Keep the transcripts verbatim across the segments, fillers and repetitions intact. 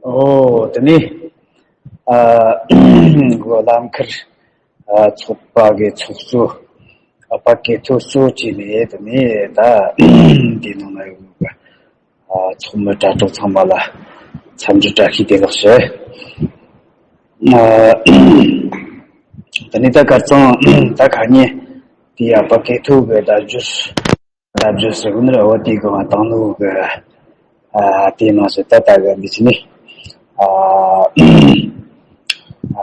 ཨོ་དེ་ནས་ཨ་གོ་ལམ་ཁར་ཨ་ཚོགས་པ་གི་ཚོགས་གཙོ་ཨ་ཕ་སྐད་ཐོ་གཙོ་བྱས་ནས་དེ་ནས་ད་དེ་ནང་ན་ཡོད་པ་ཨ་ཚོགས་མི་དྲ་གྲོགས་ཚང་མ་ལ་འཚམས་འདྲི་བཀྲ་ཤིས་བདེ་ལེགས་ཞུ། ཨ་དེ་ནས་ད་ཁ་རྩང་ད་ཁ་ཉིན་དེ་ཨ་ཕ་སྐད་ཐོ་གི་ད་བརྗོད། ད་བརྗོད་ཟེར་གོ་ནི་ར་འོ་དེ་གི་བ་དང་ནུ་གི་ཨ་དེ་ནང་བཞིན་ད་ལྟ་གི་འདི་ཕྱི་ནས་ཨ་ཨ་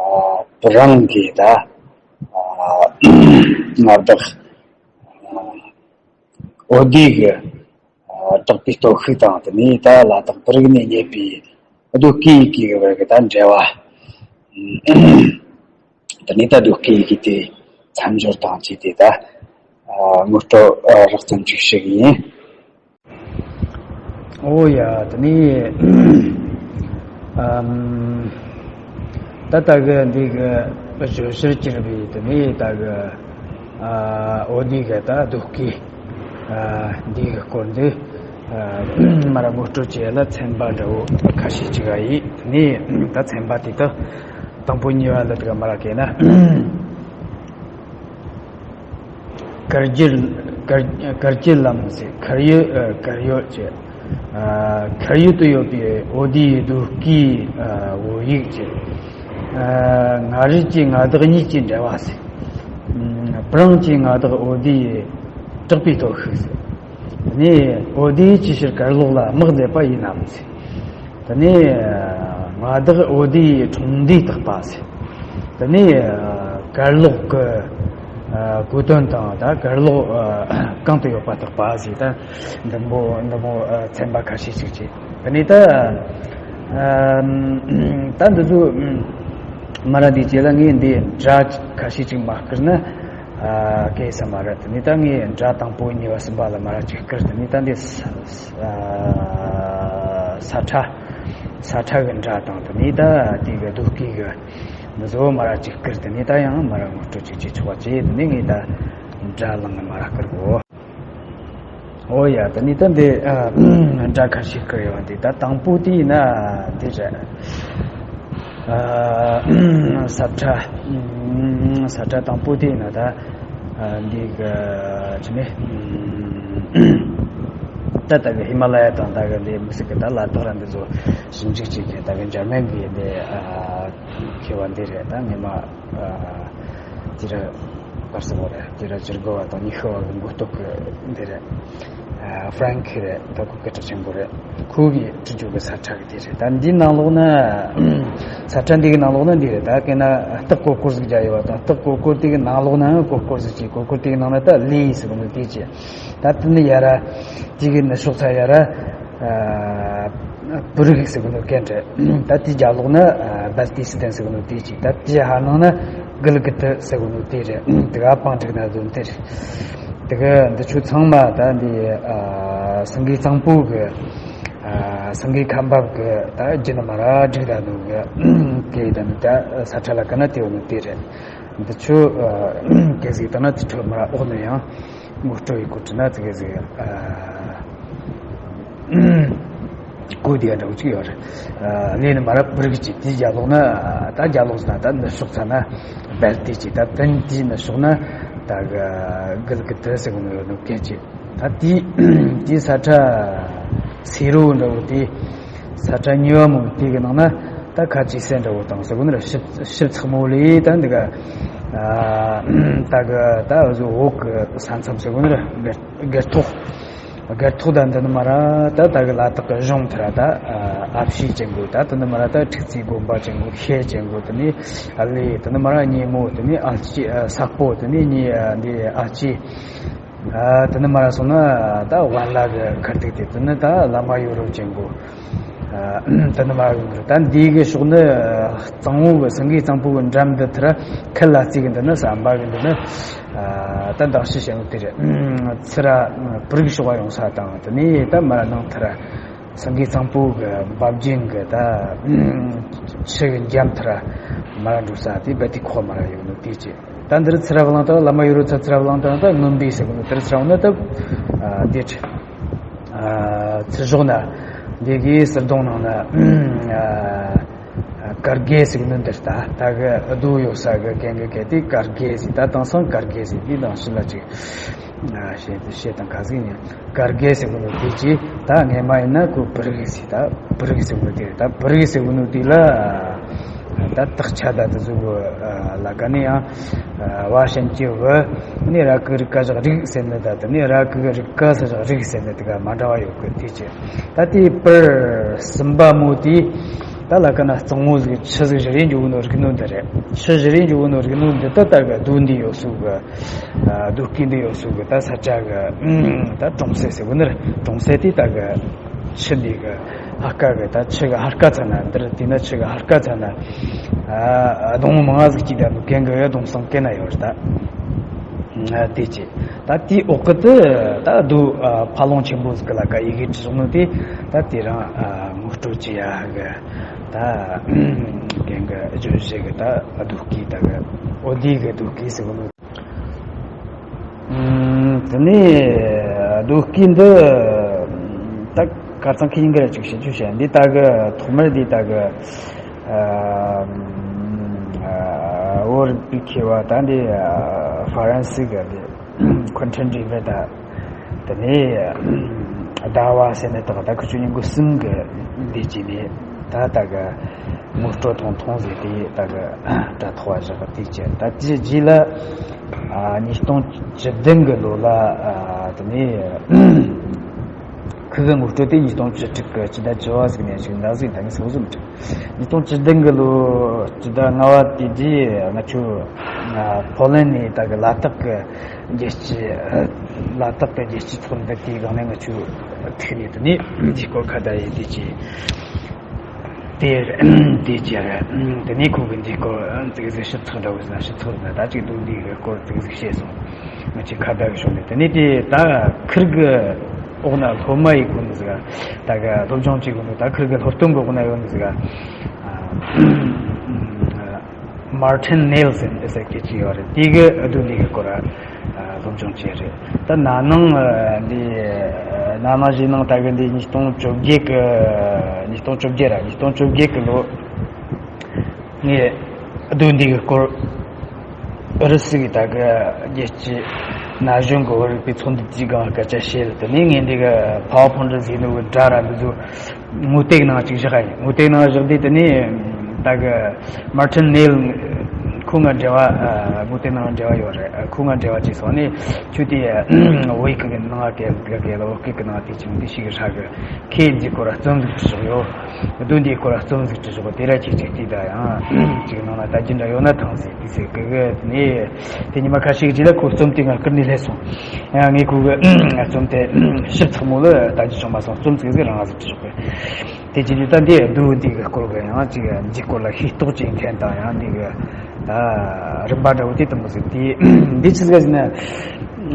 བུ་རང་གི་ད་ཨ་མངའ་བདག་ཨ་འོ་དེ་གི་ཨ་དྲག་པོའི་སྟོབས་ཤུགས་དང་དེ་ནས་ད་ལ་དྭགས་པུ་རིག་ནས་རྙེད་པའི་རྡོ་སྐས་ཡི་གེ་གི་བར་གི་ད་འབྲེལ་བ། དེ་ནས་ད་རྡོ་སྐས་ཡི་གེ་དེ་མཚམས་སྦྱོར་དང་བཅས་ཏེ་ད་ཨ་ངོ་སྤྲོད་ཨ་རགས་ཙམ་ཅིག་ཞུ་གི་ཡིན། ཨོ་ཡ་དེ་ནས་ཨམ་ད་ལྟ་གི་འདི་གི་བརྗོད་གཞིར་གྱུར་པའི་དེ་ནས་ད་གི་ཨ་ཨོ་དེ་གི་ད་རྡོ་སྐས་ཨ་འདི་གི་སྐོར་འདི་ཨ་མ་ར་ངོ་སྤྲོད་བྱེད་ཡ་ལ་ཚན་པ་འདྲ་བོ་ཁ་ཤས་ཅིག་ཨ་ཡིན། དེ་ནས་ད་ཚན་པ་དེ་དག་དང་པོ་གཉིས་པ་ལ་དེ་ག་མ་ར་གས་ན། དཀར་རྒྱུད་དཀར་དཀར་རྒྱུད་ལམ་ཟེར། ཁར་ཡོད་ཨ་དཀར་ཡོད་ཅེས། ཨ་ཁར་ཡོད་དུ་ཡོད་པའི་ཨོ་དེའི་རྡོ་སྐས་ཨ་བོད་ཡིག་ཅེས། ཨ་མངའ་རིས་ཀྱི་མངའ་བདག་གཉིས་ཀྱི་འབྲེལ་བ་ཟེར། ཨ་སྤུ་རང་གི་མངའ་བདག་ཨོ་དེའི་དྲག་པོའི་སྟོབས་ཤུགས་ཟེར། དེ་ནས་ཨོ་དེའི་ཆེ་ཕྱིར་གར་ལོག་ལ་དམག་མཛད་པ་ཡིན་ནམ་ཟེར། དེ་ནས་མངའ་བདག་ཨོ་དེའི་འཁྲུངས་འདས་བརྟག་པ་ཟེར། དེ་ནས་གར་ལོག་གི་གོ་དོན་དང་ད་གར་ལོག་གང་དུ་ཡོད་པ་བརྟག་པ་ཟེར། ད་འདི་མོ་འདི་མོ་ཚན་པ་ཁ་ཤས་ཤིག་བྱས། དེ་ནས་ད་ད་འདི་ཚོ་མ་ར་འདི་རྗེས་ལ་ངས་འདི་སྒྲ་ཁ་ཤས་ཅིག་མ་བསྐུར་ན་ཨ་སྐད་ས་མ་རེད། དེ་ནས་ད་ངས་སྒྲ་དང་པོ་གཉིས་པ་གསུམ་པ་ལ་མ་ར་ཅིག་བསྐུར། དེ་ནས་ད་འདི་ས་ཨ་ས་ཁྲ་ས་ཁྲ་གི་སྒྲ་དང་དེ་ནས་ད་དེ་གི་རྡོ་སྐས་གི་འདི་ཚོ་མ་ར་ཅིག་བསྐུར། དེ་ནས་ད་ཡང་མ་ར་ངོ་སྤྲོད་ཅིག་བྱེད་ཆོག་པ་བྱས། དེ་ནས་ངས་ད་སྒྲ་བླངས་ནས་མ་ར་བསྐུར་གོ། ཨོ་ཡ། དེ་ནས་ད་འདི་ཨ་སྒྲ་ཁ་ཤས་བསྐུར་ཡོད་པ་འདི་ད་དང་པོ་དེ་ཡིན་ན་འདི་རེད། ཨ་ས་ཁྲ་ས་ཁྲ་དང་པོ་དེ་ཡིན་ན་ད་ཨ་འདི་ག་ཅི་ནས་ད་ལྟ་གི་ཧི་མ་ལ་ཡ་དང་ད་གི་འདི་མི་སྲིད་གི་ད་ལ་དྭགས་ར་འདི་ཚོ་ཞིབ་འཇུག་བྱེད་མཁན་ད་གི་འཇར་མན་གི་འདི་ཨ་མཁས་པ་འདི་རེད། ད་ངས་མ་ཨ་དེ་ར་གར་སོང་བ་རེད། དེ་ར་ཇིར་གོ་བ་དང་ཉི་ཤུ་བ་གི་མགོ་ཐོག་གི་འདི་རེད། ཨ་ཧྥ་རན་ཁི་རེད། ད་ཁོ་སྐད་གྲགས་ཆེན་པོ་རེད། ཁོ་གི་བྲིས་རྒྱུ་གི་ས་ཁྲ་གི་དེ་རེད། ད་འདིའི་ནང་ལོགས་ན་ས་ཁྲ་འདི་གི་ནང་ལོགས་ན་འདི་རེད། ད་གན་ན་རྟགས་གོ་སྐོར་ཟིག་རྒྱག་ཡོད་པ་དང་། རྟགས་གོ་སྐོར་དེ་གི་ནང་ལོགས་ན་གོ་སྐོར་ཟིག་གི་གོ་སྐོར་དེ་གི་ནང་ན་ད་ལི་ཟེར་གི་འདུག་དེ་ཅི། ད་དེ་ནི་ཡ་ར་དེ་གི་ནི་ཕྱོགས་ཚ་ཡ་ར་ཨ་པུ་རིག་ཟེར་གི་འདུག་གན་རེད། ད་དེ་རྒྱབ་ལོགས་ན་ཨ་སྦལ་ཏི་སི་ཏན་ཟེར་གི་འདུག་དེ་ཅི། ད་དེ་ཧ་ནང་ན་གིལ་གི་ཏི་ཟེར་གི་འདུག་དེ་རེད། དེ་ག་པང་བསྒྲིགས་ན་བཟོ་འདི་རེད། དེ་ག་འདི་ཆོ་ཚང་མ་ད་འདི་ཨ་སེང་གེ་གཙང་པོ་གི་ཨ་སེང་གེ་ཁ་འབབ་གི་ད་རྒྱུ་ནི་མ་ར་བསྒྲིགས་ད་འདུག་གི་དེ་ད་ནི་ད་ས་ཁྲ་ལ་ག་ན་དེ་འོ་ནི་དེ་རེད། འདི་ཆོ་ཨ་གལ་སྲིད་ད་ན་དེ་ཆོ་མ་ར་འོག་ནས་ཡང་ངོ་སྤྲོད་ཡི་གོ་དྲི་ན་དེ་གལ་སྲིད་ཨ་གོ་དེ་ག་འདྲ་བོ་ཅིག་ཡོད་རེད། ཨ་ལས་ནི་མ་ར་པུ་རིག་ཅིག་དེ་རྒྱབ་ལོགས་ན་ད་རྒྱབ་ལོགས་ན་ད་འདི་ཕྱོགས་ཚ་ན་སྦལ་ཏི་ཅིག་ད་དེ་དེ་ནི་ཕྱོགས་ན་ད་ག་གིལ་གི་ཏི་ཟེར་གི་ནི་ཡོད་ནོ་གལ་ཆེ། ད་དེ་དེ་ས་ཁྲ་སེ་རོ་འདྲ་བོ་དེ་ས་ཁྲ་གཉིས་པ་མོ་དེ་གི་ནང་ན་ད་ཁ་ཅིག་སེ་འདྲ་བོ་དང་ཟེར་གོ་ནི་ར་ཞིབ་ཞིབ་ཚགས་མོ་ལས་ད་འདི་ག་ཨ་ད་གི་ད་བཟོ་འོག་གི་ས་མཚམས་ཟེར་གོ་ནི་ར་སྒེར་སྒེར་ཐོག་སྒེར་ཐོག་ད་འདི་ནི་མ་ར་ད་ད་གི་ལ་དྭགས་གི་གཞུང་དེ་ར་ད་ཨ་ཨ་ཕྱི་ཅན་གོ། ད་དེ་ནི་མ་ར་ད་ཁྲིག་རྩེ་དགོན་པ་ཅན་གོ། ཤེ་ཅན་གོ། དེ་ནི་ཨ་ལེ་དེ་ནི་མ་ར་ཉེ་མོ། དེ་ནི་ཨ་ཅེ་ཨ་ས་སྤོ། དེ་ནི་ཉེ་ཨ་འདི་ཨ་ཅེ། ཨ་དེ་ནི་མ་ར་སོང་ན་ད་ཝན་ལ་གི་ཁར་ཏིག་དེ། དེ་ནི་ད་བླ་མ་ཡོ་རོབ་ཅན་གོ། ཨ་དེ་ནི་མ་ར་ཡོ་རོབ། ད་འདི་གི་ཕྱོགས་ནི་གཙང་བོ་གི་སེང་གེ་གཙང་པོ་གི་འགྲམ་འདི་དེ་ར་ཁལ་ལ་རྩེ་གི་འདི་ནི་ཟམ་པ་གི་འདི་ནི་ཨ་ད་མདང་ཞིག་བཤད་ནོ་དེ་རེད། ཚུར་ར་པུ་རིག་ཕྱོགས་ཡོང་ས་དང་། དེ་ནི་ད་མ་ར་ནང་དེ་ར་སེང་གེ་གཙང་པོ་གི་འབབ་རྒྱུན་གི་ད་ཆུ་གི་འགྲམ་དེ་ར་མ་ར་འགྲོ་ས་དེ་རྦད་དེ་ཁོག་མ་ར་ཡོད་ནོ་དེ་ཅི། ད་འདིར་ཚུར་ར་བླངས་ད་བླ་མ་ཡོ་རོབ་ཚ་ཚུར་ར་བླངས་ད་ད་མངོན་པའི་ཟེར་གི་ནོ་དེར་ཚུར་ར་འོང་ན་ད་ཨ་དེ་ཨ་ཚུར་ཕྱོགས་ན་ དེ་གའི་ཟུར་གདོང་ནང་ན་ཨ་ཨ་ཀར་གེ་ཟེར་གི་ནི་འདིར་ད་ད་གི་རྡོ་ཡོད་ས་གི་གན་གི་གལ་ཏེ་ཀར་གེ་ཟེར། ད་དེང་སང་ཀར་གེ་ཟེར་དེའི་ནང་ཕྱི་ལ་ཅིག་ཨ་བཤད་བཤད་དང་ཁ་ཟིག་ཉན། ཀར་གེ་ཟེར་གི་ནི་དེ་ཅི་ད་སྔས་མ་ཡིན་ན་ཁོ་པུ་རིག་ཟེར། ད་པུ་རིག་ཟེར་གི་ནི་དེ་རེད། ད་པུ་རིག་ཟེར་གི་ནི་དེ་ལ་ད་དག་ཆ་ད་དེ་ཟུག་གི་ལ་ཀ་ནི་ཡང་བ་ཞན་གྱི་བུ་ནི་ར་ཀི་རིག་ཀ་བཞག་རིག་ཟེར་ནི། ད་དེ་ནི་ར་ཀི་རིག་ཀ་ས་བཞག་རིག་ཟེར་ནི་དེ་ག་མ་འདྲ་བ་ཡོད་གི། དེ་ཅི་ད་དེའི་པུར་གསུམ་པ་མོ་དེ་ད་ལ་ཀ་ན་གཙང་བོ་ཟིག་ཆུ་ཟིག་བཞུར་རེ་འཇུག་ནོ་རིག་ནོ་འདི་རེད། ཆུ་བཞུར་རེ་འཇུག་ནོ་རིག་ནོ་འདི་ད་ད་གི་རྡོ་འདི་ཡོད་སུ་གི་རྡོ་སྐས་འདི་ཡོད་སུ་གི་ད་ས་ཆ་གི་ད་གྲོང་གསེབ་ཟེར་གི་ནི་རེད། གྲོང་གསེབ་དེ་ད་གི་ཆུ་འདི་གི་ཧར་ཀ་གི་ད་ཆུ་གི་ཧར་ཀ་ཚ་ན་འདིར་དེ་ན་ཆུ་གི་ཧར་ཀ་ཚ་ན་ཨ་སྡོང་མང་ཟིག་ཅིག་ད་ནུ་གན་གི་ཡོད་སྡོང་སང་གན་ན་ཡོད་རེད། ད་དེ་ཅི་ད་དེའི་འོག་གི་དེ་ད་རྡོ་ཕ་ལོང་ཆེན་པོ་ཟིག་གི་ལ་ཀ་ཡི་གེ་བྲིས་སོང་ནོ་དེ་ད་དེ་རང་ངོ་སྤྲོད་ཅི་ཡ་གི་ད་གན་གི་བརྗོད་གཞི་གི་ད་རྡོ་སྐས་ད་གི་ཨོ་དེ་གི་རྡོ་སྐས་ཟེར་གི་ནོ། དེ་ནས་རྡོ་སྐས་འདི་ད་ཁ་ཚང་ཁི་ཡིན་གི་ར་ཅིག་བཤད་རྒྱུ་བཤད། འདི་ད་གི་ཐོག་མར་འདི་ད་གི་བོད་རིག་པའི་མཁས་པ་ད་འདི་ཧྥ་རན་སི་གི་འདི་ཁོན་ཁྲན་རི་བེ་ད་དེ་ནས་ཟླ་བ་ཟེར་ནས་ད་ད་ཁི་ཆོ་ཉིན་གུ་གསུམ་གི་འདི་ཅི་ནས་ད་ད་གི་ངོ་སྤྲོད་ཐུང་ཐུང་ཟིག་དེ་ད་གི་དྲ་ཐོག་བ་བཞག་དེ་ཅི་ད་དེ་རྗེས་ལ་ཉིས་སྟོང་བཅུ་བདུན་གི་ལོ་ལ་དེ་ནས་ཁུ་གི་ངོ་སྤྲོད་དེ་ཉིས་སྟོང་བཅུ་དྲུག་གི་སྤྱི་ཟླ་བཅུ་བ་ཟིག་ནས་ཞིག་འདྲ་ཟིག་ད་ནི་སོ་སོ་མི་འགྲིག་ཉིས་སྟོང་བཅུ་བདུན་གི་ལོ་སྤྱི་ཟླ་ལྔ་བ་དེ་རྗེས་ང་ཆོ་ཕོ་ལན་ནས་ད་གི་ལ་དྭགས་གི་རྒྱལ་སྤྱི་ལ་དྭགས་གི་རྒྱལ་སྤྱི་ཚོགས་འདུ་དེའི་སྒང་ནས་ང་ཆོ་ཐུག་ནས་དེ་ནས་འདི་སྐོར་ཁ་བརྡ་ཡས་དེ་ཅི། དེ་དེ་ཅི་རེད། དེ་ནས་ཁོ་གི་འདི་སྐོར་ཙིག་ཟིག་ཞིབ་ཚགས་འདྲ་བོ་ཟེར་ན་ཞིབ་ཚགས་ཟེར་ན་ད་ཅིག་འདུག་འདི་གི་སྐོར་ཙིག་ཟིག་བཤད་སོང་། ང་ཅིག་ཁ་བརྡ་གི་ཤོག་ནས་དེ་ནས་དེ་ད་ཁིར་གི་འོག་ན་སློབ་མ་ཡི་གོ་ནི་ཟིག་ད་གི་སློབ་སྦྱོང་བྱེད་གོ་ནི་ད་ཁིར་གི་སློབ་སྟོན་གི་འོག་ན་ཡོད་ནི་ཟིག Martin Nielsen ཟེར་སྐད་ཅིག་ཡོད་རེད། དེ་གི་ཨ་དུ་ལི་གི་སྐོར་ཨ་སློབ་སྦྱོང་བྱས་རེད། ད་ན་ནིང་ཨ་འདི་ཨ་ན་ནིང་གཞེས་ནིང་ད་གི་འདི་ཉིས་སྟོང་བཅོ་བརྒྱད་གི་ཉིས་སྟོང་བཅོ་བརྒྱད་ར་ཉིས་སྟོང་བཅོ་བརྒྱད་གི་ལོ་ངས་ཨ་དུ་འདི་གི་སྐོར་ཨུ་རུ་སུ་གི་ད་གི་རྒྱལ་སྤྱི་ན་གཞོན་གི་བོད་རིག་པའི་ཚོགས་འདུ་དེའི་སྒང་སྐད་ཆ་བཤད་ལ་དེ་ནས་ངས་འདི་གི་PowerPoint་ཟིག་ནོ་གི་འདྲ་ར་འདི་ཚོ། ངོ་དེབ་ནང་ཅིག་བཞག་ཡིན། ངོ་དེབ་ནང་བཞག་དུས་དེ་ནས་ད་གི་Martin Nielsen ཁོ་ང་འབྲེལ་བ་ངོ་དེབ་ནང་འབྲེལ་བ་ཡོད་རེད། ཁོ་ང་འབྲེལ་བ་བྱས་སོང་ནས་ཁྱོད་དེ་བོད་ཡིག་གི་ནང་གི་གི་གི་བོད་སྐད་གི་ནང་དེ་ཅིག་འདི་ཞིག་ཧྲ་གི་ཁྱེད་འདི་སྐོར་རྩོམ་ཟིག་བྲིས་ཡོད། རྡོ་འདིའི་སྐོར་རྩོམ་ཟིག་བྲིས་ཡོད། དེ་ར་ཅིག་ཅིག་དེ་ད་ཡང་ཅིག་ནང་ལ་ལྟ་རྒྱུ་འདྲ་ཡོད་ན་ཐང་ཟིག་དེ་ཟིག་གི་གི་ནས། དེ་ཉི་མ་ཁ་ཤས་ཀྱི་རྗེས་ལ་ཁོ་རྩོམ་དེ་ང་བསྐུར་ནས་སླེབས་སོང་། ཡང་ངས་ཁོ་གི་རྩོམ་དེ་ཞིབ་ཚགས་མོ་ལ་ལྟ་རྒྱུ་བྱུང་མ་སོང་། རྩོམ་ཚིག་ཟིག་རང་ང་ཟིག་བྲིས་ཡོད་པས། དེ་ཅི་ནས་ད་འདི་རྡོ་འདི་གི་སྐོར་གི་ཡང་ཅིག་འདི་སྐོར་ལ་ཤེས་རྟོགས་བྱེད་མཁན་དང་ཡང་འདི་གི་ད་རིམ་པ་འདྲ་བོ་དེ་དུ་མོ་ཟིག་དེ་འདི་ཆི་ཟིག་ཟེར་ན།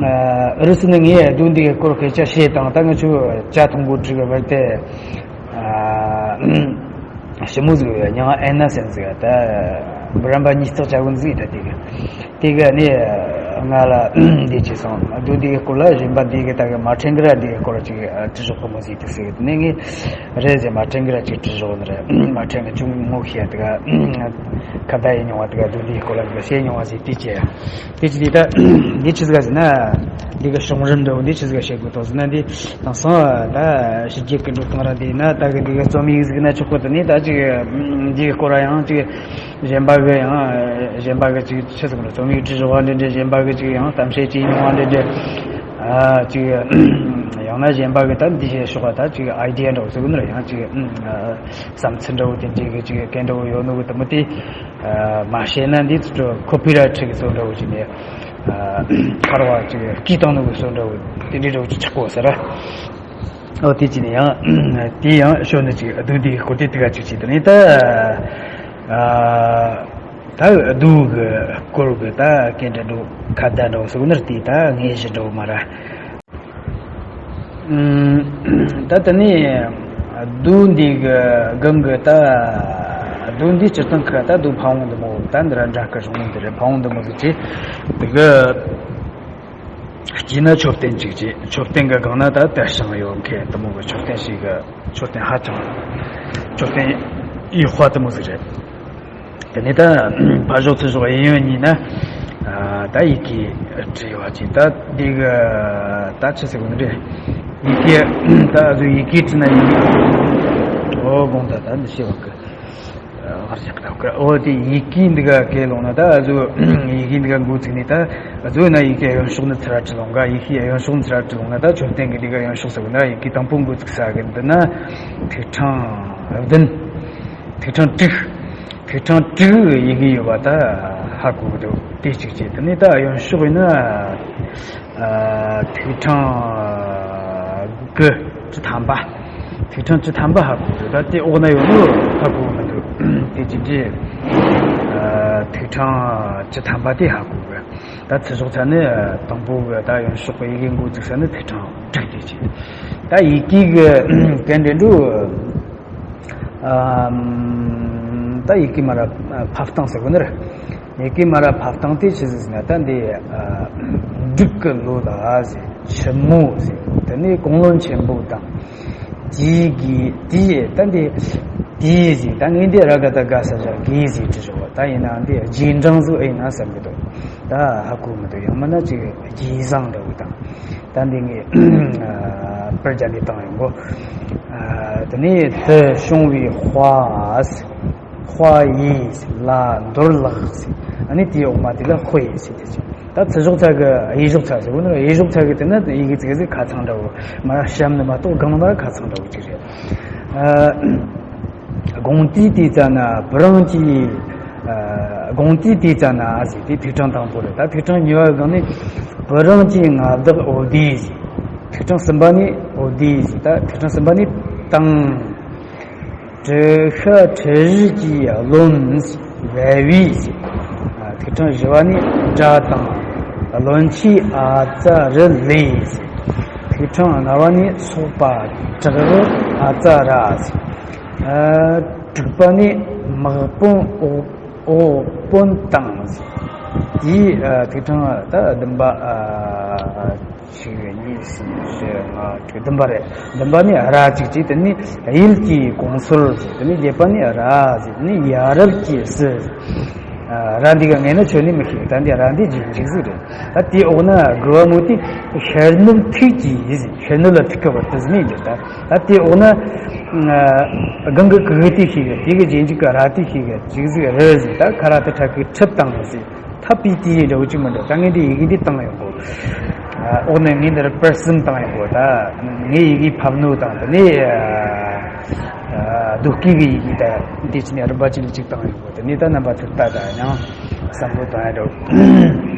ཨུ་རུ་སུ་ནས་ངས་རྡོ་འདི་གི་སྐོར་སྐད་ཆ་བཤད་དང་ད་ང་ཆོ་ཇ་འཐུང་གོ་འགྲིག་གི་བར་དེ། ཞི་མོ་ཟིག་ཡོད། མྱིང་ཨན་ན་སན་ཟིག་ད་རིམ་པ་གཉིས་བརྩེགས་བྱ་བོ་ཟིག་ད་དེ་གི་དེ་གི་ནི་ང་ལ་འདི་བྱས་སོང་། རྡོ་འདི་གི་སྐོར་ལ་གཞན་པ་འདི་གི་ད་གི་མ་ཕྲན་གི་ར་འདི་གི་སྐོར་ལ་ཅིག་བྲིས་ཤོག་གི་མོ་ཟིག་དེ་ཟེར་གི་ནི་ངས་རེད་ཟེར། མ་ཕྲན་གི་ར་ཅིག་བྲིས་ཤོག་ནི་རེད། མ་ཕྲན་གི་ཅུང་ངོ་ཤེས་ཡ་དེ་ག་ཁ་བརྡ་ཡེ་མྱོང་བ་དེ་ག་རྡོ་འདི་གི་སྐོར་ལ་འདི་ག་བཤད་མྱོང་བ་ཟིག་དེ་བྱས་ཡ། དེ་ཅི་དེ་ད་འདི་ཆི་ཟིག་ཟེར་ན། འདི་གི་བྱུང་རིམ་འདྲ་བོ་འདི་ཆི་ཟིག་བཤད་དགོས་དོ་ཟེར་ན། འདི་དེང་སང་ད་ཕྱི་རྒྱལ་གི་འགྲོ་སྟངས་ར་འདི་ན་ད་གི་འདི་གི་རྩོམ་ཡིག་ཟིག་ན་ཆོག་གི། དེ་ནས་ད་ཅིག་འདི་གི་སྐོར་ར་ཡང་ཅིག་གཞན་པ་གི་ཡང་གཞན་པ་གི་ཅིག་ཆི་ཟིག་ར་རྩོམ་ཡིག་བྲིས་བཞག་པ་འདྲ་འདྲ། གཞན་པ་གི་ཅིག་ཡང་གཏམ་བཤད་ཅིག་མྱོང་བ་འདྲ་འདྲ། ཨ་ཅིག་ཡང་ན་གཞན་པ་གི་ད་འདི་བཤད་ཤོག་པ་ད་ཅིག་ཨའི་ཌི་ཡ་འདྲ་བོ་ཟེར་གི་ནི་ར་ཡང་ཅིག་བསམ་ཚུལ་འདྲ་བོ་དེ་འདྲ་གི་ཅིག་སྐད་འདྲ་བོ་ཡོད་ནོ་གི་དེ་མོ་དེ། མ་བཤད་ན་འདི་ཚོ་ཀོ་པི་རའི་ཊི་གི་བཟོ་འདྲ་བོ་ཅིག་ནས་ཕར་བ་ཅིག་བཀྲིས་བཏང་ནོ་གི་བཟོ་འདྲ་བོ་དེ་འདྲའི་འདྲ་བོ་ཅིག་ཆགས་གོ་ཟེར་ར། ཨོ་དེ་ཅི་ནས་ཡང་དེ་ཡང་ཞོར་ནས་ཅིག་རྡོ་འདི་གི་སྐོར་དེ་དེ་ག་ཅིག་བྱས་དང་ནི་ད་ད་རྡོ་གི་སྐོར་གི་ད་སྐད་འདྲ་འདྲ་ཁ་བརྡ་འདྲ་བོ་ཟེར་གི་ནི་ར་དེ་ད་ངས་བཤད་འདྲ་བོ་མ་ར། ད་དེ་ནས་རྡོ་འདི་གི་སྒང་གི་ད་རྡོ་འདི་སྤྱིར་བཏང་གི་ད་རྡོ་ཕ་བོང་འདི་མོ་ད་འདི་ར་འདྲ་གི་རུང་འདི་རེད། ཕ་བོང་འདི་མོ་ཟིག་ཅེ་དེ་གི་ དཀྱིལ་ན་མཆོད་རྟེན་གཅིག་བྱས། མཆོད་རྟེན་གྱི་སྒང་ན་ད་དར་ཞིང་ཡོད་མཁན་དེ་མོ་གི་མཆོད་རྟེན་ཞིག་གི་མཆོད་རྟེན་ཧ་ཅང་མཆོད་རྟེན་ཡག་པ་དེ་མོ་ཟིག་རེད། དེ་ནས་ད་ཕར་ཕྱོགས་ཚུར་ཕྱོགས་གཡས་གཡོན་གཉིས་ན་ད་ཡི་གེ་བྲིས་ཡོད་པ་ཅིག་ད་འདི་གི་ད་ཆི་ཟེར་དགོས་ནི་རེད། ཡི་གེ་ད་གཟོད་ཡི་གེ་བྲིས་ན་ཡི་གེ་ཨོ་དགོངས་དག་ད་འདི་ཤེས་པ་གི་ཨ་ཞིག་ད་གི་ཨོ་དེ་ཡི་གེ་འདི་ག་གས་ལོང་ན་ད་གཟོད་ཡི་གེ་འདི་ག་འགོ་ཚུགས་ནས་ད་གཟོད་ན་ཡི་གེ་གཡོན་ཕྱོགས་ནས་ཚུར་བྲིས་ལོང་ག་ཡི་གེ་གཡོན་ཕྱོགས་ནས་ཚུར་བྲིས་ལོང་ན་ད་མཆོད་རྟེན་གི་འདི་ག་གཡོན་ཕྱོགས་ཟེར་བ་ན་ཡི་གེ་དང་པོ་འགོ་ཚུགས་ས་གི་འདི་ན་ཐིག་ཕྲེང་བདུན། ཐིག་ཕྲེང་དྲུག་ཐིག་ཕྲེང་དྲུག་ཡི་གེ་ཡོད་པ་ད་ཧ་གོ་གི་འདུག་དེ་གཅིག་བྱས། དེ་ནས་ད་གཡོན་ཕྱོགས་ཡིན་ན་ཨ་ཐིག་ཕྲེང་དགུ་བཅུ་ཐམ་པ། ཐིག་ཕྲེང་བཅུ་ཐམ་པ་ཧ་གོ་གི་འདུག་ད་དེ་འོག་ན་ཡོད་ནོ་ཧ་གོ་གི་མི་འདུག་དེ་གཅིག་བྱས། ཨ་ཐིག་ཕྲེང་བཅུ་ཐམ་པ་དེ་ཧ་གོ་གི། ད་ཚུར་ཕྱོགས་ཚར་ནས་དང་པོ་གི་ད་གཡོན་ཕྱོགས་གི་ཡི་གེ་འགོ་བཙུགས་ས་ནི་ཐིག་ཕྲེང་དྲུག་དེ་བྱས། ད་ཡི་གེ་གི་གན་འདྲེན་འགྲོ། ཨམ། ད་ཡི་གེ་མ་ར་ཕབ་སྟངས་ཟེར་གོ་ནི་རེད། ཡི་གེ་མ་ར་ཕབ་སྟངས་དེ་ཆི་ཟིག་ཟེར་ན་ད་འདི་ཨ་འབྲུག་གི་ལོ་ལ་ཟེར། ཆུ་མོ་ཟེར། དེ་ནས་གུང་ལོན་ཆེན་པོ་དང་། དེའི་གི་དེའི་ད་འདི་དེའི་ཟེར། ད་ངས་འདི་ར་ག་ད་ག་ས་ཞ་གི་ཟེར་བྲིས་ཞོག་ད་ཡིན་ན་འདི་རྗེས་འབྲང་ཟིག་ཨེ་ཡིན་ན་བསམ་གི་འདུག་ད་ཧ་གོ་མི་འདུག་ཡང་མིན་ན་ཅིག་རྗེས་བཟང་འདྲ་བོ་དང་། ད་འདི་ངས་པར་རྒྱབ་ནས་བཏང་ཡོང་གོ་ཨ། དེ་ནས་དེ་བྱུང་བའི་དཔའ། དཔའ་ཡིས་ལ་འདོར་ལགས་ཟེར། ཨ་ནི་དེའི་འོག་མ་དེ་ལ་དཔེ་ཟེར་དེ་ཅི། ད་ཚུར་ཕྱོགས་ཚ་གི་གཡས་ཕྱོགས་ཚ་ཟེར་བ་ནི་གཡས་ཕྱོགས་ཚ་གི་དེ་ན་ཡི་གེ་ཚིག་ཟིག་ཁ་ཚང་འདྲ་བོ་མ་ར་གཤམ་ནི་མ་གཏོགས་སྒང་ནི་མ་ར་ཁ་ཚང་འདྲ་བོ་ཅིག་རེད། ཨ། དགོངས་ཏེ་དེ་ཙ་ན་བུ་རང་གི། ཨ། དགོངས་ཏེ་དེ་ཙ་ན་ཟེར་དེ་ཐིག་ཕྲེང་དང་པོ་རེད། ད་ཐིག་ཕྲེང་གཉིས་པ་སྒང་ནས་བུ་རང་གི་མངའ་བདག་འོ་དེ་ཟེར། ཐིག་ཕྲེང་གསུམ་པ་ནས་འོ་དེ་ཟེར། ད་ཐིག་ཕྲེང་གསུམ་པ་ནས་དང་། དྲི་ཤ་ཁྲི་རིས་ཀྱི་བློན་བལ་བའི་ཟེར། ཐིག་ཕྲེང་བཞི་པ་ནས་དགྲ་དང་བློན་ཆེན་ཨ་ཙ་རི་ལས་ཟེར། ཐིག་ཕྲེང་ལྔ་པ་ནས་ཚོགས་པ་བྲག་རི་ཨ་ཙ་ར་ཟེར། དྲུག་པ་ནས་དམག་དཔོན་འོག་འོག་དཔོན་དང་ཟེར། དེའི་ཐིག་ཕྲེང་ད་བདུན་པ། ཞིག་གཉིས་གསུམ་བཞི་ལྔ་དྲུག་བདུན་པ་རེད། བདུན་པ་ནི་ར་གཅིག་གཅིག་དེ་ནི་གཡུལ་གྱི་གོང་ཟུར་ཟེར། དེ་ནི་བརྒྱད་པ་ནི་ར་ཟེར། དེ་ནི་ཡ་རབས་ཀྱི་སྲིད་ཟེར། ཨ། ར་འདི་ག་ངས་ན་ཆོད་ནི་མི་ཤེས། ད་འདི་ར་འདི་ཇི་འཇིག་ཟིག་རེད། ད་དེའི་འོག་ན་དགུ་བ་མོ་དེ་ཤར་ནུབ་ཐིག་གི་ཡིན་ཟེར། ཤར་ནུབ་ལ་ཐིག་གི་བར་དུ་ཟིན་ནི་ཡིན་ད། ད་དེའི་འོག་ན་སྒང་གི་གུ་གུ་དེ་ཤེས་གི། དེ་གི་རྗེས་འཇིག་གི་ར་དེ་ཤེས་གི་ཇིག་ཟིག་རི་ཟེར། ད་ཁ་ར་དེ་ཁྲ་གི་ཁྲིབ་དང་ཟེར། ཐབས་པའི་དེའི་འདྲ་བོ་ཅིག་མི་འདུག་ད་ངས་འདི་ཡི་གེ་འདི་བཏང་ཡོང་གོ་ཨ། འོག་ནས་ངས་འདིར་པར་གསུམ་བཏང་ཡོང་གོ་ད་ངས་ཡི་གེ་ཕབ་ནོ་དང་དེ་ནས་ཨ། རྡོ་སྐས་ཀྱི་ཡི་གེ་ད་འདི་ཅི་ནས་རིམ་པ་ཅིག་ལ་ཅིག་བཏང་ཡོང་གོ་དེ་ནས་ད་རྣམ་པ་ཚོས་ལྟ་ད་ཡང་བསམ་བློ་བཏང་ཡ་འདྲ་བོ།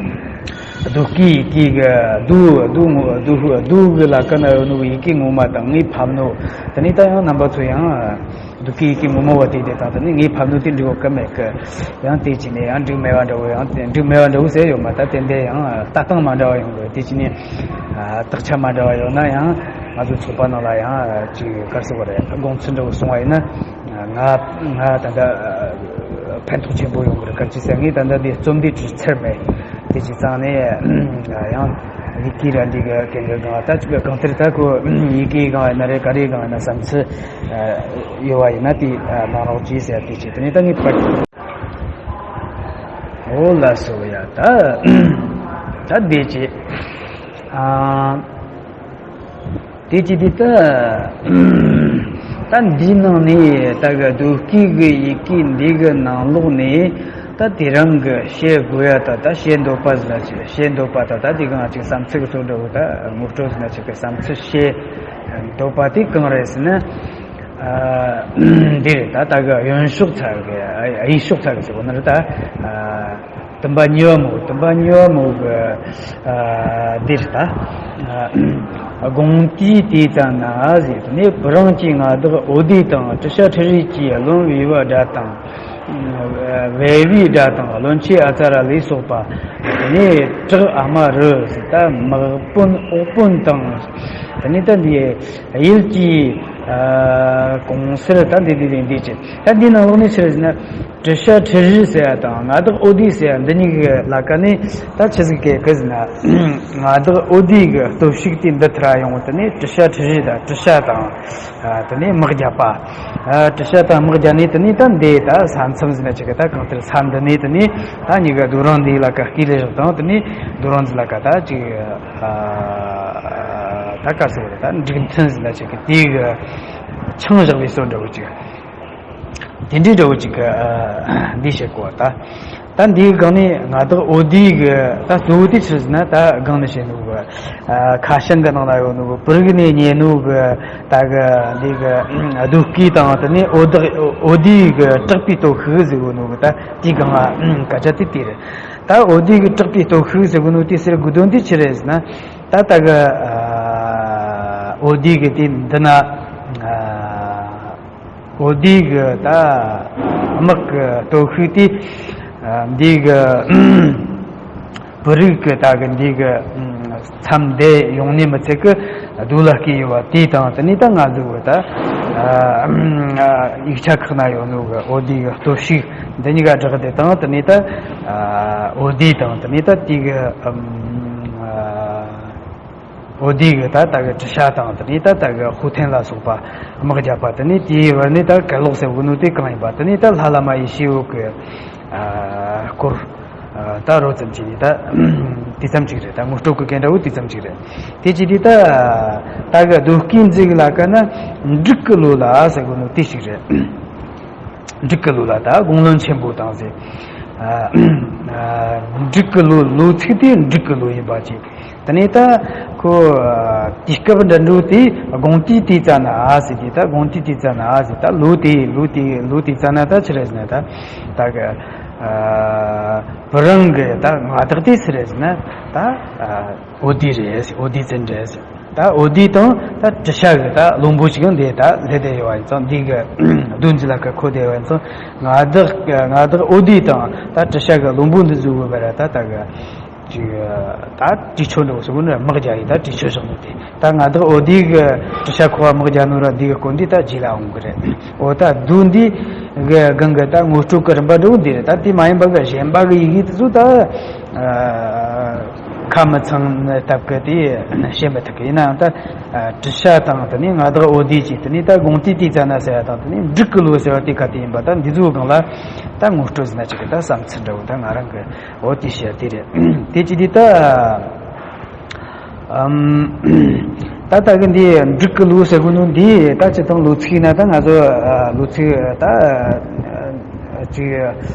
རྡོ་སྐས་ཡི་གེ་གི་རྡོ་རྡོ་ངོ་རྡོ་རྡོ་གི་ལ་ཀ་ན་ཡོད་ནོ་ཡི་གེ་ངོ་མ་དང་ངས་ཕབ་ནོ་དེ་ནས་ད་ཡང་རྣམ་པ་ཚོ་ཡང་། རྡོ་སྐས་ཡི་གེ་ངོ་མ་བ་དེ་དེ་དང་དེ་ནི་ངའི་ཕབ་ནོ་དེ་འགྲིག་གོ་གི་མེད་གི། ཡང་དེ་ཅི་ནས་ཡང་འགྲིག་མེད་པ་འདྲ་བོ། ཡང་དེ་འགྲིག་མེད་པ་འདྲ་བོ་ཟེར་ཡོད་མ། ད་དེ་འདྲ་ཡང་ལྟ་སྟངས་མ་འདྲ་བ་ཡོང་གི། དེ་ཅི་ནས་ཨ། དག་ཆ་མ་འདྲ་བ་ཡོད་ན་ཡང་ང་ཚོ་ཚོགས་པ་ནང་ལ་ཡང་ཅིག་ག་རེ་ཟེར་དགོས་རེད། དགོངས་ཚུལ་འདྲ་བོ་གསུང་བ་ཡིན་ན་ང་ང་ད་ལྟ་ཕན་ཐོགས་ཆེན་པོ་ཡོང་གི་རེད། ག་ཅི་ཟེར་ངས་ད་ལྟ་འདི་རྩོམ་འདི་བྲིས་ཚར་མེད། དེ་ཅི་ཙང་ནས་ཡང་ཡི་གེ་ར་འདི་གི་གན་གི་གང་ད་ཅིག་གང་ལྟར་ད་ཁོ་ཡི་གེ་གང་ཡིན་ན་རེད། ག་རེ་གང་ཡིན་ན་བསམ་ཚུལ། ཡོད་བ་ཡིན་ན་དེ་གནང་རོགས་གྱིས་ཟེར་དེ་བྱས། དེ་ནས་ད་ངས་ཕར། འོ་ལགས་སོ། ཡ་ད་ད་དེ་བྱས། ཨ། དེ་བྱས་དེ་ད་ད་འདིའི་ནང་ནས་ད་གི་རྡོ་སྐས་གི་ཡི་གེ་འདི་གི་ནང་ལོགས་ནས་ད་དེ་རང་གི་བཤད་དགོས་ཡ་ད་ད་བཤད་འདོད་པ་ཟེར་ན་ཅིག་བཤད་འདོད་པ་ད་ད་དེ་གང་ཅིག་བསམ་ཚུལ་གི་ཚོགས་འདྲ་བོ་ད་ངོ་སྤྲོད་ཟེར་ན་ཅིག་གི་བསམ་ཚུལ་བཤད། འདོད་པ་དེ་གང་རེད་ཟེར་ན། ཨ། འདི་རེད་ད། ད་གི་གཡོན་ཕྱོགས་ཚ་གི་ཨ། གཡས་ཕྱོགས་ཚ་གི་ཟེར་བ་ན་རེད་ད། ཨ། བདུན་པ་གཉིས་པ་མོ། བདུན་པ་གཉིས་པ་མོ་གི། ཨ། འདི་རེད་ད། ཨ། དགོངས་ཏེ་དེ་ཙ་ན་ཟེར་དུས་ནས་བུ་རང་གི་མངའ་བདག་འོ་དེ་དང་། དྲི་ཤ་ཁྲི་རིས་ཀྱི་བློན་བེ་བ་དགྲ་དང་། བལ་བའི་དགྲ་དང་བློན་ཆེན་ཨ་ཙ་ར་ལས་སོགས་པ། དེ་ནས་བྲག་ཨ་མ་རུ་ཟེར་ད་དམག་དཔོན་འོག་དཔོན་དང་། དེ་ནས་ད་འདི་གཡུལ་གྱི་ ཨ། གོང་གསལ་ད་འདི་འདི་འདི་འདི་བྱས། ད་འདི་ནང་ལོགས་ནས་ཆི་རེད་ཟེར་ན། དྲི་ཤ་དྲི་རུས་ཟེར་ཡ་དང་མངའ་བདག་འོ་དེ་ཟེར་ཡ་འདི་གཉིས་ཀྱི་ལ་ཀ་ནས་ད་ཆི་ཟིག་གི་གི་ཟེར་ན། མངའ་བདག་འོ་དེ་གི་སྟོབས་ཤུགས་དེ་འདི་ཐུར་ཡོང་། དེ་ནས་དྲི་ཤ་དྲི་རུས་དང་དྲི་ཤ་དང་། ཨ། དེ་ནས་དམག་རྒྱབ་པ། ཨ། དྲི་ཤ་དང་དམག་རྒྱབ་ནས་དེ་ནས་ད་འདི་ད་ས་མཚམས་ཟེར་ན་ཅིག་གི་ད་གང་ལྟར་ས་འདི་ནས་དེ་ནས་ད་གཉིས་ཀ་རྡོ་རིང་འདི་ལ་ཀ་སྐས་ལས་བཞག་དང་། དེ་ནས་རྡོ་རིང་འདི་ལ་ཀ་ད་ཅིག་ཨ། ད་ག་ཟེར་བ་རེད། ད་འབྲུག་མཐུན་ཟེར་ན་ཅིག་གི་དེ་གི་ཆང་བཞག་པའི་སྲོལ་འདྲ་བོ་ཅིག་དེ་འདྲའི་འདྲ་བོ་ཅིག་གི་ཨ། འདི་བཤད་གོ། ད་ད་འདིའི་སྒང་ནས་མངའ་བདག་འོ་དེ་གི་ད་གཙོ་བོ་དེ་ཆི་ཟེར་ན། ད་སྒང་ནས་བཤད་ནོ་གི་ཨ། ཁ་བྱང་གི་ནང་ལ་ཡོད་ནོ་གི་བུ་རིགས་ནས་རྙེད་ནོ་གི་ད་གི་འདི་གི་རྡོ་སྐས་དང་། དེ་ནས་འོ་བདག་འོ་དེ་གི་དྲེགས་པའི་སྟོབས་ཤུགས་ཟེར་གོ་ནོ་གི་ད་དེའི་སྒང་ལ་སྐད་ཆ་དེ་དེ་རེད། ད་འོ་དེ་གི་དྲེགས་པའི་སྟོབས་ཤུགས་ཟེར་གོ་ནོ་དེ་ཟེར་དགོས་དོན་དེ་ཆི་རེད་ཟེར་ན། ད་ད་གི་ཨ། འོ་དེ་གི་དེ་འདི་ན་ཨ། འོ་དེ་གི་ད་དམག་གི་སྟོབས་ཤུགས་དེ་ཨ། འདི་གི་བུ་རིགས་གི་ད་གི་འདི་གི་མཚམས་འདི་ཡོང་ནས་མི་ཚད་གི་རྡོ་ལ་སྐས་ཡོད་པ་དེ་དང་། དེ་ནས་ད་ང་ཚོ་གི་ད་ཨ། ཡིག་ཆ་ཁག་ན་ཡོད་ནོ་གི་འོ་དེ་གི་སྟོབས་ཤུགས་འདི་གཉིས་ཀ་སྦྲགས་དེ་དང་། དེ་ནས་ད་ཨ། འོ་དེ་དང་། དེ་ནས་ད་དེ་གི་ཨ། འོ་དེ་གི་ད་ད་གི་དྲི་ཤ་དང་། དེ་ནས་ད་ད་གི་ཧུ་ཐན་ལ་སོགས་པ་དམག་རྒྱབ་པ། དེ་ནས་དེའི་བར་ནས་ད་གར་ལོག་ཟེར་གོ་ནོ་དེ་གང་ཡིན་པ། དེ་ནས་ད་ལྷ་བླ་མ་ཡེ་ཤེས་འོད་གི་ཨ། སྐོར་ཨ། ད་རོབ་ཙམ་ཅིག་ནས་ད་དེ་ཙམ་ཅིག་རེད། ད་ངོ་སྤྲོད་གི་གན་འདྲ་བོ་དེ་ཙམ་ཅིག་རེད། དེ་ཅི་དེ་ད་ད་གི་རྡོ་སྐས་འཛེགས་ལ་ཀ་ན་འབྲུག་གི་ལོ་ལ་ཟེར་གོ་ནོ་དེ་ཞིག་རེད། འབྲུག་གི་ལོ་ལ་ད་དགུང་ལོ་ཆེན་པོ་དང་ཟེར། ཨ། ཨ། འབྲུག་གི་ལོ། ལོ་ཚིགས་དེ་འབྲུག་གི་ལོ་ཡིན་པ་ཅིག་དེ་ནས་ད་ཁོ་ཨ། དུས་སྐབས་འདྲ་འགྲོ་དེ་དགུང་དུས་དེ་ཙ་ན་ཨ་ཟེར་གི། ད་དགུང་དུས་དེ་ཙ་ན་ཨ་ཟེར། ད་ལོ་དེ་ལོ་དེ་ལོ་དེ་ཙ་ན་ད་ཆི་རེད་ཟེར་ན། ད་ད་གི་ཨ། བུ་རང་གི་ད་མངའ་བདག་དེ་ཆི་རེད་ཟེར་ན། ད་ཨ། འོ་དེ་རེད། འོ་དེ་བཙན་རེད། ད་འོ་དེ་དང་ད་དྲི་ཤ་གི་ད་བློན་པོ་ཅིག་ཡང་འདི་ད་སླེབས་བསྡད་ཡོད་པ་ཡིན་ཙང་། འདི་གི་རྡོ་འཛི་ལ་ཀ་ཁོ་བསྡད་ཡོད་པ་ཡིན་ཙང་། མངའ་བདག་མངའ་བདག་འོ་དེ་དང་ད་དྲི་ཤ་གི་བློན་པོ་འདི་ཚོའི་བར་ད་ད་གི་ཅིག་ད་གྲོས་ཆོད་འདྲ་བོ་ཟེར་གོ་ནོ། དམག་རྒྱག་ཡིན་ད་གྲོས་ཆོད་བཞག་ནོ་དེ། ད་མངའ་བདག་འོ་དེ་གི་དྲི་ཤ་ཁོ་བ་དམག་རྒྱག་ནོ་ར་འདི་གི་སྐོར་འདི་ད་རྗེས་ལ་འོང་གི་རེད། འོ་ད་རྡོ་འདི་གི་སྒང་གི་ད་ངོ་སྤྲོད་གི་རིམ་པ་འདྲ་བོ་འདི་རེད། ད་དེ་མ་ཡིན་པ་གི་གཞན་པ་གི་ཡི་གེ་དེ་ཚོ་ད་ཨ། ཁ་མི་ཚང་ནི་སྟབས་གི་དེ་བཤད་མི་ཐུབ་གི། ཡིན་ནའང་ད་ཨ། དྲི་ཤ་དང་། དེ་ནས་མངའ་བདག་འོ་དེ་ཅིག་དེ་ནས་ད་དགུང་དུས་དེ་ཙ་ན་ཟེར་ཡ་དང་། དེ་ནས་འབྲུག་གི་ལོ་ཟེར་བ་དེ་ག་དེ་ཡིན་པ། ད་འདི་ཚོའི་སྒང་ལ་ད་ངོ་སྤྲོད་ཟེར་ན་ཅིག་གི་ད་བསམ་ཚུལ་འདྲ་བོ་ད་ང་རང་གི་འོ་དེ་བཤད་དེ་རེད། དེ་ཅི་དེ་ད་ཨམ། ད་ད་གི་འདི་འབྲུག་གི་ལོ་ཟེར་གོ་ནོ་འདི་ད་སྤྱིར་བཏང་ལོ་ཚིགས་ན་ད་ང་ཚོ་ཨ། ལོ་ཚིགས་ད་ཨ། ཅིག་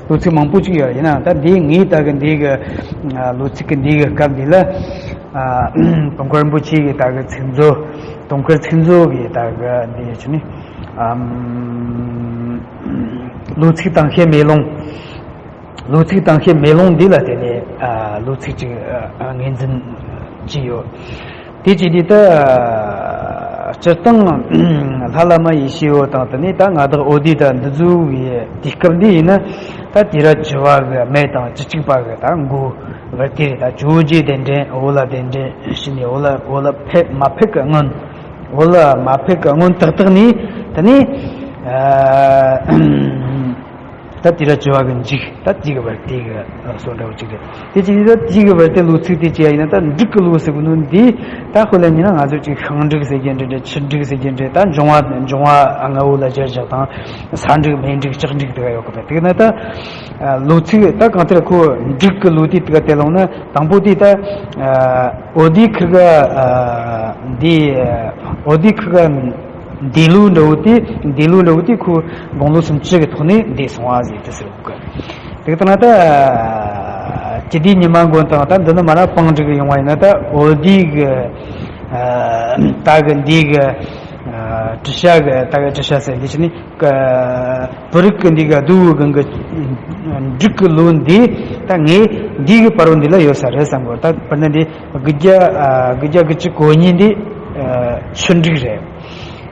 ལོ་ཚིགས་མང་པོ་ཅིག་ཡོད། ཡིན་ནའང་ད་འདི་ངས་ད་གི་འདི་གི་ཨ། ལོ་ཚིགས་གི་འདི་གི་སྐབས་འདི་ལ་ཨ། དུང་དཀར་རིན་པོ་ཆེ་གི་ད་གི་ཚིག་མཛོད། དུང་དཀར་ཚིག་མཛོད་གི་ད་གི་འདི་ཆི་ནི་ཨམ། ལོ་ཚིགས་དང་བཤད་མེ་ལོང་། ལོ་ཚིགས་དང་བཤད་མེ་ལོང་འདི་ལ་བརྟེན་ནས་ཨ། ལོ་ཚིགས་ཅིག་ཨ། ངོས་འཛིན་བྱས་ཡོད། དེ་བྱས་དུས་ད་སྤྱིར་བཏང་ལྷ་བླ་མ་ཡེ་ཤེས་འོད་དང་། དེ་ནས་ད་མངའ་བདག་འོ་དེ་དང་འདི་ཚོའི་དུས་སྐབས་འདི་ཡིན་ན། ད་དུས་རབས་བཅུ་པ་གི་སྨད་དང་བཅུ་གཅིག་པ་གི་ད་འགོ་བར་དེ་རེད། ད་ཇོ་བོ་རྗེ་གདན་འདྲེན། འོ་ལ་གདན་འདྲེན་བྱས་ནས། འོ་ལ་འོ་ལ་ཕེབས་མ་ཕེབས་གི་སྔོན། འོ་ལ་མ་ཕེབས་གི་སྔོན་ཏག་ཏག་ནས། དེ་ནས་ཨ། ད་དུས་རབས་བཅུ་པ་གི་མཇུག། ད་དེ་གི་བར་དེ་གི་སོ་འདྲ་བོ་ཅིག་རེད། དེ་ཅི་ད་དེ་གི་བར་དེ་ལོ་ཚིགས་དེ་ཅི་ཡ་ཡིན་ན། ད་འབྲུག་གི་ལོ་ཟེར་གོ་ནོ་འདི་ད་དཔེ་ལ་ཉན་ན་ང་ཚོ་ཅིག་ཤིང་འབྲུག་ཟེར་གྱི་འདྲ་འདྲ། ཆུ་འབྲུག་ཟེར་གྱི་འདྲ། ད་འབྱུང་བ་འབྱུང་བ་ལྔ་བོ་ལ་སྦྱར་བཞག་དང་། ས་འབྲུག་མེ་འབྲུག་ལྕགས་འབྲུག་དེ་ག་ཡོད་གི་མེད། དེ་ན་ད་ལོ་ཚིགས་ད་གང་ལྟར་ཁོ་འབྲུག་གི་ལོ་དེ་དེ་ག་དེ་ལོང་ན། དང་པོ་དེ་ད་འོ་དེ་ཁིར་ག་འདི་འོ་དེ་ཁིར་ག་འདས་ལོ་འདྲ་བོ་དེ། འདས་ལོ་འདྲ་བོ་དེ་ཁོ་དགུང་ལོ་སུམ་ཅུ་གི་ཐོག་ནས་འདས་སོང་བ་ཟེར་དུ་ཟེར་གི། དེ་ལྟ་ན་ད་སྤྱི་ཟླའི་ཉི་མ་མགོན་དང་། ད་འདི་ནི་མ་ར་སྤང་འབྲུག་ཡོང་བ་ཡིན་ན། ད་འོ་དེ་གི་ཨ། ད་གི་འདི་གི་ཨ། དྲི་ཤ་གི། ད་གི་དྲི་ཤ་ཟེར་འདི་ཆི་ནི་ཀ་བུ་རིགས་གི་འདི་གི་རྡོ་བོ་གི་གི་འབྲུག་གི་ལོ་འདི་ད་ངས་འདི་གི་བར་བོ་འདི་ལ་ཡོད་ས་རེད་བསམ་གོ། ད་དཔེར་ན་འདི་དགུ་བརྒྱ་ཨ། དགུ་བརྒྱ་དགུ་བཅུ་གོ་གཉིས་འདི་ཨ། ཆུ་འབྲུག་རེད།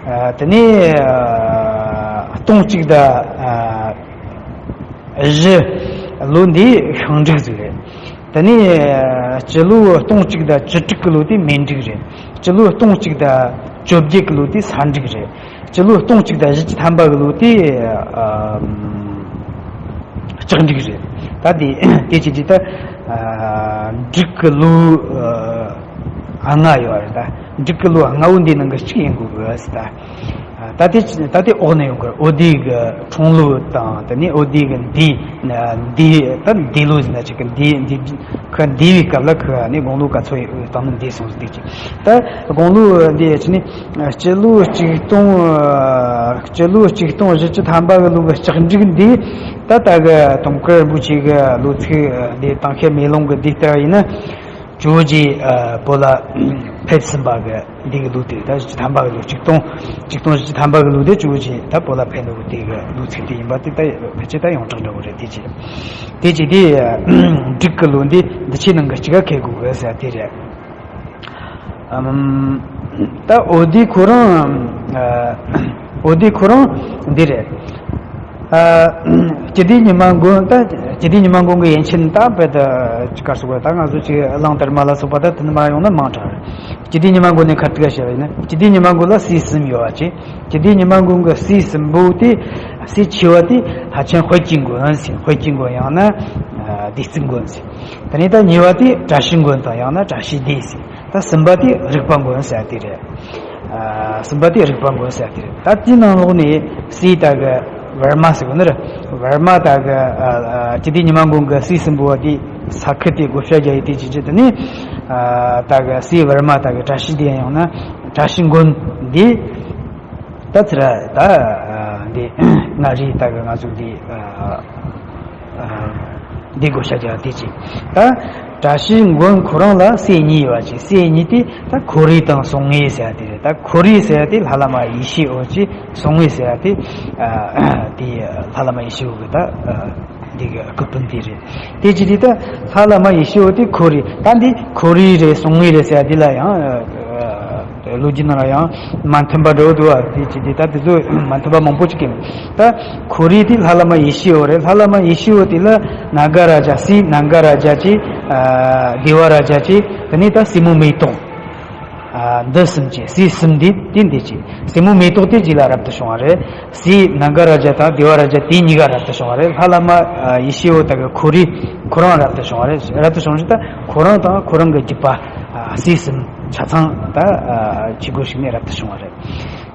ཨ། དེ་ནས་ཨ། སྟོང་གཅིག་དང་ཨ། བཞི་ལོ་འདི་ཤིང་འབྲུག་ཟིག་རེད། དེ་ནས་སྤྱི་ལོ་སྟོང་གཅིག་དང་བཅུ་དྲུག་གི་ལོ་དེ་མེ་འབྲུག་རེད། སྤྱི་ལོ་སྟོང་གཅིག་དང་ བཅོ་བརྒྱད་ཀྱི་ལོ་དེ་གསར་འབྲུག་རེད། སྤྱི་ལོ་སྟོང་གཅིག་དང་བཞི་བཅུ་ཐམ་པ་གི་ལོ་དེ་ཨ་ལྕགས་འབྲུག་རེད། ད་དེ་དེ་བྱས་དུས་ད་ཨ་འབྲུག་གི་ལོ་ཨ་ལྔ་ཡོད་རེད། ད་འབྲུག་གི་ལོ་ལྔ་བོ་འདི་ནང་གི་གཅིག་ཡིན་དགོས་གི་ཟེར། ད་ད་དེ་ད་དེ་འོག་ནས་ཡོང་གི་རེད། འོ་དེ་གི་འཁྲུངས་ལོ་དང་དེ་ནས་འོ་དེ་གི་འདས་འདས་ད་འདས་ལོ་ཟེར་ན་ཅིག་གི་འདས་འདས་ཁོ་འདས་པའི་སྐབས་ལ་ཁོ་ནི་དགུང་ལོ་ག་ཚོད་ཡོད་དང་ནི་འདས་སོང་ཟེར་དུས་ཀྱི། ད་དགུང་ལོ་འདི་ཕྱི་ནི་སྤྱི་ལོ་གཅིག་སྟོང་སྤྱི་ལོ་གཅིག་སྟོང་བཞི་བཅུ་ཐམ་པ་གི་ལོ་གི་ལྕགས་འབྲུག་འདི་ད་ལྟ་གི་དུང་དཀར་རིན་པོ་ཆེ་གི་ལོ་ཚིགས་འདི་དང་ཤེས་མེ་ལོང་གི་འདི་ལྟ་བ་ཡིན་ན། ཇོ་བོ་རྗེ་ཨ་བོད་ལ་ཕེབས་ཟིན་པ་གི་འདི་གི་ལོ་དེ་ད་བཞི་བཅུ་ཐམ་པ་གི་ལོ་གཅིག་སྟོང་གཅིག་སྟོང་བཞི་བཅུ་ཐམ་པ་གི་ལོ་དེ་ཇོ་བོ་རྗེ་ད་བོད་ལ་ཕེབས་འདུག་གི་དེ་གི་ལོ་ཚིགས་དེ་ཡིན་པ་དེ་ད་ཕལ་ཆེར་ད་ཡོངས་གྲགས་འདྲ་བོ་རེད། དེ་ཅི་དེ་ཅི་དེ་འབྲུག་གི་ལོ་འདི་འདི་ཕྱི་ནང་གི་གཅིག་ག་ཁེལ་དགོས་གི་ཟེར་དེ་རེད། ཨམ། ད་འོ་དེ་ཁོ་རང་ཨ་འོ་དེ་ཁོ་རང་འདི་རེད། ཨ་སྤྱི་ཟླའི་ཉི་མ་མགོན། ད་སྤྱི་ཟླའི་ཉི་མ་མགོན་གྱི་ཡན་ཆད་ད་བོད་ད་ཅི་ག་སོགས་པ་ད་ང་ཚོ་ཅིག་གླང་དར་མ་ལ་སོགས་པ་ད་དེ་ནི་མ་ཡོང་ན་མང་དྲགས་རེད། སྤྱི་ཟླའི་ཉི་མ་མགོན་ནས་ཁ་ཐུག་བཤད་པ་ཡིན་ན་སྤྱི་ཟླའི་ཉི་མ་མགོན་ལ་སྲས་གསུམ་ཡོད་པ་ཅིག་སྤྱི་ཟླའི་ཉི་མ་མགོན་གྱི་སྲས་གསུམ་པོ་དེ་སྲས་ཆེ་བ་དེ་ལྷ་ཆེན་དཔལ་གྱི་མགོན་ཟེར། དཔལ་གྱི་མགོན་ཡང་ན་ཨ་བདེ་སྐྱིད་མགོན་ཟེར། དེ་ནས་ད་གཉིས་པ་དེ་བཀྲ་ཤིས་མགོན་དང་ཡང་ན་བཀྲ་ཤིས་སྡེ་ཟེར། ད་གསུམ་པ་དེ་རིག་པ་མགོན་ཟེར་དེ་རེད། ཨ་གསུམ་པ་དེ་རིག་པ་མགོན་ཟེར་དེ་རེད། ད་དེའི་ནང་ལོགས་ནས་སྲས་ད་གི་ཝར་མ་ཟེར་གོ་ནི་རེད། ཝར་མ་ད་གི་ཨ་ཨ་སྤྱི་ཟླའི་ཉི་མ་མགོན་གི་སྲས་གསུམ་པོ་དེ་ས་ཁུལ་དེ་བགོ་བཤའ་རྒྱག་ཡས་དེ་བྱེད་ཀྱི་དེ་ནས་ཨ་ད་གི་སྲས་ཝར་མ་ད་གི་བཀྲ་ཤིས་སྡེ་ཡང་ན་བཀྲ་ཤིས་མགོན་འདི། ད་ཚེ་ར་ད་ཨ་འདི་མངའ་རིས་ད་གི་ང་ཚོ་འདི་ཨ་ཨ་འདི་བགོ་བཤའ་རྒྱག་དེ་ཅི། ད་བཀྲ་ཤིས་མགོན་ཁོ་རང་ལ་སྲས་གཉིས་ཡོད་པ་ཅིག་སྲས་གཉིས་དེ་ད་ཁོར་ཡུག་དང་ཟོང་ངེ་ཟེར་ཡ་དེ་རེད། ད་ཁོར་ཡུག་ཟེར་ཡ་དེ་ལྷ་བླ་མ་ཡེ་ཤེས་འོད་ཅིག་ཟོང་ངེ་ཟེར་ཡ་དེ་ཨ་དེ་ལྷ་བླ་མ་ཡེ་ཤེས་འོད་གི་ད་ཨ་འདི་གི་སྐུ་སྤུན་དེ་རེད། དེ་ཅི་དེ་ད་ལྷ་བླ་མ་ཡེ་ཤེས་འོད་དེ་ཁོར་ཡུག་ད་འདི་ཁོར་ཡུག་རེད་ཟོང་ངེ་རེད་ཟེར་ཡ་དེ་ལ་ཡང་ཨ། ལོ་རྒྱུས་ནང་ལ་ཡང་མ་མཐུན་པ་འདྲ་བོ་འདུག་བ། དེ་ཅི་དེ་ད་དེ་ཚོ་མ་མཐུན་པ་མང་པོ་ཅིག་ཡིན། ད་ཁོར་ཡུག་དེ་ལྷ་བླ་མ་ཡེ་ཤེས་འོད་རེད། ལྷ་བླ་མ་ཡེ་ཤེས་འོད་དེ་ལ་ནཱ་ག་རཱ་ཛ་སྲས་ནཱ་ག་རཱ་ཛ་ཅིག་ཨ་དེ་བ་རཱ་ཛ་ཅིག་དེ་ནས་ད་སྲས་མོ་མེ་ཏོག་ཨ་འདི་གསུམ་གྱི་སྲས་གསུམ་འདི་དེ་འདི་ཅིག་སྲས་མོ་མེ་ཏོག་དེ་རྗེས་ལ་རབ་ཏུ་བྱུང་བ་རེད། སྲས་ནཱ་ག་རཱ་ཛ་དང་དེ་བ་རཱ་ཛ་དེ་གཉིས་ཀ་རབ་ཏུ་བྱུང་བ་རེད། ལྷ་བླ་མ་ཨ་ཡེ་ཤེས་འོད་ད་གི་ཁོར་ཡུག་ཁོ་རང་རབ་ཏུ་བྱུང་བ་རེད། རབ་ཏུ་བྱུང་རེད། ད་ཁོ་རང་དང་ཁོ་རང་གི་རྒྱུད་པ་ཨ་སྲས་གསུམ། ཆ་ཚང་ད་ཨ་ཆོས་སྒོ་ཞུགས་ནས་རབ་ཏུ་བྱུང་བ་རེད།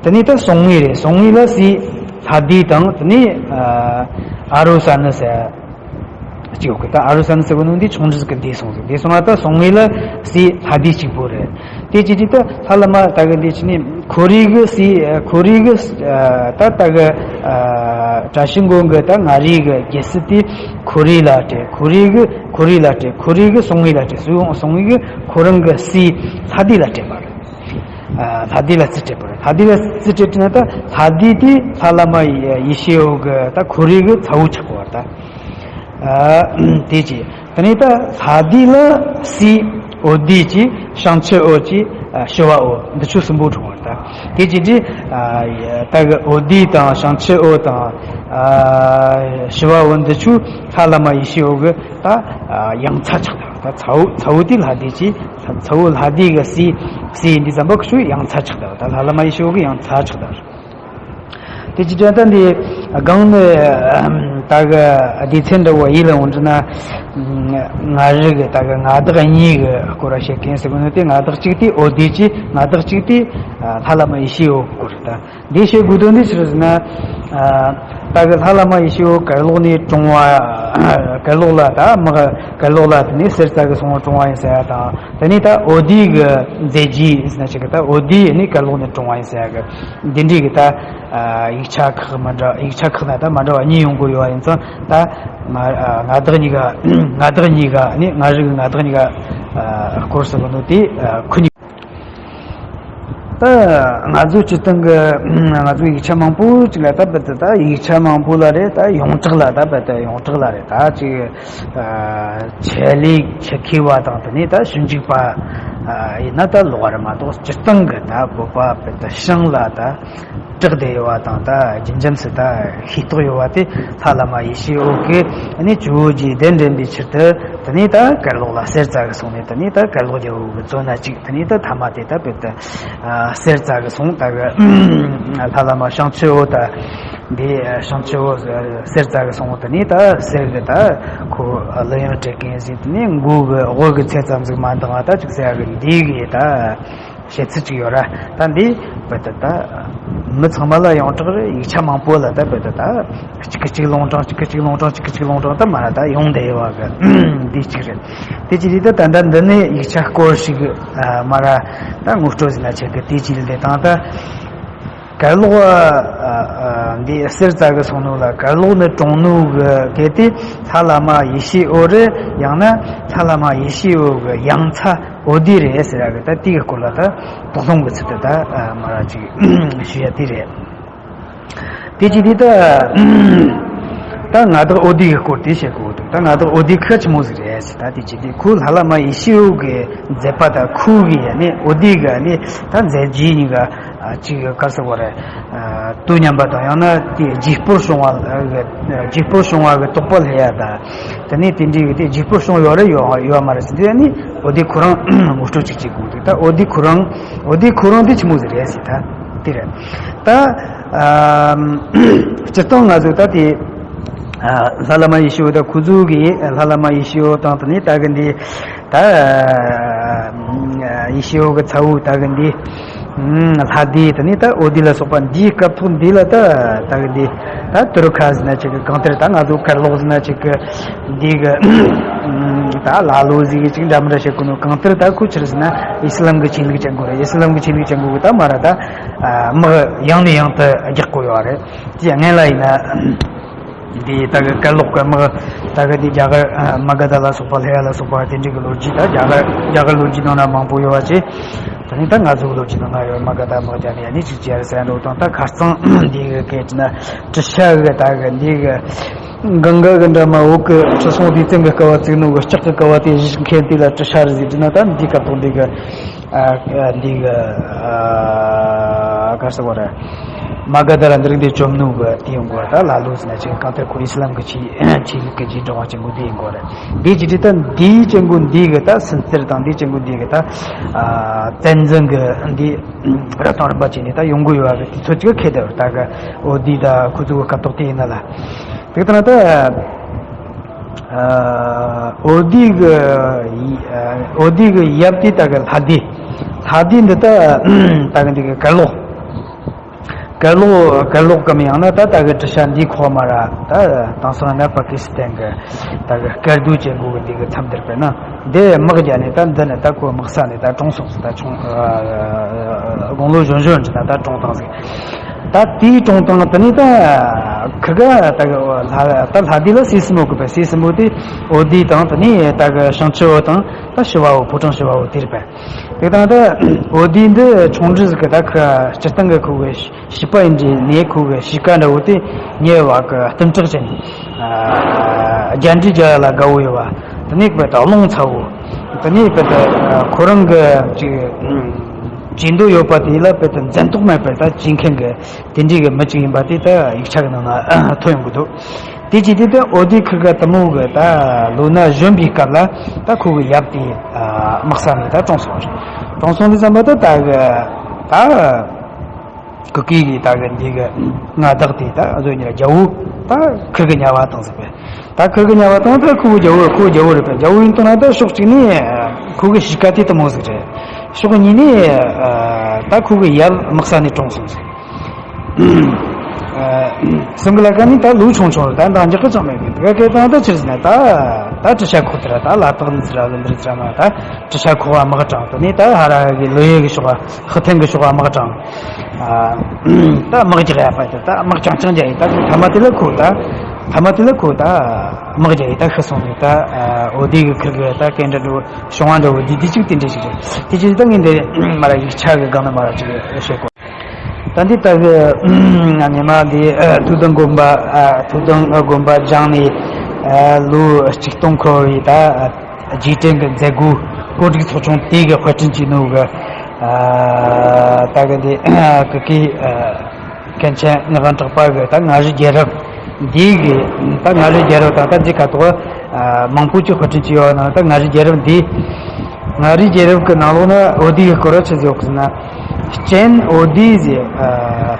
དེ་ནས་ད་ཟོང་ངེ་རེད། ཟོང་ངེ་ལ་སྲས་ལྷ་སྡེ་དང་དེ་ནས་ཨ་ཨ་རོ་ས་ནི་ཟེར་གཅིག་ཡོད་གི། ད་ཨ་རོ་ས་ནི་ཟེར་གོ་ནོ་འདི་ཆུང་འདྲིས་གི་འདས་སོང་ཟིག་འདས་སོང་བ། ད་ཟོང་ངེ་ལ་སྲས་ལྷ་སྡེ་གཅིག་པོ་རེད། དེ་ཅི་ཅི་ད་ལྷ་བླ་མ་ད་གི་འདི་ཅི་ནི་ཁོར་ཡུག་གི་སྲས་ཁོར་ཡུག་གི་ད་ད་གི་ཨ་བཀྲ་ཤིས་མགོན་གི་ད་མངའ་རིས་གི་རྒྱལ་སྲིད་དེ་ཁོར་ཡུག་ལ་སྤྲད། ཁོར་ཡུག་གི་ཁོར་ཡུག་ལ་སྤྲད། ཁོར་ཡུག་གི་ཟོང་ངེ་ལ་སྤྲད། ཟོང་ངེ་གི་ཁོ་རང་གི་སྲས་ལྷ་སྡེ་ལ་སྤྲད་པ་རེད། ཨ་ལྷ་སྡེ་ལ་རྩིས་སྤྲད་པ་རེད། ལྷ་སྡེ་ལ་རྩིས་སྤྲད་ན་ད་ལྷ་སྡེ་དེ་ལྷ་བླ་མ་ཡེ་ཤེས་འོད་གི་ད་ཁོར་ཡུག་གི་ཚ་བོ་ཆགས་པ་རེད། ད་ཨ་དེ་ཅི་དེ་ནས་ད་ལྷ་སྡེ་ལ་སྲས་འོད་སྡེ་ཅིག་བྱང་ཆུབ་འོད་ཅིག་ཨ་ཞི་བ་འོད། འདི་ཆོ་གསུམ་པོ་འཁྲུངས་པ་རེད། ད་དེ་ཅི་དེ་ཨ་ད་གི་འོད་སྡེ་དང་བྱང་ཆུབ་འོད་དང་ཨ་ཞི་བ་འོད་འདི་ཆོ་ལྷ་བླ་མ་ཡེ་ཤེས་འོད་གི་ད་ཨ་ཡང་ཚ་ཆགས་ད། ད་ཚ་བོ་ཚ་བོ་དེ་ལྷ་སྡེ་ཅིག་ཚ་བོ་ལྷ་སྡེ་གི་སྲས་སྲས་འདི་ཙམ་པ་ཁྱོད་ཡང་ཚ་ཆགས་ད། ད་ལྷ་བླ་མ་ཡེ་ཤེས་འོད་གི་ཡང་ཚ་ཆགས་ད། དེ་ཅི་དྲན་ད་འདི་སྒང་ནས་ད་གི་སྡེ་ཚན་འདྲ་བོ་ཡིད་ལ་འོང་འདྲི་ན། མངའ་རིས་གི་ད་གི་མངའ་བདག་གཉིས་གི་སྐོར་བཤད་མཁན་ཟེར་གི་ནོ་དེ། མངའ་བདག་གཅིག་དེ་འོད་སྡེ་ཅིག་མངའ་བདག་གཅིག་དེ་ལྷ་བླ་མ་ཡེ་ཤེས་འོད་གི་སྐོར་རེད། ད་འདི་བཤད་དགོས་དོན་འདི་ཅི་རེད་ཟེར་ན། ད་གི་ལྷ་བླ་མ་ཡེ་ཤེས་འོད་གར་ལོག་ནས་གྲོངས་པ། གར་ལོག་ལ་ད་མི་གར་ལོག་ལ་དེ་ནས་གསེར་རྩ་གི་སོང་བ་གྲོངས་པ་ཡིན་ཟེར་ཡ་དང་། དེ་ནས་ད་འོད་སྡེ་གི་མཛད་རྗེས་ཟེར་ན་ཅིག་གི་ད་འོད་སྡེ་ནས་གར་ལོག་ནས་གྲོངས་པ་ཡིན་ཟེར་ཡ་གི་འདི་འདྲའི་གི་ད་ཡིག་ཆ་ཁག་མི་འདྲ་ཡིག་ཆ་ཁག་ན་ད་མི་འདྲ་བ་གཉིས་ཡོང་གི་ཡོད་པ་ཡིན་ཙང་། ད་མངའ་མངའ་བདག་གཉིས་ཀ་མངའ་བདག་གཉིས་ཀ་ནི་མངའ་རིས་གི་མངའ་བདག་གཉིས་ཀ་སྐོར་ཟེར་གི་འདུག་དེ་ཁོ་གཉིས། ད་ང་ཚོ་སྤྱིར་བཏང་གི་ང་ཚོ་ཡིག་ཆ་མང་པོ་ཅིག་ལ་ད་རྦད་དེ་ད་ཡིག་ཆ་མང་པོ་ལ་རེད། ད་ཡོངས་གྲགས་ལ་ད་རྦད་དེ་ཡོངས་གྲགས་ལ་རེད། ད་ཅིག་ཆེད་ལས་ཆེད་མཁས་པ་དང་དེ་ནས་ད་ཞིབ་འཇུག་པ་ཡིན་ན་ད་ལོགས་རེད་མ་གཏོགས། སྤྱིར་བཏང་གི་ད་བོད་པ་རྦད་དེ་ཤང་ལ་ད། གྲགས་བསྡད་ཡོད་པ་དང་ད་རྒྱུན་འབྱམས་སུ་ད་ཤེས་རྟོགས་ཡོད་པ་དེ་ལྷ་བླ་མ་ཡེ་ཤེས་འོད་ཀྱིས་ནི་ཇོ་བོ་རྗེའི་གདན་འདྲེན་པའི་ཕྱིར་དུ་དེ་ནས་ད་གར་ལོག་ལ་གསེར་རྩ་གི་སོང་ནས་དེ་ནས་ད་གར་ལོག་རྒྱལ་པོ་གི་མཚོན་ན་གཅིག་དེ་ནས་ད་ཐ་མ་དེ་ད་བོད་དུ་ཨ་གསེར་རྩ་གི་སོང་ད་གི་ལྷ་བླ་མ་བྱང་ཆུབ་འོད་ད་འདི་བྱང་ཆུབ་འོད་གསེར་རྩ་གི་སོང་དེ་ནས་ད་གསེར་གི་ད་ཁོ་གླུ་དབྱངས་སྤྲད་མཁན་ཟིག་དེ་ནས་མགོ་གི་འོད་གི་ཚད་ཙམ་ཟིག་མ་འདང་བ་ད་ཅིག་ཟེར་གི་འདི་གི་ད། བཤད་ཚུལ་ཅིག་ཡོད་ར། ད་འདི་བོད་དུ་ད་མི་ཚང་མ་ལ་ཡོངས་གྲགས་རེད། ཡིག་ཆ་མང་པོ་ལ་ད་བོད་དུ་ད་གཅིག་གི་གཅིག་ལུང་དྲངས་གཅིག་གི་གཅིག་ལུང་དྲངས་གཅིག་གི་གཅིག་ལུང་དྲངས་ད་མ་ར་ད་ཡོང་བསྡད་ཡོད་པ་གི་འདི་གཅིག་རེད། དེ་གཅིག་རེད། ད་ད་འདི་ནས་ཡིག་ཆ་སྐོར་ཞིག་མ་ར་ད་ངོ་སྤྲོད་ཟིན་ན་ཆེད་གི་དེ་གཅིག་རེད། དེ་དང་ད་གར་ལོག་འདི་གསེར་རྩ་གི་སོང་ནོ་ལ་གར་ལོག་ནི་གྲོང་ནོ་གི་གལ་ཏེ་ལྷ་བླ་མ་ཡེ་ཤེས་འོད་རེད། ཡང་ན་ལྷ་བླ་མ་ཡེ་ཤེས་འོད་གི་ཡང་ཚ་འོ་དེ་རེད་ཟེར་ཡ་གི་ད་དེ་གི་སྐོར་ལ་ད་དོགས་སློང་གི་ཚུལ་དུ་ད་མ་ར་ཅིག་ཞུ་ཡ་དེ་རེད། དེ་ཅི་དེ་ད་ད་ང་དག་འོ་དེ་གི་སྐོར་དེ་བཤད་དགོས་འདུག་ད་ང་དག་འོ་དེ་ཁ་ཆི་མོ་ཟིག་རེད་ཟེར། ད་དེ་ཅི་དེ་ཁོ་ལྷ་བླ་མ་ཡེ་ཤེས་འོད་གི་མཛད་པ་ད་ཁོ་གི་ཡ་ནི་འོ་དེ་གི་ནི་ད་མཛད་རྗེས་གཉིས་ཀ་ཅིག་ག་ཟེར་བ་རེད། དུས་མཉམ་པ་དང་ཡང་ན་དེ་རྗེས་སྤོར་བྱུང་བ་གི་རྗེས་སྤོར་བྱུང་བ་གི་དོགས་པ་སླེབས་ཡ་ད། དེ་ནས་དེ་འདྲའི་གི་དེ་རྗེས་སྤོར་བྱུང་ཡོད་རེད་ཡོད་ཡོད་མ་རེད་ཟེར་དུས་ནི་འོ་དེ་ཁོ་རང་ངོ་སྤྲོད་ཅིག་བྱེད་དགོས་འདུག་ད་འོ་དེ་ཁོ་རང་འོ་དེ་ཁོ་རང་དེ་ཆི་མོ་ཟིག་རེད་ཟེར་ད་དེ་རེད། ད་སྤྱིར་བཏང་ང་ཚོ་ད་དེ་ལྷ་བླ་མ་ཡེ་ཤེས་འོད་ད་ཁོ་ཚོ་གི་ལྷ་བླ་མ་ཡེ་ཤེས་འོད་དང་དེ་ནས་ད་གི་འདི་ད་ཡེ་ཤེས་འོད་གི་ཚ་བོ་ད་གི་འདི། ལྷ་སྡེ་དེ་ནས་ད་འོ་དེ་ལ་སོགས་པ་འདིའི་སྐབས་ཐོག་འདི་ལ་ད་ད་གི་འདི་ད་ཏུ་རུ་ཁ་ཟེར་ན་ཅིག་གི་གང་ལྟར་ད་ང་ཚོ་གར་ལོག་ཟེར་ན་ཅིག་གི་འདི་གི་ད་ལ་ལོ་ཟིག་གི་ཅིག་འདྲ་མི་འདྲ་བྱེད་གོ་ནོ། གང་ལྟར་ད་ཁོ་ཆི་རེད་ཟེར་ན་ཨི་སི་ལམ་གི་ཆོས་ལུགས་ཅན་གོ་རེད། ཨི་སི་ལམ་གི་ཆོས་ལུགས་ཅན་གོ་གི་ད་མ་ར་ད་དམག་ཡང་ནས་ཡང་དུ་རྒྱག་གོ་ཡོད་རེད། དེ་སྔོན་ལ་ཡིན་ན། འདི་ད་གི་གར་ལོག་གི་དམག་ད་གི་འདི་རྒྱ་གར་མ་ག་དྷ་ལ་སོགས་པ་ལྷ་ཡ་ལ་སོགས་པ་དེ་འདྲའི་གི་ལོ་རྒྱུས་ད་རྒྱ་གར་རྒྱ་གར་ལོ་རྒྱུས་ནང་ན་མང་པོ་ཡོད་པ་བྱས། ད་ནི་ད་ང་ཚོའི་ལོ་རྒྱུས་ནང་ན་ཡོད། མ་ག་དྷ་དམག་རྒྱག་ནས་ཡ་ནི་ཅིག་ཅེར་ཟེར་འགྲོ་དང་། ད་ཁ་རྩང་འདི་གི་སྐད་ན་ཏྲི་ཤ་གི་ད་གི་འདི་གི་གངྒཱ་གི་འགྲམ་མ་འོག་གི་ཁྲི་སྲོང་ལྡེ་བཙན་གི་སྐལ་བ་བརྩིགས་ནོ་གི་ལྕགས་གི་ཀ་བ་དེ་བཞེངས་མཁན་དེ་ལ་ཏྲི་ཤ་རེད་ཟེར་དུས་ན། ད་འདི་སྐབས་ཐོག་འདི་གི་ཨ་འདི་གི་ཨ་ག་རེ་ཟེར་བ་རེད། མ་ག་དྷ་ར་འདི་རིགས་འདི་བཅོམ་ནོ་གི་དེ་ཡོང་གོ་ར། ད་ལ་ལོ་ཟེར་ན་ཅིག་གང་ལྟར་ཁོ་ཨི་སི་ལམ་གི་ཆོས་ཆོས་ལུགས་གི་རྗེས་འབྲང་བ་ཅན་པོ་དེ་ཡིན་གོ་ར། འདི་ཅི་སྟེ་ད་འདིའི་ཅན་པོ་འདི་གི་ད་སུན་གཙེར་དང་འདིའི་ཅན་པོ་འདི་གི་ད་ཨ་བཙན་འཛིན་གི་འདི་རབ་དང་རིམ་པ་བྱས་ནས་ད་ཡོང་གི་ཡོད་པ་གི་དུས་ཚོད་ཅིག་ཁེལ་བསྡད་པ་རེད། ད་གི་འོ་འདི་ད་ཁོ་ཚོ་གི་སྐབས་ཐོག་དེ་ཡིན་ན་ལ། དེ་ལྟར་ན་ད། ཨ་འོ་དེ་གི་ཨ་འོ་དེ་གི་ཡབ་དེ་ད་གི་ལྷ་སྡེ། ལྷ་སྡེ་འདི་ད་ད་གི་འདི་གི་གར་ལོག་གར་ལོག་གར་ལོག་གམ་ཡང་ན་ད་ད་གི་ཏྲི་ཤ་འདི་ཁོག་མ་ར། ད་དེང་སང་ན་པ་ཀི་སི་ཐན་གི་ད་གི་སྐར་རྡོ་ཅན་པོ་གི་འདི་གི་མཚམས་འདིར་དཔེར་ན་འདི་དམག་རྒྱག་ནས། ད་འདི་ནི་ད་ཁོ་དམག་ས་ནས་ད་གྲོངས་སོང་ཟིག་ད་ཆུང་ཨ་དགུང་ལོ་གཞོན་གཞོན་གྱི་ད་ད་གྲོངས་བཏང་ཟིག་ད་དེའི་གྲོངས་སྟངས་དེ་ནས་ད་ཁི་ག་ད་གི་ལྷ་ད་ལྷ་སྡེ་ལ་སྲས་སྲིན་མོ་གི་པས། སྲས་སྲིན་མོ་དེ་འོ་དེ་དང་དེ་ནས་ད་གི་བྱང་ཆུབ་འོད་དང་ད་ཞི་བ་འོད། ཕོ་བྲང་ཞི་བ་འོད་དེ་རེད་པས། དེ་དང་ད་འོ་དེ་འདི་ཆུང་འདྲིས་གི་ད་ཁི་སྤྱིར་བཏང་གི་ཁོ་གི་བྱིས་པ་ཡིན་གྱི་ནས་ཁོ་གི་གཤིས་ཀ་འདྲ་བོ་དེ་ཉེ་བ་གི་གཏུམ་དྲག་ཅན། རྒྱ་འདྲེ་རྒྱ་ལ་དགའ་བོ་ཡོད་པ། དེ་ནས་པ་ད་རླུང་ཚ་བོ། དེ་ནས་པ་ད་ཁོ་རང་གི་ཅིག་བྱེད་འདོད་ཡོད་པ་དེ་ལ་པ་ད་འཛེམ་དོགས་མེད་པར་ད་བྱེད་མཁན་གི་དེ་འདྲའི་གི་མི་གཅིག་ཡིན་པ་དེ་ད་ཡིག་ཆ་གི་ནང་ན་ཐོན་ཡོང་གི་འདུག་དེ་ཅི་དེ་ད་འོ་དེ་ཁི་ག་དེ་མོ་གི་ད་ལོ་ན་གཞོན་པའི་སྐབས་ལ་ད་ཁོ་གི་ཡབ་དེ་དམག་ས་ནས་ད་གྲོངས་སོང་བ་རེད། གྲོངས་སོང་དུས་ཙམ་པ་ད་ད་གི་ད། གུ་གེ་གི་ད་གི་འདི་གི་མངའ་བདག་དེ་ད་གཟོད་ཉེར་རྒྱལ་བོ་ད་ཁིར་གི་ཉ་བ་དང་ཟེར་བས། ད་ཁིར་གི་ཉ་བ་དང་ད་ཁོ་གི་རྒྱལ་བོ་ཁོ་རྒྱལ་བོ་རེད་པས། རྒྱལ་བོ་ཡིན་དང་ན་ད་ཕྱོགས་གཅིག་ནས་ཁོ་གི་གཤིས་ཀ་དེ་དེ་མོ་ཟིག་རེད། ཕྱོགས་གཉིས་ནས་ད་ཁོ་གི་ཡབ་དམག་ས་ནས་གྲོངས་སོང་ཟིག་སེང་གེ་ལ་ཀ་ནི་ད་ལོ་ཆུང་ཆུང་རེད། ད་འདང་རྒྱག་གི་ཅང་མེད་གི། དེ་ག་སྐད་དང་ད་ཕྱིར་ཟིན་ན་ད་ད་ཏྲི་ཤ་ཁོག་དེ་ར་ད་ལ་དྭགས་ནི་ཟེར་ར་ལ་འདིར་ཟེར་ར་མ་ད་ཏྲི་ཤ་ཁོག་བ་དམག་དྲངས། དེ་ནས་ད་ཧ་ར་གི་ལོ་ཡེ་གི་ཕྱོགས་ཧི་ཐན་གི་ཕྱོགས་དམག་དྲངས། ད་དམག་རྒྱག་ཡ་པ་དེ་ད་དམག་རྐྱང་རྐྱང་རྒྱག་ཡི། ད་ཐ་མ་དེ་ལ་ཁོ་ད་ཐ་མ་དེ་ལ་ཁོ་ད་དམག་རྒྱག་ཡི། ད་ཤི་སོང་ནས་ད་འོ་དེ་གི་ཁིར་གི་ད་སྐད་འདྲ་འགྲོ་བྱུང་བ་འདྲ་བོ་དེ་དེ་གཅིག་དེ་འདྲ་ཞིག་རེད། དེ་ཅི་ད་ངས་འདི་མ་ར་ཡིག་ཆ་གི་སྒང་ན་མ་ར་ཅིག་བཤད་གོ། ད་འདི་ལྟ་གི་ཉི་མ་འདི་ཐུགས་དམ་དགོན་པ་ཐུགས་དམ་དགོན་པ་སྦྱངས་ནས་ལོ་གཅིག་སྟོང་འཁོར་བའི་ད། རྗེས་དྲན་གྱི་མཛད་སྒོ་གོ་སྒྲིག་ཚོགས་ཆུང་དེ་གི་དཔར་སྐྲུན་བྱས་ནོ་གི་ད་གི་དེ་གི་གི་ མཁན་ཆེན་ངག་དབང་གྲགས་པ་གི་ད་མངའ་རིས་རྒྱལ་རབས་འདི་གི་ད་མངའ་རིས་རྒྱལ་རབས་དང་ད་འདི་ཁ་ཐོག་མང་པོ་ཅིག་དཔར་སྐྲུན་བྱས་ཡོད་ནང་ད་མངའ་རིས་རྒྱལ་རབས་འདི། མངའ་རིས་རྒྱལ་རབས་ཀྱི་ནང་ལོགས་ན་འོ་དེ་གི་སྐོར་ཆི་ཟིག་ཡོད་ཟེར་ན། སྤྱན་འོ་དེ་ཟེར།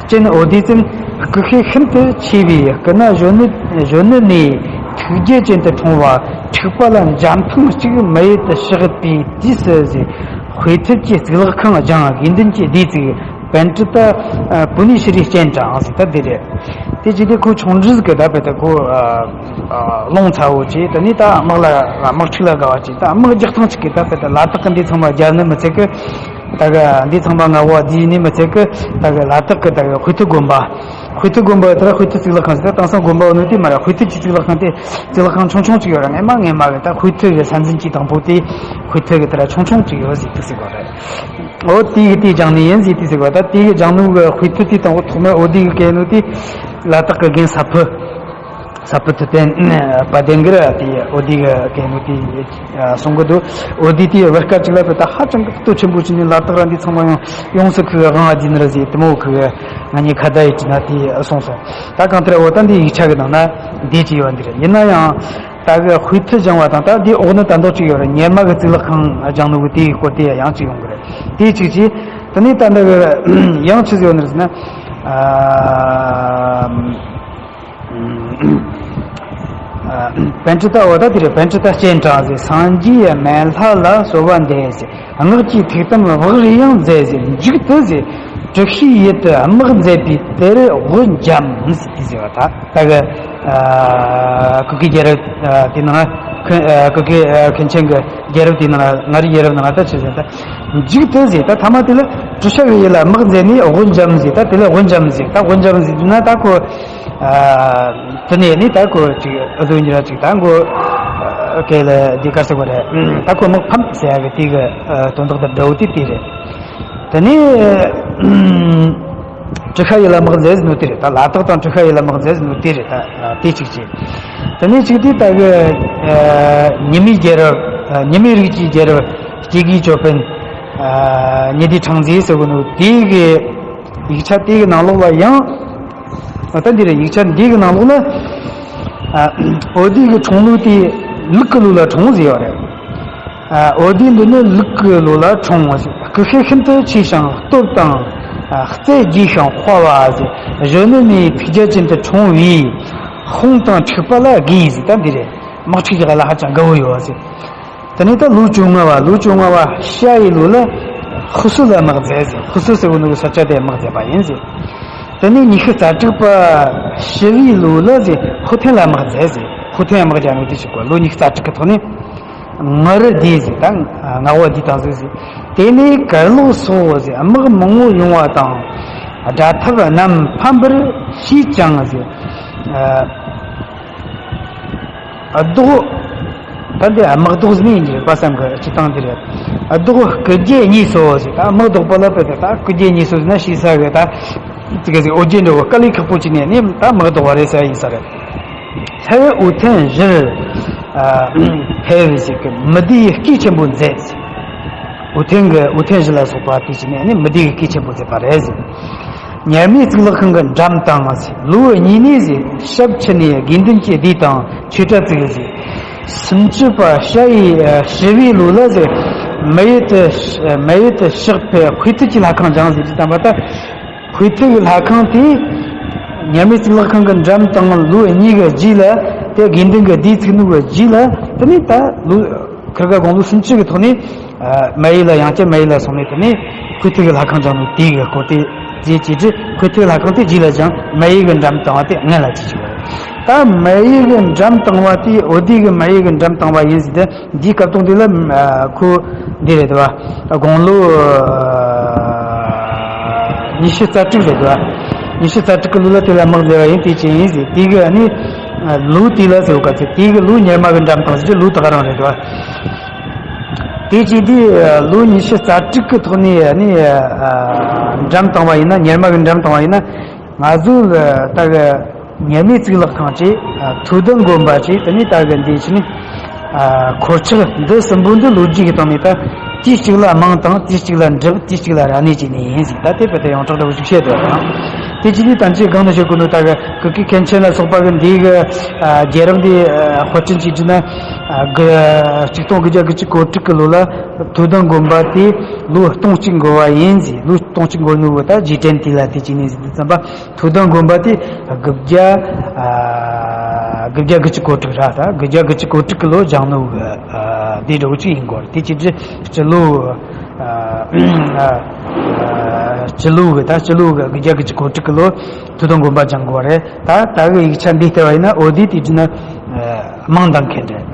སྤྱན་འོ་དེ་ཙམ་སྐུ་ཤེད་ཤིན་ཏུ་ཆེ་བའི་སྐུ་ན་གཞོན་ནུ་གཞོན་ནུ་ནས་ཐུགས་རྒྱལ་ཅན་དུ་འཁྲུངས་པ། འཁྲིག་པ་ལ་འཇམ་ཐང་གཅིག་མི་ཡུལ་དུ་གཤེགས་པའི་དུས་སུ་ཟེར། དཔེ་མཐུན་གྱི་གཙུག་ལག་ཁང་བཞེངས། དགེ་འདུན་གྱི་སྡེ་བཙུགས། པཎྜི་ཏ་པུ་ནེ་ཤྲི་སྤྱན་དྲངས་ཟེར་ད་འདི་རེད། དེ་བྱས་ཏེ་ཁོ་ཆུང་འདྲིས་གི་ད་དཔེ་ད་ཁོ་ཨ་ཨ་རླུང་ཚ་བོ་བྱས་ད་ནི་ད་དམག་ལ་དམག་འཁྲུག་ལ་དགའ་བ་བྱས་ད་དམག་རྒྱག་སྟངས་ཅིག་གི་ད་དཔེ་ད་ལ་དྭགས་ཀྱི་འདི་ཚང་མ་རྒྱ་ནི་མི་ཚད་གི། ད་གི་འདི་ཚང་མ་ང་བོ་འདི་ནི་མི་ཚད་གི། ད་གི་ལ་དྭགས་གི་ད་གི་དཔེ་མཐུན་དགོན་པ། དཔེ་མཐུན་དགོན་པ་ད་དཔེ་མཐུན་གཙུག་ལག་ཁང་ཟེར་ད་དེང་སང་དགོན་པ་ནི་དེ་མ་རེད། དཔེ་མཐུན་གྱི་གཙུག་ལག་ཁང་དེ་གཙུག་ལག་ཁང་ཆུང་ཆུང་ཅིག་ཡོད་ར། ངས་མ་ངས་མ་གི་ད་དཔེ་མཐུན་གི་ས་འཛིན་གྱི་དང་པོ་དེ་དཔེ་མཐུན་གི་ད་ར་ཆུང་ཆུང་ཅིག་ཡོད་ཟིག་དེ་ཟིག་གོ་རེད། འོ་དེ་གི་དེ་སྦྱང་ནི་ཡིན་ཟིག་དེ་ཟེར་བ་ད་དེ་གི་སྦྱང་ནོ་གི་དཔེ་མཐུན་དེ་དང་པོ་ཐོག་མའི་འོ་དེ་གི་གལ་ནོ་དེ་ལ་དྭགས་གི་རྒན་ས་ཕུ། ས་ཕུ་ཐུབ་བསྟན་དཔལ་ལྡན་གིས་དེ་འོ་དེ་གི་གལ་ནོ་དེ་གསུང་གི་འདུག་འོ་དེ་དེ་བར་སྐབས་ཅིག་ལ་བུ་ད་ཧ་ཅང་གི་སྟོབས་ཆེན་པོ་བྱས་ནས་ལ་དྭགས་ར་འདི་ཚང་མ་ཡང་ཡོངས་སུ་ཁུ་གི་དབང་བ་བྱས་ནི་ར་ཟིག་དེ་མོ་ཁུ་གི་ང་གཉིས་ཁ་བརྡ་ཡི་བྱས་ན་དེ་གསུངས་སོང་། ད་གང་ལྟར་འོ་ད་འདི་ཡིག་ཆ་གི་ནང་ན་འདི་ཅི་ཡོད་འདི་རེད། ཡིན་ན་ཡང་། ད་གི་དཔེ་མཐུན་སྦྱང་བ་དང་ད་འདི་འོག་ནི་ད་འདོག་ཅིག་ཡོད་རེད། གཉེར་མ་གི་གཙུག་ལག་ཁང་སྦྱང་ནོ་གི་དེའི་སྐོར་དེ་ཡང་ཅིག་ཡོང་གི་རེད། དེ་ཅིག་ཅིག་དེ་ནས་ད་འདི་གི་ཡང་ཅི་ཟིག་ཡོད་ནི་རེད་ཟེར་ན། ཨ་ཨ་པཎྜི་ཏ་འོ་ད་དེ་རེད། པཎྜི་ཏ་སྤྱན་དྲངས་ཟེར། སངས་རྒྱས་སྨན་ལྷ་ལ་གསོལ་བ་འདེབས་ཟེར། སྔགས་ཀྱི་ཐུགས་དམ་བག་རེ་ཡང་མཛད་ཟེར། མཇུག་ཏུ་ཟེར། གྲུ་ཤུལ་ཡུལ་དུ་དམག་མཛད་པའི་དེར་དབུ་འཇམ་ཟེར་དེ་ཟེར་བ་ད། ད་གི་ཨ་གུ་གེ་རྒྱལ་རབས་ཨ་དེ་ནང་ཨ་གུ་གེ་ཨ་མཁན་ཆེན་གི་རྒྱལ་རབས་དེ་ནང་ལ་མངའ་རིས་རྒྱལ་རབས་ནང་ལ་ད་ཆི་ཟེར་ད། མཇུག་ཏུ་ཟེར་ད་ཐ་མ་དེ་ལ་གྲུ་ཤུལ་ཡུལ་ལ་དམག་མཛད་ནས་དབུ་འཇམ་ཟེར། ད་དེ་ལ་དབུ་འཇམ་ཟེར། ད་དབུ་འཇམ་ཟེར་ན་ད་ཁོ་ཨ་དེ་ནས་ནི་ད་ཁོ་ཅིག་ཨ་ཟོ་འགྱུར་ཅིག་ད་མགོ་ཨ་སྐེ་ལ་དེ་ག་ཟེར་དགོས་རེད། ད་ཁོ་དམག་ཕམ་ཟེར་ཡ་གི་དེ་གི་ཨ་དོན་དག་དང་འདྲ་བོ་དེ་དེ་རེད། དེ་ནས་ཨ་གྲུ་ཤུལ་ཡུལ་ལ་དམག་མཛད་ཟེར་ནོ་དེ་རེད། ད་ལ་དྭགས་དང་གྲུ་ཤུལ་ཡུལ་ལ་དམག་མཛད་ཟེར་ནོ་དེ་རེད། ད་དེ་གཅིག་བྱས། དེ་ནས་གཅིག་དེ་ད་གི་ཨ་ཉི་མའི་རྒྱལ་རབས། ཨ་ཉི་མའི་རིགས་ཀྱི་རྒྱལ་རབས་སྐྱེ་དགུའི་ཅོད་པན། ཨ་ཉི་ཟླའི་ཕྲེང་མཛེས་ཟེར་གོ་ནོ་དེ་གི་ཡིག་ཆ་དེ་གི་ནང་ལོགས་ལ་ཡང་། ད་འདི་རེད། ཡིག་ཆ་འདི་གི་ནང་ལོགས་ན། ཨ་འོ་དེ་གི་འཁྲུངས་ལུགས་དེ་ལུག་གི་ལུག་ལ་འཁྲུངས་ཟེར་བ་རེད། ཨ་འོ་དེ་འདི་ནི་ལུག་གི་ལུག་ལ་འཁྲུངས་ཟེར། སྐུ་ཤེད་ཤིན་ཏུ་ཆེ་ཞིང་སྟོབས་དང་། ཨ་རྩལ་རྒྱས་ཤིང་དཔའ་བ་ཟེར། གཞོན་ནུ་ནས་ཐུགས་རྒྱལ་ཅན་དུ་འཁྲུངས་པས། དཔུང་དང་འཁྲིག་པ་ལ་དགོས་ཟེར། ད་འདི་རེད། དམག་འཁྲུག་གི་ལ་ཧ་ཅང་དགའ་བོ་ཡོད་ཟེར། དེ་ནས་ད་ལོ་བཅོ་ལྔ་བ། ལོ་བཅོ་ལྔ་བ་ཤ་ཡི་ལོ་ལ་ཧུ་སུ་ལ་དམག་མཛད་ཟེར། ཧུ་སུ་ཟེར་བ་ནི་ས་ཆ་དེ་དམག་མཛད་པ་ཡིན་ཟེར། དེ་ནས་ཉི་ཤུ་རྩ་དྲུག་པ་ཞི་བའི་ལོ་ལ་ཟེར་ཧུ་ཐན་ལ་དམག་མཛད་ཟེར། ཧུ་ཐན་དམག་རྒྱག་ནོ་དེ་ཞིག་གོ། ལོ་ཉི་ཤུ་རྩ་དྲུག་གི་ཐོག་ནས་ངུ་རུ་དེ་ཟེར། ད་ངག་དབང་འདི་དང་ཟེར་ཟེར། དེ་ནས་གར་ལོག་སོགས་ཟེར། དམག་མང་བོ་ཡོང་བ་དང་། དགྲ་ཐབས་རྣམས་ཕམ་པར་བྱས་ཀྱང་ཟེར། ཨ་ལྡོག་ད་འདི་དམག་ལྡོག་ཟེར་ནས་ཡིན་གྱི་རེད་པ་བསམ་གི། སྤྱི་བཏང་འདི་རེད། ཨ་ལྡོག་སྐུ་རྒྱལ་གཉིས་སོ་ཟེར། ད་དམག་ལྡོག་པ་ལ་དཔེ་ད་ད་སྐུ་རྒྱལ་གཉིས་སོ་ཟེར་ན་ཤེས་ས་གི། ད་ཅི་ག་ཟིག་ཨོ་རྒྱན་འདྲ་བོ་དཀའ་ལས་ཁག་པོ་བྱས་ནས་ནི་ད་དམག་ལྡོག་པ་རེད་ཟེར་ཡིན་ས་རེད། ལྷའི་འོ་ཐན་བཞིར་ཨ་ཕེབས་ཟེར་གི། མི་སྡེ་ཡི་སྐད་ཆེན་པོ་མཛད་ཟེར། འོ་ཐན་གི་འོ་ཐན་བཞི་ལ་སོགས་པ་དེ་བྱས་ནས་ནི་མི་སྡེ་ཡི་སྐད་ཆེན་པོ་མཛད་པ་རེད་ཟེར། ཉར་མེད་གཙུག་ལག་ཁང་གི་འགྲམ་དང་ཟེར། ལོ་གཉིས་ནས་ཟེར་ཞབས་ཕྱི་ནས་དགེ་འདུན་གྱི་སྡེ་དང་ཆོས་གྲྭ་བཙུགས་ཟེར། སུམ་ཅུ་པ་ཤ་ཡི་ཨ་ཞི་བའི་ལོ་ལ་ཟེར། མི་ཡུལ་དུ་མི་ཡུལ་དུ་གཤེགས་པའི་དཔེ་མཐུན་གྱི་ལྷ་ཁང་བཞེངས་ཟེར། དེ་དམ་པ་ད་དཔེ་མཐུན་གྱི་ལྷ་ཁང་དེ་ཉར་མེད་གཙུག་ལག་ཁང་གི་འགྲམ་དང་ལོ་གཉིས་ཀྱི་རྗེས་ལ་དེ་དགེ་འདུན་གྱི་སྡེ་བཙུགས་ནོ་གི་རྗེས་ལ་དེ་ནས་ད་ལོ་ཁིར་ག་དགུང་ལོ་སུམ་ཅུ་གི་ཐོག་ནས། ཨ་མི་ཡུལ་ལ་ཡང་བསྐྱར་མི་ཡུལ་ལ་སོང་ནས་དེ་ནས་དཔེ་མཐུན་གྱི་ལྷ་ཁང་བཞེངས་ནོ་དེ་གི་སྐོར་དེ་རྗེས་ཀྱི་དྲི། དཔེ་མཐུན་གྱི་ལྷ་ཁང་དེ་རྗེས་ལ་བཞེངས། མི་ཡུལ་གྱི་འགྲམ་དང་བ་དེ་སྔོན་ལ་བྱས་ཆོག་རེད། ད་མི་ཡུལ་གྱི་འགྲམ་དང་བ་དེ་འོ་དེ་གི་མི་ཡུལ་གྱི་འགྲམ་དང་བ་ཡིན་ཟེར་ཏེ་འདིའི་སྐབས་དུང་དེ་ལ་ཨ་ཁོ་འདི་རེད་དོ། དགུང་ལོ་ཨ་ཉི་ཤུ་རྩ་དྲུག་རེད་དོ། ཉི་ཤུ་རྩ་དྲུག་གི་ལོ་ལ་དེ་ལ་དམག་མཛད་པ་ཡིན། དེ་ཅི་ཡིན་ཟེར། དེ་གི་ཨ་ནི་ལོ་དེ་ལ་ཟེར་བ་ག་ཚོད་དེ་གི་ལོ་གཉེར་མ་གི་འགྲམ་དང་ཟེར་གྱི་ལོ་ད་ག་རང་རེད་དོ། དེ་བྱས་དུས་ལོ་ཉི་ཤུ་རྩ་དྲུག་གི་ཐོག་ནས་ནི་འགྲམ་བཏང་བ་ཡིན་ན། གཉེར་མ་གི་འགྲམ་བཏང་བ་ཡིན་ན། ང་ཚོ་ལ་ད་གི་ཉར་མེད་གཙུག་ལག་ཁང་བྱས། ཐུགས་དམ་དགོན་པ་བྱས། དེ་ནས་ད་གི་འདི་བྱས་ནས་འཁོར་ཆགས་འདི་གསུམ་པོ་འདི་ལོ་རྒྱུས་ཀྱི་སྟེང་ནས་ད་དེའི་གཅིག་ལ་དམངས་དང་། དེའི་གཅིག་ལ་འབྲུག་དེའི་གཅིག་ལ་ར་གནས་བྱས་ནས་ཡིན་ཟིག་ད་དེ་བས་ད་ཡོངས་གྲགས་འདྲ་བོ་ཞིག་བཤད་འདོད་དང་། དེ་ཅི་ནས་ད་ཅི་གང་ནས་བཤད་དགོས་ནོ། ད་གི་གུ་གེ་མཁན་ཆེན་ལ་སོགས་པ་གི་འདི་གི་ཨ་རྒྱལ་རབས་འདི་ཨ་དཔེ་སྐྲུན་བྱེད་དུས་ན། ཨ་གི་ཆིག་སྟོང་དགུ་བརྒྱ་དགུ་བཅུ་གོ་དྲུག་གི་ལོ་ལ་ཐུའུ་བདང་དགོན་པ་དེ་ལོ་སྟོང་གཅིག་འགོར་བ་ཡིན་ཟེར། ལོ་སྟོང་གཅིག་འགོར་ནོ་གི་ད་རྗེས་དྲན་དེ་ལ་དེ་ཅི་ནས་ཟེར་དུས་ཙམ་པ། ཐུའུ་བདང་དགོན་པ་དེ་དགུ་བརྒྱ་ཨ་དགུ་བརྒྱ་དགུ་བཅུ་གོ་དྲུག་ར། ད་དགུ་བརྒྱ་དགུ་བཅུ་གོ་དྲུག་གི་ལོ་སྦྱངས་ནོ་གི་ཨ་དེ་འདྲ་བོ་ཅིག་ཡིན་དགོས་རེད། དེ་ཅི་འདྲ་སྤྱི་ལོ། ཨ་ཨ་སྤྱི་ལོ་གི་ད་སྤྱི་ལོ་གི་དགུ་བརྒྱ་དགུ་བཅུ་གོ་དྲུག་གི་ལོ་ཐུའུ་བདང་དགོན་པ་སྦྱངས་དགོས་རེད། ད་ད་གི་ཡིག་ཆ་འདི་ལྟ་བ་ཡིན་ན་འོ་དེ་དེ་བྲིས་ན་ཨ་མིང་འདོན་མཁན་རེད།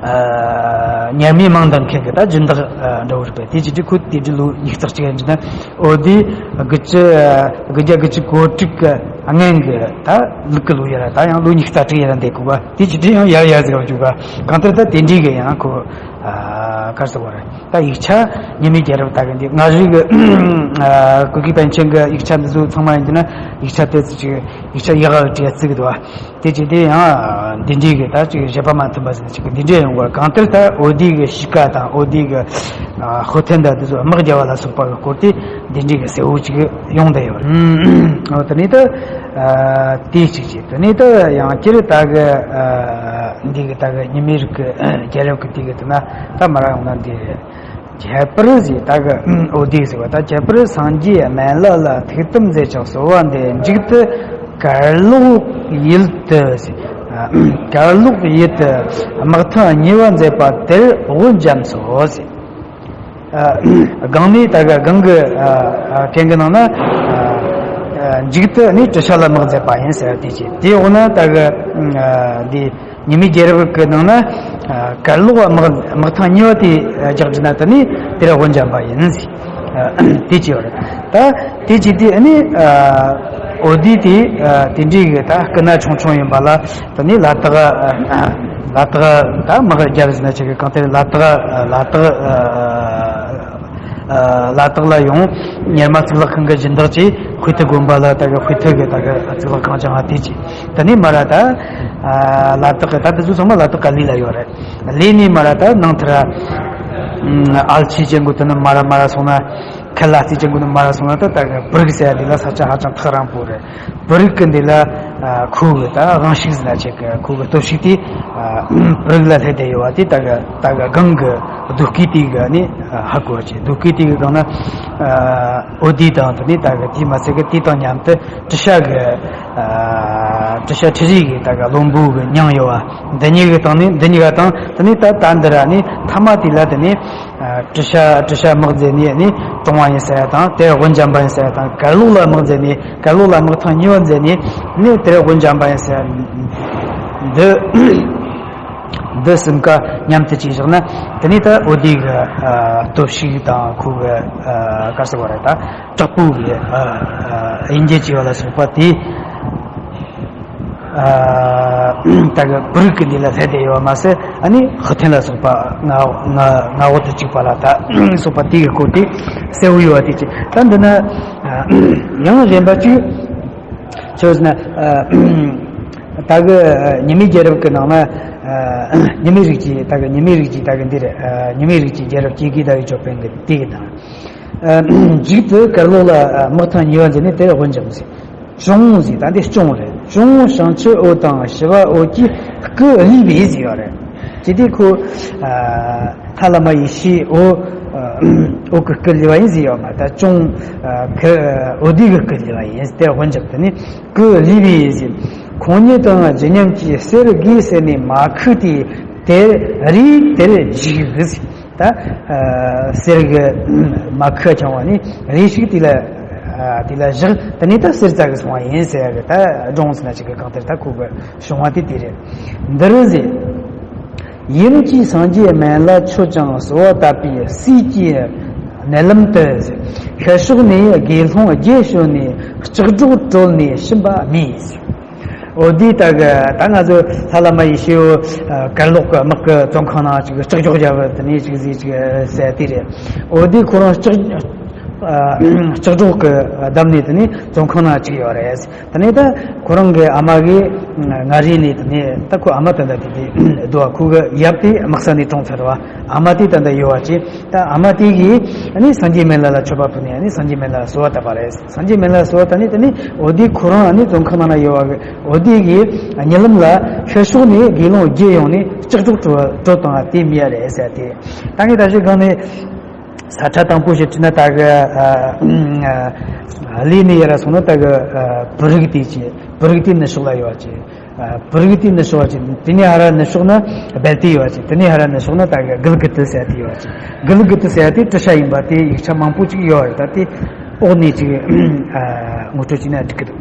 ཨ་ཉར་མིའི་མིང་འདོན་མཁན་གི་ད་སྦྱིན་བདག་ཨ་འདྲ་བོ་རེད་པས། དེ་བྱེད་དུས་ཁོ་དེ་འདྲའི་ལོ་ཉིས་རྩ་གཅིག་ཡིན་ན། འོ་དེ་དགུ་བཅུ་ཨ་དགུ་བརྒྱ་དགུ་བཅུ་གོ་དྲུག་གི་སྔན་གི་ད་ལུག་གི་ལོ་ཡར་ད་ཡང་ལོ་ཉིས་རྩ་དྲུག་ཡར་འདས་གོ་ག། དེ་བྱེད་དུས་ཡང་ཡར་ཡར་ཟེར་བ་འཇུག་ག། གང་ལྟར་ད་དེ་འདྲའི་གི་ཡང་ཁོ་ཨ་ག་རེ་ཟེར་དགོས་རེད། ད་ཡིག་ཆ་ཉི་མའི་རྒྱལ་རབས་ད་གི་འདི་ང་རང་གི་ཨ་གུ་གེ་པཎ་ཆེན་གི་ཡིག་ཆ་འདི་ཚོ་ཚང་མ་ཡིན་གྱི་ན་ཡིག་ཆ་དེ་ཚོ་ཅིག་ཡིག་ཆ་ཡག་ག་བྲིས་བརྩིགས་འདུག་བ། དེ་བྱས་དེ་ཡང་འདི་འདྲའི་གི་ད་ཅིག་བཞེད་པ་མ་མཐུན་པ་ཟེར་ན་ཅིག་འདི་འདྲའི་ཡོང་གི་རེད། གང་ལྟར་ད་འོ་དེ་གི་གཤིས་ཀ་དང་འོ་དེ་གི་ཨ་ཧོ་ཐན་ད་དེ་ཚོ་དམག་རྒྱབ་པ་ལ་སོགས་པ་གི་སྐོར་དེ་འདི་འདྲའི་གི་གསལ་བོ་ཅིག་ཡོང་བསྡད་ཡོད་རེད། ཨ་དེ་ནས་ད་ཨ་དེ་ཅིག་བྱས། དེ་ནས་ད་ཡང་སྤྱིར་ད་གི་ཨ་འདི་གི་ད་གི་ཉི་མའི་རིགས་གི་རྒྱལ་རབས་གི་དེ་གི་དེ་ན་ད་མར་ཡོང་ན་འདི་རེད། ཁྱད་པར་ཟེར་ད་གི་འོ་དེ་ཟེར་བ་ད། ཁྱད་པར་སངས་རྒྱས་སྨན་བླ་ལ་ཐུགས་དམ་མཛད་ཅིང་གསོལ་བ་འདེབས། མཇུག་ཏུ་གར་ལོག་ཡུལ་དུ་ཟེར། གར་ལོག་ཡུལ་དུ་དམག་ཐང་གཉིས་པ་མཛད་པ་དེར་དབུ་འཇམ་སོ་ཟེར། ཨ་སྒང་ནས་ད་གི་སྒང་གི་ཨ་ཨ་རྐྱེན་གི་ནང་ན་ཨ་ཨ་མཇུག་ཏུ་ནི་ཏྲི་ཤ་ལ་དམག་མཛད་པ་ཡིན་ཟེར་བ་དེ་བྱས། དེའི་འོག་ན་ད་གི་ཨ་འདི་ཉི་མའི་རྒྱལ་རབས་ཀྱི་ནང་ན་ཨ་གར་ལོག་དམག་དམག་ཐང་གཉིས་པ་དེ་ཨ་རྒྱག་རྒྱུ་ན་ད་ནི་དེར་དབུ་འཇམ་པ་ཡིན་ཟེར། ཨ་དེ་བྱས་པ་རེད། ད་དེ་བྱས་དུས་ཨ་ནི་ཨ་འོ་དེ་དེ་ཨ་དེ་འདྲའི་གི་ད་སྐུ་ན་ཆུང་ཆུང་ཡིན་པ་ལ་ད་ནི་ལ་དྭགས་ཨ་ལ་དྭགས་ད་དམག་རྒྱབ་ཟེར་ན་ཆེ་གི། གང་ལྟར་ལ་དྭགས་ལ་དྭགས་ཨ་ལ་དྭགས་ལ་ཡོང་། གཉེར་མ་གཙུག་ལག་ཁང་གི་སྦྱིན་བདག་ཅིག་དཔེ་ཐུབ་དགོན་པ་ལ་ད་གི་དཔེ་ཐུབ་གི་ད་གི་གཙུག་ལག་ཁང་བཅངས་པ་དེ་ཅིག། ད་ནི་མར་ར་ད་ལ་དྭགས་ད་དེ་ཚོ་ཚང་མ་ལ་དྭགས་ཀ་ལི་ལ་ཡོད་རེད། ལི་ནས་མར་ར་ད་ནང་ཐར་ཨལ་ཆི་ཅན་གོ་ད་ནི་མར་ར་མར་ར་སོང་ན། ཁ་ལ་རྩིས་ཅན་གོ་ནི་མར་ར་སོང་ན་ད་ད་གི་བུ་རིག་ཟེར་ཡ་དེ་ལ་ས་ཆ་ཧ་ཅང་ཐག་རིང་པོ་རེད། བུ་རིག་གི་འདི་ལ་ཨ་ཁོ་གི་ད་དབང་ཤུགས་ཟེར་ན་ཆེ་གི། ཁོ་གི་སྟོབས་ཤུགས་དེ་ཨ་བུ་རིག་ལ་སླེབས་བསྡད་ཡོད་པ་དེ་ད་གི་ད་གི་སྒང་གི་རྡོ་སྐས་དེ་གི་ནི་ཧ་གོ་བ་བྱས། རྡོ་སྐས་དེ་གི་སྒང་ན་ཨ་འོ་དེ་དང་དེ་ནི་ད་གི་དེ་མ་ཚད་གི་དེ་དང་མཉམ་དུ་ཏྲི་ཤ་གི་ཨ་ཏྲི་ཤ་ཁྲི་རིག་གི་ད་གི་བློན་པོ་གི་མྱིང་ཡོད་པ་འདི་གཉིས་གི་སྟེང་ནས་འདི་གཉིས་ཀ་དང་དེ་ནི་ད་ད་འདི་ར་ནི་མཐའ་མ་དེ་ལ་དེ་ནི། ཨ་ཏྲི་ཤ་ཏྲི་ཤ་དམག་མཛད་ནས་ནི་བཀྲོངས་པ་ཡིན་ཟེར་ཡ་དང་། དེར་དབུ་འཇམ་པ་ཡིན་ཟེར་ཡ་དང་། གར་ལོག་ལ་དམག་མཛད་ནས་གར་ལོག་ལ་དམག་ཐང་གཉིས་པ་མཛད་ནས་ནི་དེར་དབུ་འཇམ་པ་ཡིན་ཟེར་ཡ། འདི་འདི་གསུམ་ཀ་མཉམ་དུ་བྱས་བཞག་ན་དེ་ནས་ད་འོ་དེ་གི་ཨ་སྟོབས་ཤུགས་དང་ཁོ་གི་ཨ་ག་རེ་ཟེར་བ་རེད། ད་དྲག་པོ་གི་ཨ་ཨ་དབྱེ་འབྱེད་བྱས་པ་ལ་སོགས་པ་དེ། ཨ་ད་གི་བུ་རིག་གི་འདི་ལ་སླེབས་བསྡད་ཡོད་པ་མ་ཟད། ཨ་ནི་ཧོ་ཐན་ལ་སོགས་པ་མངའ་མངའ་མངའ་འོག་ཏུ་བཅུག་པ་ལ་ད་སོགས་པ་དེ་གི་སྐོར་དེ་གསལ་བོ་ཡོད་པ་དེ་ཅི། ད་འདི་ན་ཨ་ཡང་གཞན་པ་ཅིག་ཆོས་ཟེར་ན། ཨ་ད་གི་ཉི་མའི་རྒྱལ་རབས་ཀྱི་ནང་ན་ཨ་ཉི་མའི་རིགས་ཀྱི་ད་གི་ཉི་མའི་རིགས་ཀྱི་ད་གི་འདི་རེད། ཨ་ཉི་མའི་རིགས་ཀྱི་རྒྱལ་རབས་ཀྱི་གི་ད་གི་ཅོད་པན་གི་དེ་གི་ནང་། ཨ་མཇུག་ཏུ་གར་ལོག་ལ་ཨ་དམག་ཐང་གཉིས་པ་མཛད་ནས་དེར་དབུ་འཇམ་ཟེར། ཅུང་ཟེར་ད་འདི་ཅུང་རེད། ཅུང་བྱང་ཆུབ་འོད་དང་ཞི་བ་འོད་ཀྱིས་སྐུ་བསླུས་པས་ཟེར་ཡོད་རེད། ཅི་སྟེ་ཁོ་ཨ་ལྷ་བླ་མ་ཡེ་ཤེས་འོད་ཨ་འོད་ཀྱི་སྐུ་བསླུས་པ་ཡིན་ཟེར་ཡོད་མ་རེད། ད་ཅུང་ཨ་ཁོ་འོད་ལྡན་གྱི་སྐུ་བསླུས་པ་ཡིན། དེར་དབུ་འཇམ་དུ་ནི་སྐུ་བསླུས་པས་ཟེར། ཁོང་ཉིད་དང་རྗེ་ཉིད་ཀྱིས་གསེར་དགུས་བསད་ནས་མ་ཁུག་སྟེ་དེར་རས་དེར་བཞུགས་ཟེར། ད་ཨ་གསེར་གྱི་མ་ཁུག་ཆང་བ་ནི་རས་ཤིག་དེ་ལ་ཨ་དེ་ལ་བཞག་དེ་ནས་ད་གསེར་རྩ་གི་སོང་བ་ཡིན་ཟེར་གི། ད་སྒྲུང་ཟེར་ན་ཅིག་གི་གང་ལྟར་ད་ཁོ་གི་བྱུང་བ་དེ་དེ་རེད། འདིར་ཟེར། ཡུམ་གྱིས་སངས་རྒྱས་སྨན་བླ་མཆོད་ཅིང་གསོལ་བ་བཏབ་པའི་སྲས་ཀྱི་མནལ་ལམ་དུ་ཟེར། ཤར་ཕྱོགས་ནས་དགེ་སློང་བརྒྱད་བྱོན་ནས་ལྕགས་སྒྲོག་དཀྲོལ་ནས་ཕྱིན་པ་རྨིས་ཟེར། འོ་དེ་ད་གི་ད་ང་ཚོ་ལྷ་བླ་མ་ཡེ་ཤེས་འོད་གར་ལོག་གི་དམག་གི་བཙོན་ཁང་ནང་ཅིག་ལྕགས་སྒྲོག་རྒྱབ་པ་དེ་ནས་ཅིག་ཟིག་ཅིག་ཟེར་དེ་རེད། འོ་དེ་ཁོ་རང་ལྕགས་ ལྕགས་སྒྲོག་གི་བསྡམས་ནས་དེ་ནས་བཙོན་ཁང་ནང་བཅུག་ཡོད་རེད། དེ་ནས་ད་ཁོ་རང་གི་ཨ་མ་གིས་མངའ་རིས་ནས་དེ་ནས་ད་ཁོ་ཨ་མ་ད་ལྟ་དེ་དེ་སྡོད་པ། ཁོ་གི་ཡབ་དེ་དམག་ས་ནས་གྲོངས་ཚར་བ། ཨ་མ་དེ་ད་ལྟ་ཡོད་པ་བྱས། ད་ཨ་མ་དེ་གིས་ཨ་ནི་སངས་རྒྱས་སྨན་བླ་ལ་མཆོད་པ་ཕུལ་ནས་ཨ་ནི་སངས་རྒྱས་སྨན་བླ་ལ་གསོལ་བ་བཏབ་པ་རེད། སངས་རྒྱས་སྨན་བླ་ལ་གསོལ་བ་བཏབ་ནས་དེ་ནས་འོ་དེ་ཁོ་རང་ཨ་ནི་བཙོན་ཁང་ནང་ན་ཡོད་པ་གི་འོ་དེ་གིས་ཉེ་ལམ་ལ་ཤར་ཕྱོགས་ནས་དགེ་སློང་བརྒྱད་ཡོང་ནས་ལྕགས་སྒྲོག་བྲོ་བྲོ་བཏང་བ་དེ་རྨིས་པ་རེད་ཟེར་ཏེ། ད་ངས་ད་གཞི་སྒང་ནས་ས་ཁྲ་དང་པོ་ཞིག་བྲིས་ན་ད་གི་ཨ་ཨ་ལི་ནི་ཡ་ར་སོང་ན་ད་གི་ཨ་བུ་རིག་དེ་ཅི་བུ་རིག་དེ་ནི་ཕྱོགས་ལ་ཡོད་ཅི། ཨ་བུ་རིག་དེ་ནི་ཕྱོགས་ཅི། དེ་ནི་ཧ་ར་ནི་ཕྱོགས་ན་སྦལ་ཏི་ཡོད་ཅི། དེ་ནི་ཧ་ར་ནི་ཕྱོགས་ན་ད་གི་གིལ་གི་ཏི་ཟེར་དེ་ཡོད་ཅི། གིལ་གི་ཏི་ཟེར་དེ་ཏི་ཤ་ཡིན་པ་དེ་ཡིག་ཆ་མང་པོ་ཅིག་ཡོད་རེད། ད་དེ་འོག་ནས་ཅིག་ཨ་ངོ་སྤྲོད་བྱས་ན་འགྲིག་གི་འདུག་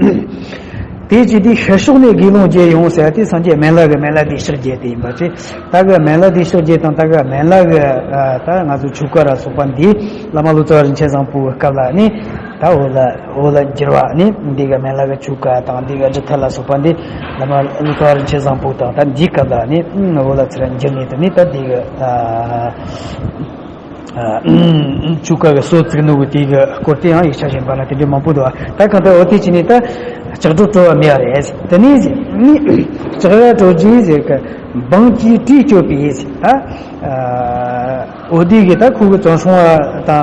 དེ་བྱས་དུས་ཤར་ཕྱོགས་ནས་དགེ་སློང་བརྒྱད་ཡོང་ཟེར་ཏེ་སངས་རྒྱས་སྨན་བླ་གི་སྨན་བླ་བདེ་གཤེགས་བརྒྱད་དེ་ཡིན་པ་བྱས། ད་གི་སྨན་བླ་བདེ་གཤེགས་བརྒྱད་དང་ད་གི་སྨན་བླ་གི་ཨ་ད་ང་ཚོ་ཆོ་ག་ར་སོགས་པ་འདི་བླ་མ་ལོ་ཙཱ་བ་རིན་ཆེན་བཟང་པོའི་སྐབས་ལ་ནི་ད་འོ་ལ་འོ་ལ་འགྱུར་བ་ནི་འདི་གི་སྨན་བླ་གི་ཆོ་ག་དང་འདི་གི་སྒྲུབ་ཐབས་ལ་སོགས་པ་འདི་བླ་མ་ལོ་ཙཱ་བ་རིན་ཆེན་བཟང་པོ་དང་ད་འདིའི་སྐབས་ལ་ནི་འོ་ལ་ཚུར་འགྱུར་ནས་དེ་ནི་ད་འདི་གི་ཨ། ཨ་ཆོ་ག་གི་སྲོལ་བཙུགས་ནོ་གི་དེ་གི་སྐོར་དེ་ཡང་ཡིག་ཆ་གཞན་པ་ན་དེ་འདྲའི་མང་པོ་འདུག་ད་གང་ལྟར་འོ་དེ་བྱས་ནས་ད་ལྕགས་སྒྲོག་བྲོ་བ་རྨིས་པ་རེད། དེ་ནས་ནི་ལྕགས་ར་བྲོ་རྗེས་ཟེར་གི་འབངས་ཀྱིས་བྲོས་སྐྱོབ་པས་ད་ཨ་འོ་དེ་གི་ད་ཁོ་གི་བཙོན་སྲུང་བ་དང་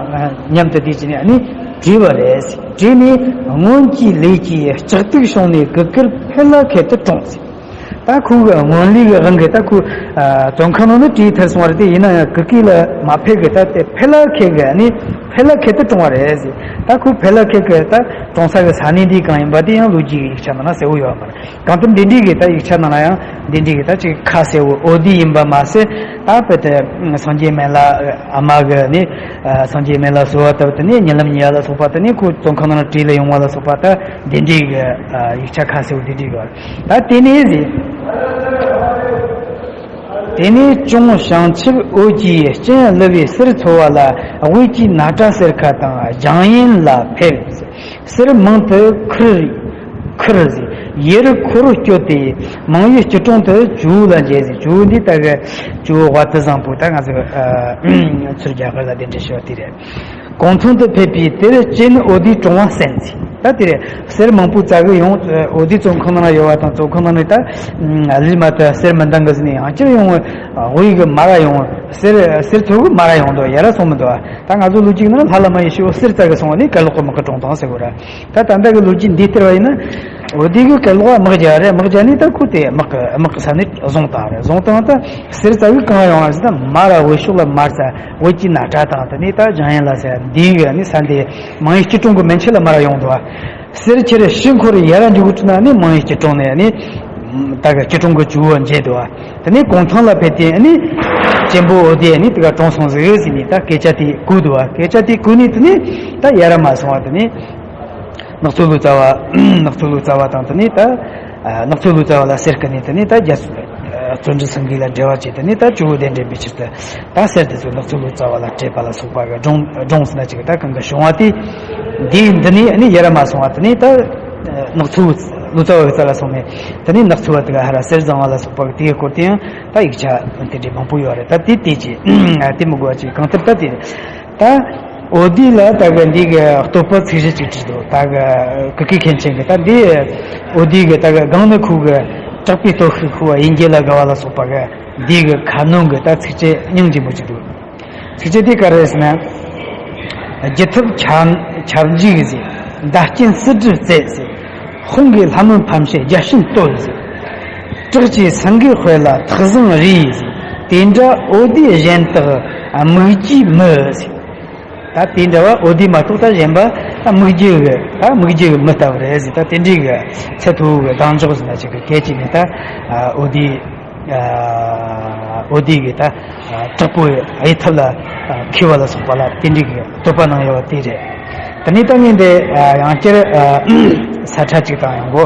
མཉམ་དུ་དེ་བྱས་ནས་ནི་བྲོས་པ་རེད། བྲོས་ནས་སྔོན་གྱི་ལས་ཀྱིས་ལྕགས་སྡུག་བྱུང་ནས་གུ་གུལ་འཕེལ་ལ་ཁད་དུ་གྲོངས། ད་ཁོ་གི་སྔོན་ལས་ཀྱི་དབང་གིས་ད་ཁོ་ཨ་བཙོན་ཁང་ནང་ནས་བྲོས་ཐར་སོང་བ་རེད་དེ། ཡིན་ན་ཡང་གུ་གུལ་ལ་མ་འཕེལ་གི་ད་དེ་འཕེལ་ལ་ཁད་གི་ཨ་ནི་འཕེལ་ལ་ཁད་དུ་གྲོངས་པ་རེད་ཟེར། ད་ཁོ་འཕེལ་ལ་ཁད་གི་ད་གྲོངས་ས་གི་ས་གནས་འདི་གང་ཡིན་པ་དེ་ཡང་ལོ་རྒྱུས་ཀྱི་ཡིག་ཆ་ནང་ན་གསལ་བོ་ཡོད་པ་མ་རེད། གང་ལྟར་འདི་འདྲའི་གི་ད་ཡིག་ཆ་ནང་ན་ཡང་འདི་འདྲའི་གི་ད་ཅིག་ཁ་གསལ་བོ་འོ་དེ་ཡིན་པ་མ་ཟད། ད་དཔེ་དེ་སངས་རྒྱས་སྨན་བླ་ཨ་མ་གི་ནི་ཨ་སངས་རྒྱས་སྨན་བླ་གསོལ་བ་བཏབ་དེ་ནས་ཉེ་ལམ་ཉེ་བ་ལ་སོགས་པ་དེ་ནས་ཁོ་བཙོན་ཁང་ནང་ལ་བྲོས་ལ་ཡོང་བ་ལ་སོགས་པ་ད་འདི་འདྲའི་གི་ཨ་ཡིག་ཆ་ཁ་གསལ་བོ་འདི་འདྲའི་གི་ཡོད། ད་དེ་ནས་ཟེར། དེ་ནས་ཅུང་བྱང་ཆུབ་འོད་ཀྱི་སྤྱན་བསླུ་བའི་གསེར་འཚོ་བ་ལ། དབུས་ཀྱི་ན་ཏྲ་གསེར་ཁ་དང་ལྗང་ཡན་ལ་ཕེབས། གསེར་མང་དུ་ཁུར་ཁུར་ཟེར། ཡེ་རུ་འཁོར་སྐྱོད་དེ། མང་བའི་སྐྱིལ་ཀྲུང་དུ་ཇོ་བོ་ལ་མཇལ་ཟེར། ཇོ་བོ་འདི་ལྟ་གི་ཇོ་བོ་དབལ་ཐུལ་བཟང་པོ་ད་ང་ཚོ་ཚུར་རྒྱ་གར་ལ་གདན་འདྲེན་ཞུ་བ་དེ་རེད། གུང་ཐང་དུ་ཕེབས་པས་དེར་སྤྱན་འོད་ཟེར་དྲོངས་པ་གསན་ཟེར། ད་དེ་རེད། གསེར་མང་པོ་བཙལ་གི་ཡོང་། འོ་དེ་བཙོན་ཁང་ནང་ཡོད་པ་དང་བཙོན་ཁང་ནང་ནས་ད་ལུས་མ་ཐུབ་གསེར་མི་འདང་གི་ཟེར་ནས་ཡང་བསྐྱར་ཡོང་། དབུས་གི་མ་ར་ཡོང་། གསེར་གསེར་ཐོག་གི་མ་ར་ཡོང་འདུག་ཡ་ར་སོང་མི་འདུག་ད་ང་ཚོ་ལོ་རྒྱུས་ནང་ལྷ་བླ་མ་ཡེ་ཤེས་འོད་ཟེར་བཙལ་གི་སོང་བ་ནི་གར་ལོག་གི་དམག་གིས་བཀྲོངས་བཏང་ཟེར་གོ་ར། ད་ད་ལྟ་གི་ལོ་རྒྱུས་འདི་སྟེར་བ་ཡིན་ན། འོ་དེ་གི་གར་ལོག་དམག་རྒྱག་རེད། དམག་རྒྱག་ནས་ད་ཁོ་དེ་དམག་གི་དམག་གི་ས་ནས་བཟུང་བཏང་རེད། བཟུང་བཏང་ད་གསེར་བཙལ་གི་གང་ཡོང་བ་ཟེར། ད་མ་ར་འོད་ཤོག་ལ་མ་རྩ་འོད་ཀྱི་ན་ཏྲ་དང་དེ་ནས་ད་ལྗང་ཡན་ལ་ཟེར་འདི་གི་ནི་ས་འདི་མང་ཡུལ་སྐྱིལ་ཀྲུང་གི་མན་ཆད་ལ་མ་ར་ཡོང་འདུག་གསེར་ཁྱེར་ཕྱིར་འཁོར་ཡར་འཇུག་དུས་ན་ནི་མང་ཡུལ་སྐྱིལ་ཀྲུང་ནས་ནི་ད་གི་སྐྱིལ་ཀྲུང་གི་ཇོ་བོ་མཇལ་འདུག་དེ་ནས་གུང་ཐང་ལ་ཕེབས་ཏེ་ནི་གཅེན་པོ་འོ་དེ་ནི་དེ་ག་གྲོངས་སོང་ཟིག་ཟེར་ནས་ད་སྐད་ཆ་དེ་གོ་འདུག་སྐད་ཆ་དེ་གོ་ནས་དེ་ནས་ད་ཡར་མར་སོང་བ་དེ་ནས། ནག་ཚོ་ལོ་ཙཱ་བ། ནག་ཚོ་ལོ་ཙཱ་བ་དང་དེ་ནས་ད་ནག་ཚོ་ལོ་ཙཱ་བ་ལ་གསེར་བསྐུར་ནས་དེ་ནས་ད་རྒྱ་བརྩོན་འགྲུས་སེང་གེ་ལ་འབྲེལ་བ་བྱས། དེ་ནས་ད་ཇོ་བོ་གདན་འདྲེན་པའི་ཕྱིར་དུ་ད་གསེར་དེ་ཚོ་ནག་ཚོ་ལོ་ཙཱ་བ་ལ་སྤྲད་པ་ལ་སོགས་པ་གི་སྒྲུང་སྒྲུང་ཟེར་ན་ཅིག་ད་གང་གི་བྱུང་བ་དེ། འདི་འདི་ནས་ནི་ཡར་མར་སོང་བ་དེ་ནས་ད་ནག་ཚོ་ལོ་ཙཱ་བ་གི་རྩ་ལ་སོང་ནས་དེ་ནས་ནག་ཚོ་བ་དེ་ག་ཧ་ར་གསེར་བཟང་བ་ལ་སོགས་པ་གི་དེའི་སྐོར་དེ་ཡང་ད་ཡིག་ཆ་དེ་འདྲའི་མང་པོ་ཡོད་རེད། ད་དེ་དེ་ཅི་དེ་མི་དགོས་ཅིག་གང་ལྟར་ད་དེ། ད་འོ་དེ་ལ་ད་གི་འདི་གི་བསྟོད་པ་ཚིག་གཞི་གཅིག་བྲིས་འདུག་ད་གི་ཀུ་ཀི་མཁན་ཆེན་གི་ད་འདི་འོ་དེ་གི་ད་གི་སྒང་ནི་ཁོ་གི་དྲག་པོའི་སྟོབས་ཤུགས་ཁོ་བ་དབྱིན་སྐད་ལ་དགའ་བ་ལ་སོགས་པ་གི་འདི་གི་ཁ་སྣོན་གི་ད་ཚིགས་བཅད་སྙིང་རྗེ་མོ་གཅིག་འདུག་ཚིགས་བཅད་དེ་ག་རེ་ཟེར་ན། སྒྱུ་ཐབས་ཁྱབ་ཁྱབ་འཇུག་ཟེར། མདའ་རྐྱེན་སྲིད་གྲུ་རྩེ་ཟེར། དཔུང་གི་ལྷ་མོ་ཕམ་བྱེད་རྒྱ་ཆེན་བསྟོད་ཟེར། བྲག་ཅའི་སེང་གེ་དཔལ་ལ་ཐག་བཟང་རིས་ཟེར། དེ་འདྲ་འོ་དེ་གཞན་དག་སྨིག་རྒྱུའི་མི་ཟེར། ད་དེ་འདྲ་བ་འོ་དེ་མ་གཏོགས་ད་གཞན་པ་ད་སྨིག་རྒྱུ་གི་ད་སྨིག་རྒྱུ་གི་མི་ལྟ་བུ་རེད་ཟེར། ད་དེ་འདྲའི་གི་ཚད་མཐོ་བོ་གི་གདེང་འཇོག་ཟེར་ན་ཅིག་གི་སྐད་ཅིག་ནས་ད་འོ་དེ་འོ་དེ་གི་ད་དྲག་པོའི་གཡུལ་ཐབས་ལ་མཁས་པ་ལ་སོགས་པ་ལ་དེ་འདྲའི་གི་བསྟོད་པ་གནང་ཡོད་པ་དེ་རེད། དེ་ནས་ད་ངས་འདི་ཡང་བསྐྱར་ས་ཁྲ་ཅིག་དང་ཡང་གོ་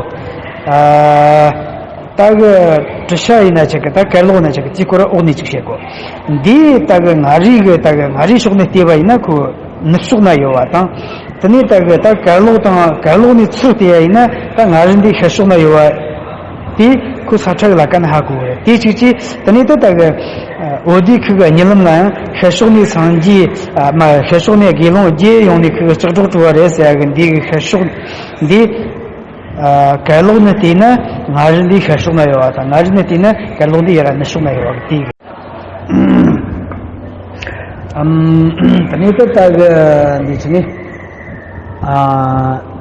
ད་གི་བྲི་བྱ་ཡིན་ན་ཆེ་གི་ད་གར་ལོག་ན་ཆེ་གི་ཅིག་ཁོ་ར་འོག་ནས་ཅིག་བཤད་གོ་འདི་ད་གི་མངའ་རིས་གི་ད་གི་མངའ་རིས་ཕྱོགས་ནས་བལྟས་པ་ཡིན་ན་ཁོ་ནུབ་ཕྱོགས་ན་ཡོད་པ་དང་། དེ་ནས་ད་གི་ད་གར་ལོག་དང་གར་ལོག་ནས་ཚུར་བལྟས་པ་ཡིན་ན་ད་མངའ་རིས་འདི་ཤར་ཕྱོགས་ན་ཡོད་ དེ་ཁོ་ས་ཁྲ་གི་ལ་ཀ་ན་ཧ་གོ་བས། དེ་གཅིག་གཅིག་དེ་ནས་ད་ལྟ་གི་ཨ་འོ་དེ་ཁུ་གི་གཉིད་ལམ་ལ་ཡང་ཤར་ཕྱོགས་ནས་སངས་རྒྱས། ཨ་མ་ཤར་ཕྱོགས་ནས་དགེ་སློང་བརྒྱད་ཡོང་ནས་ཁུ་གི་ལྕགས་སྒྲོག་བྲོ་བ་རེད་ཟེར་ཡ་གི་འདི་གི་ཤར་ཕྱོགས་འདི། ཨ་གར་ལོག་ནས་བལྟས་ན་མངའ་རིས་འདི་ཤར་ཕྱོགས་ན་ཡོད་བ་དང་། མངའ་རིས་ནས་བལྟས་ན་གར་ལོག་འདི་ཡར་ནུབ་ཕྱོགས་ན་ཡོད་བ་གི་དེ་གི། ཨམ། དེ་ནས་ད་ལྟ་གི་འདི་ཅི་ནི། ཨ།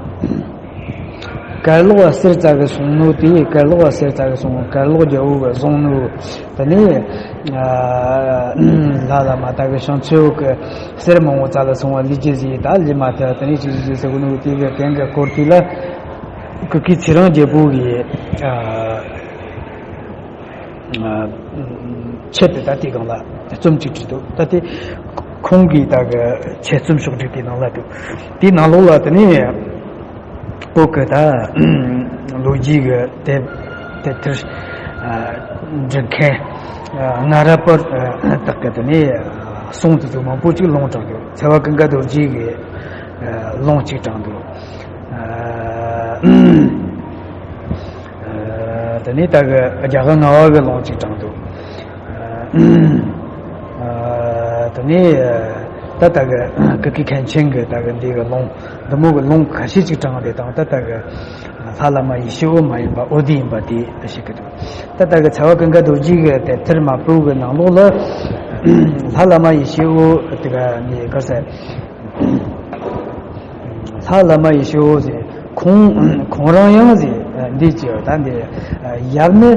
གར་ལོག་གསེར་རྩ་གི་སོང་ནོ་དེ། གར་ལོག་གསེར་རྩ་གི་སོང་། གར་ལོག་རྒྱལ་པོ་གི་བཟུང་ནོ། དེ་ནས་ཨ་ལྷ་བླ་མ་ད་གི་བྱང་ཆུབ་ཀྱི་གསེར་མང་པོ་རྩ་ལ་སོང་བ་ལས་ཀྱི་ཟིག་ད་ལས་མ་ཐལ། དེ་ནས་ཅི་ཟིག་ཟེར་གོ་ནོ་དེ་གི་གན་གི་སྐོར་དེ་ལ་ཀུ་ཀི་ཚེ་རིང་རྒྱལ་པོ་གི་ཨ། ཆེད་དུ་ད་ལྟའི་སྒང་ལ་རྩོམ་གཅིག་བྲིས་འདུག་ད་ལྟའི་ཁོང་གིས་ད་གི་ཆེད་རྩོམ་ཕྱོགས་བསྒྲིགས་དེ་ནང་ལ་འདུག་དེའི་ནང་ལོགས་ལ་དེ་ནས་བོད་ཀྱི་ད་ལོ་རྒྱུས་ཀྱི་དེབ་དེབ་ཐེར་འབྲི་མཁན་སྔ་རབས་པ་དག་གི་དེ་ནས་གསུང་དེ་ཚོ་མང་པོ་ཅིག་ལུང་དྲངས་འདུག་ཚེ་དབང་ཀུན་དགའ་རྡོ་རྗེ་གི་ལུང་གཅིག་དྲངས་འདུག་ཨ། ཨ། དེ་ནས་ད་གི་རྒྱ་གར་རྔ་བ་གི་ལུང་གཅིག་དྲངས་འདུག་ཨ། དེ་ནས་ད་ད་གི་ཀུ་ཀི་མཁན་ཆེན་གི་ད་གི་འདི་གི་ལུང་འདི་མོ་གི་ལུང་ཁ་ཤས་ཅིག་དྲངས་ཏེ་དང་། ད་ད་གི་ལྷ་བླ་མ་ཡེ་ཤེས་འོད་མ་ཡིན་པ་འོ་དེ་ཡིན་པ་དེ་ཞིག་གི་འདུག་ད་ད་གི་ཚེ་དབང་ཀུན་དགའ་རྡོ་རྗེ་གི་དེབ་ཐེར་མ་བོད་གི་ནང་ལོགས་ལ་ལྷ་བླ་མ་ཡེ་ཤེས་འོད་དེ་ག་ནི་ག་ཟེར། ལྷ་བླ་མ་ཡེ་ཤེས་འོད་ཟེར། ཁོང་ཁོང་རང་ཡང་ཟེར་འདི་ཅི་ད་འདི་ཡབ་ནི་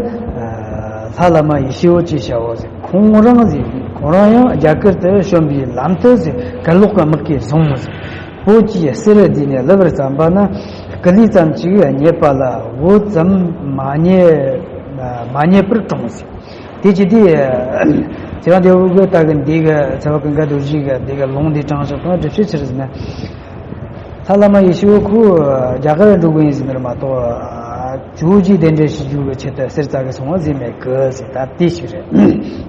ལྷ་བླ་མ་ཡེ་ཤེས་འོད་ཅེས་བྱའོ་ཟེར། ཁོང་རང་ཟེར། ཁོང་རང་ཡང་རྒྱ་གར་དུ་བྱོན་པའི་ལམ་དུ་ཟེར། གར་ལོག་གི་དམག་གིས་བཟུང་ཟེར། བོད་ཀྱི་གསེར་བསྡུས་ནས་བསླུ་བར་བརྩམས་པ་ན། སྐུ་ལུས་ཙམ་ཅིག་རྙེད་པ་ལ་འོད་ཙམ་མ་རྙེད་མ་རྙེད་པར་གྲོངས་ཟེར། དེ་ཅི་སྟེ། ཚེ་དབང་རྒྱལ་པོ་གི་ད་གི་འདི་གི་ཚེ་དབང་ཀུན་དགའ་རྡོ་རྗེ་གི་འདི་གི་ལུང་འདི་དྲངས་བཞག་པ་སྒྲུབ་བྱེད་ཆི་རེད་ཟེར་ན། ལྷ་བླ་མ་ཡེ་ཤེས་འོད་ཁོ་རྒྱ་གར་འགྲོ་དགོས་ཡིན་ཟེར་ནི་རེད་མ་གཏོགས། ཇོ་བོ་རྗེ་གདན་འདྲེན་ཞུ་རྒྱུ་གི་ཆེད་དུ་གསེར་རྩ་གི་སོང་བ་ཟེར་མེད་གི་ཟེར། ད་དེ་ཞིག་རེད།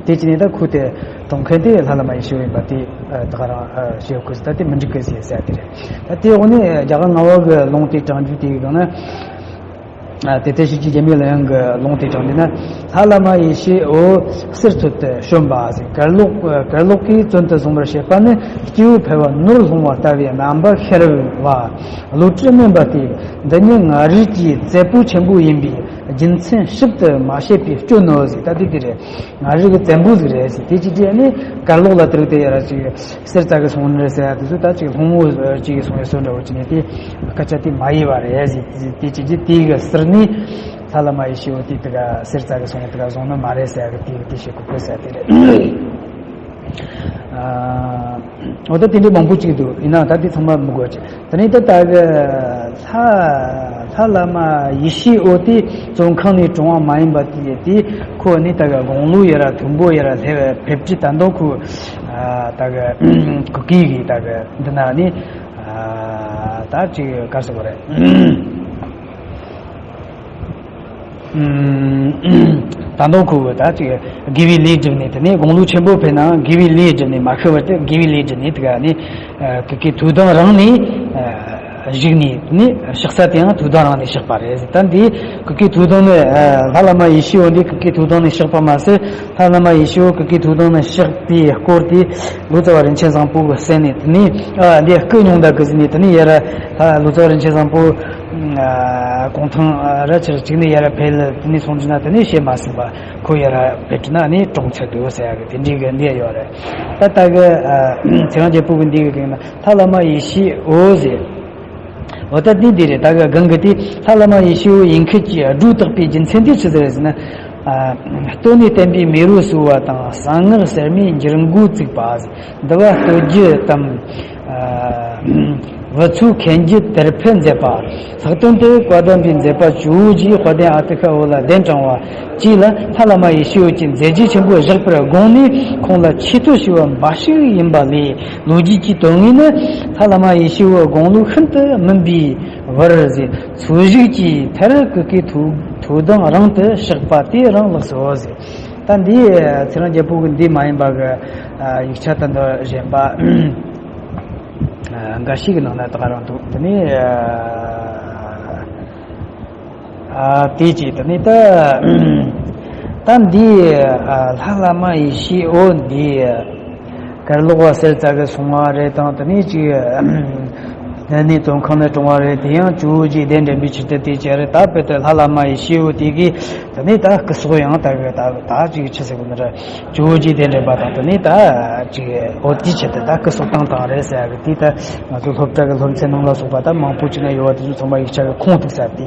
དེ་ཅི་ནས་ད་ཁོ་དེ་གྲོངས་མཁན་དེ་ལྷ་བླ་མ་ཡེ་ཤེས་འོད་ཡིན་པ་དེ་ད་ག་རང་ཞུ་དགོས་ཟེར། ད་དེ་མི་འགྲིག་གི་ཟེར་ཟེར་དེ་རེད། ད་དེ་འོག་ནས་རྒྱ་གར་རྔ་བ་གི་ལུང་དེ་དྲངས་རྒྱུ་དེ་གི་སྒང་ན། ཨ། དེ་ལྟར་ཞུས་ཀྱི་རྒྱལ་མེད་ལ་ཡང་གི་ལུང་དེ་དྲངས་ནས་ན། ལྷ་བླ་མ་ཡེ་ཤེས་འོད་གསེར་འཚོལ་དུ་བྱོན་པ་ཟེར། གར་ལོག་གར་ལོག་གིས་བཙོན་དུ་བཟུང་བར་བྱེད་པ་ནི། སྐྱེས་བུ་ཕལ་བ་ནོར་ལྷུང་བ་ལྟ་བུའི་རྣམ་པར་ཤར་བ། བློ་གྲོས་དམན་པ་སྟེ། འདི་ཉིད་མངའ་རིས་ཀྱི་བཙན་པོ་ཆེན་པོ་ཡིན་པས་རྒྱུ་མཚན་ཞིབ་ཏུ་མ་བཤད་པས་སྐྱོན་ནོ་ཟེར། ད་དེ་དེ་རེད། མངའ་རིས་ཀྱི་བཙན་པོ་ཟིག་རེད་ཟེར། དེ་ཅི་སྟེ་ནི་གར་ལོག་ལ་དེ་རིགས་དེ་ཡ་ར་ཅིག་གསེར་རྩ་གི་སོང་ནི་རེད་ཟེར་ཡ་དེ་ཚོ་ད་ཅིག་སློང་མོ་ཅིག་གི་སོང་ཡ་སོ་འདྲ་བོ་ཅིག་ནས་དེ་སྐད་ཆ་དེ་མ་ཡིན་པ་རེད་ཟེར། དེ་ཅི་སྟེ་དེ་གི་ཟུར་ནས་ལྷ་བླ་མ་ཡེ་ཤེས་འོད་དེ་དེ་ག་གསེར་རྩ་གི་སོང་དེ་ག་བཟུང་ནི་མ་རེད་ཟེར་ཡ་གི་དེ་གི་དེ་བཤད་དགོས་དགོས་ཟེར་དེ་རེད། ཨ། འོ་ད་དེ་འདྲའི་མང་པོ་ཅིག་འདུག་ཡིན་ནའང་ད་དེ་ཚང་མ་མི་དགོས་ཅིག་དེ་ནས་ད་ལྟ་གི་ལྷ་ལྷ་བླ་མ་ཡེ་ཤེས་འོད་དེ་བཙོན་ཁང་ནས་གྲོངས་པ་མ་ཡིན་པ་དེ་དེ་ཁོ་ནི་ད་གི་དགུང་ལོ་ཡར་ར་མཐོན་པོ་ཡར་ར་སླེབས་ཕེབས་དུས་ད་དུང་ཁོ་ཨ་ད་གི་གུ་གེ་གི་ད་གི་འདི་ན་ནི་ཨ་ད་ཅིག་ག་རེ་ཟེར་དགོས་རེད། ཨུམ། ད་དུང་ཁོ་བོ་ད་ཅིག་དགེ་བའི་ལས་བསྒྲུབས་ནས། དེ་ནས་དགུང་ལོ་ཆེན་པོ་ཕེབས་ནའང་དགེ་བའི་ལས་བསྒྲུབས་ནས་མ་ཤི་བར་དུ་དགེ་བའི་ལས་བསྒྲུབས་ནས། དེ་ག་ནས་ཨ་གུ་གེ་ཐུགས་དམ་རང་ནས་ཨ་བཞུགས་ནས། དེ་ནས་གཤེགས་ས་དེའང་ཐུགས་དམ་རང་ནས་གཤེགས་པ་རེད། ད་འདི་གུ་གེ་ཐུགས་དམ་ནས་ཨ་ལྷ་བླ་མ་ཡེ་ཤེས་འོད་འདི་གུ་གེ་ཐུགས་དམ་ནས་གཤེགས་པ་མ་ཟད། ལྷ་བླ་མ་ཡེ་ཤེས་འོད་གུ་གེ་ཐུགས་དམ་ནས་གཤེགས་པའི་སྐོར་དེ་ལོ་ཙཱ་བ་རིན་ཆེན་བཟང་པོ་གིས་གསན་ནས། དེ་ནས་ཨ་འདི་སྐུ་མྱོང་ད་གི་ཟེར་ནས། དེ་ནས་ཡར་ལྷ་ལོ་ཙཱ་བ་རིན་ཆེན་བཟང་པོ་ཨ་གུང་ཐང་ཨ་ར་ཆེར་གཅིག་ནས་ཡར་ཕེབས། དེ་ནས་སོང་དུས་ན་དེ་ནས་བཤད་མ་ཟིན་པ་ཁོ་ཡར་ཕེབས་དུས་ན་ནི་གྲོངས་ཚར་འདུག་ཟེར་ཡ་གི་དེ་འདྲའི་གི་འདི་ཡོད་རེད། ད་ལྟ་གི་ཨ་ཚེ་རིང་རྒྱལ་པོ་གི་འདི་གི་སྟེང་ན་ལྷ་བླ་མ་ཡེ་ཤེས་འོད་ཟེར། འོ་ད་འདི་འདི་རེད། ད་གི་གང་གི་དེ་ལྷ་བླ་མ་ཡེ་ཤེས་འོད་ཡིན་ཁུལ་གྱིས་སྒྲོ་བཏགས་པའི་རྒྱུ་མཚན་དེ་ཆི་ཟིག་རེད་ཟེར་ན། ཨ་སྟོད་ནས་བསྟན་པའི་མེ་རོ་གསོ་བ་དང་། གསང་སྔགས་གསར་མའི་འགྱུར་འགོ་བཙུགས་པ། འདུལ་བ་སྟོད་རྒྱུད་དམ། ཨ་བུ་ཚོ་མཁན་རྒྱུད་དར་འཕེལ་མཛད་པ། ལྷག་དོན་དུ་བཀའ་གདམས་པའི་མཛད་པ་ཇོ་བོ་རྗེས་དཔལ་ལྡན་ཨ་ཏི་ཤ་འོད་ལ་གདན་དྲངས་པ་བཅས་ལ་ལྷ་བླ་མ་ཡེ་ཤེས་འོད་ཀྱི་མཛད་རྗེས་ཆེན་པོ་བཞག་པར་དགོངས་ནས་ཁོང་ལ་ཆེ་བསྟོད་ཞུ་བ་འབའ་ཞིག་ཡིན་པ་ལས། ལོ་རྒྱུས་ཀྱི་དོན་དངོས་ནི་ལྷ་བླ་མ་ཡེ་ཤེས་འོད་དགུང་ལོ་ཤིན་ཏུ་སྨིན་པའི་བར་ཟེར། འཚོ་བཞུགས་ཀྱི་མཐར་གུ་གེ་ཐུགས་ཐུགས་དམ་རང་དུ་གཤེགས་པ་དེ་རང་ལགས་སོ་ཟེར། ད་འདི་ཚེ་རིང་རྒྱལ་པོ་གི་འདི་མ་ཡིན་པ་གི་ཡིག་ཆ་ད་འདི་གཞན་པ་འགའ་ཞིག་གི་ནང་ན་ད་ག་རང་འདུག་དེ་ནས་ ཨ་དེ་ཅིག་དེ་ནས་ད་ད་འདི་ཨ་ལྷ་བླ་མ་ཡེ་ཤེས་འོད་འདི་གར་ལོག་པ་གསེར་རྩ་གི་སོང་བ་རེད་དང་། དེ་ནས་ཅིག་ནས་དོན་ཁང་ནས་གྲོངས་པ་རེད། དེ་ཡང་ཇོ་བོ་རྗེ་གདན་འདྲེན་པའི་ཆེད་དུ་དེ་ཅི་རེད། ད་དཔེ་དེ་ལྷ་བླ་མ་ཡེ་ཤེས་འོད་དེ་གིས་དེ་ནས་ད་སྐུ་སྲོག་ཡང་དར་གི། ད་ད་ཅིག་ཆི་ཟེར་གོ་ནི་རེད། ཇོ་བོ་རྗེ་གདན་འདྲེན་པ་དང་། དེ་ནས་ད་ཅིག་འོ་དེའི་ཆེད་དུ་ད་སྐུ་སྲོག་བཏང་བཏང་རེད་ཟེར་གི། དེ་ད་ང་ཚོ་སློབ་གྲྭ་གི་སློབ་ཚན་ནང་ལ་སོགས་པ་ད་མང་པོ་ཅིག་ན་ཡོད་པ་དེ་ཚོ་ཚང་མ་ཡིག་ཆ་གི་ཁུངས་ཐུག་ས་དེ།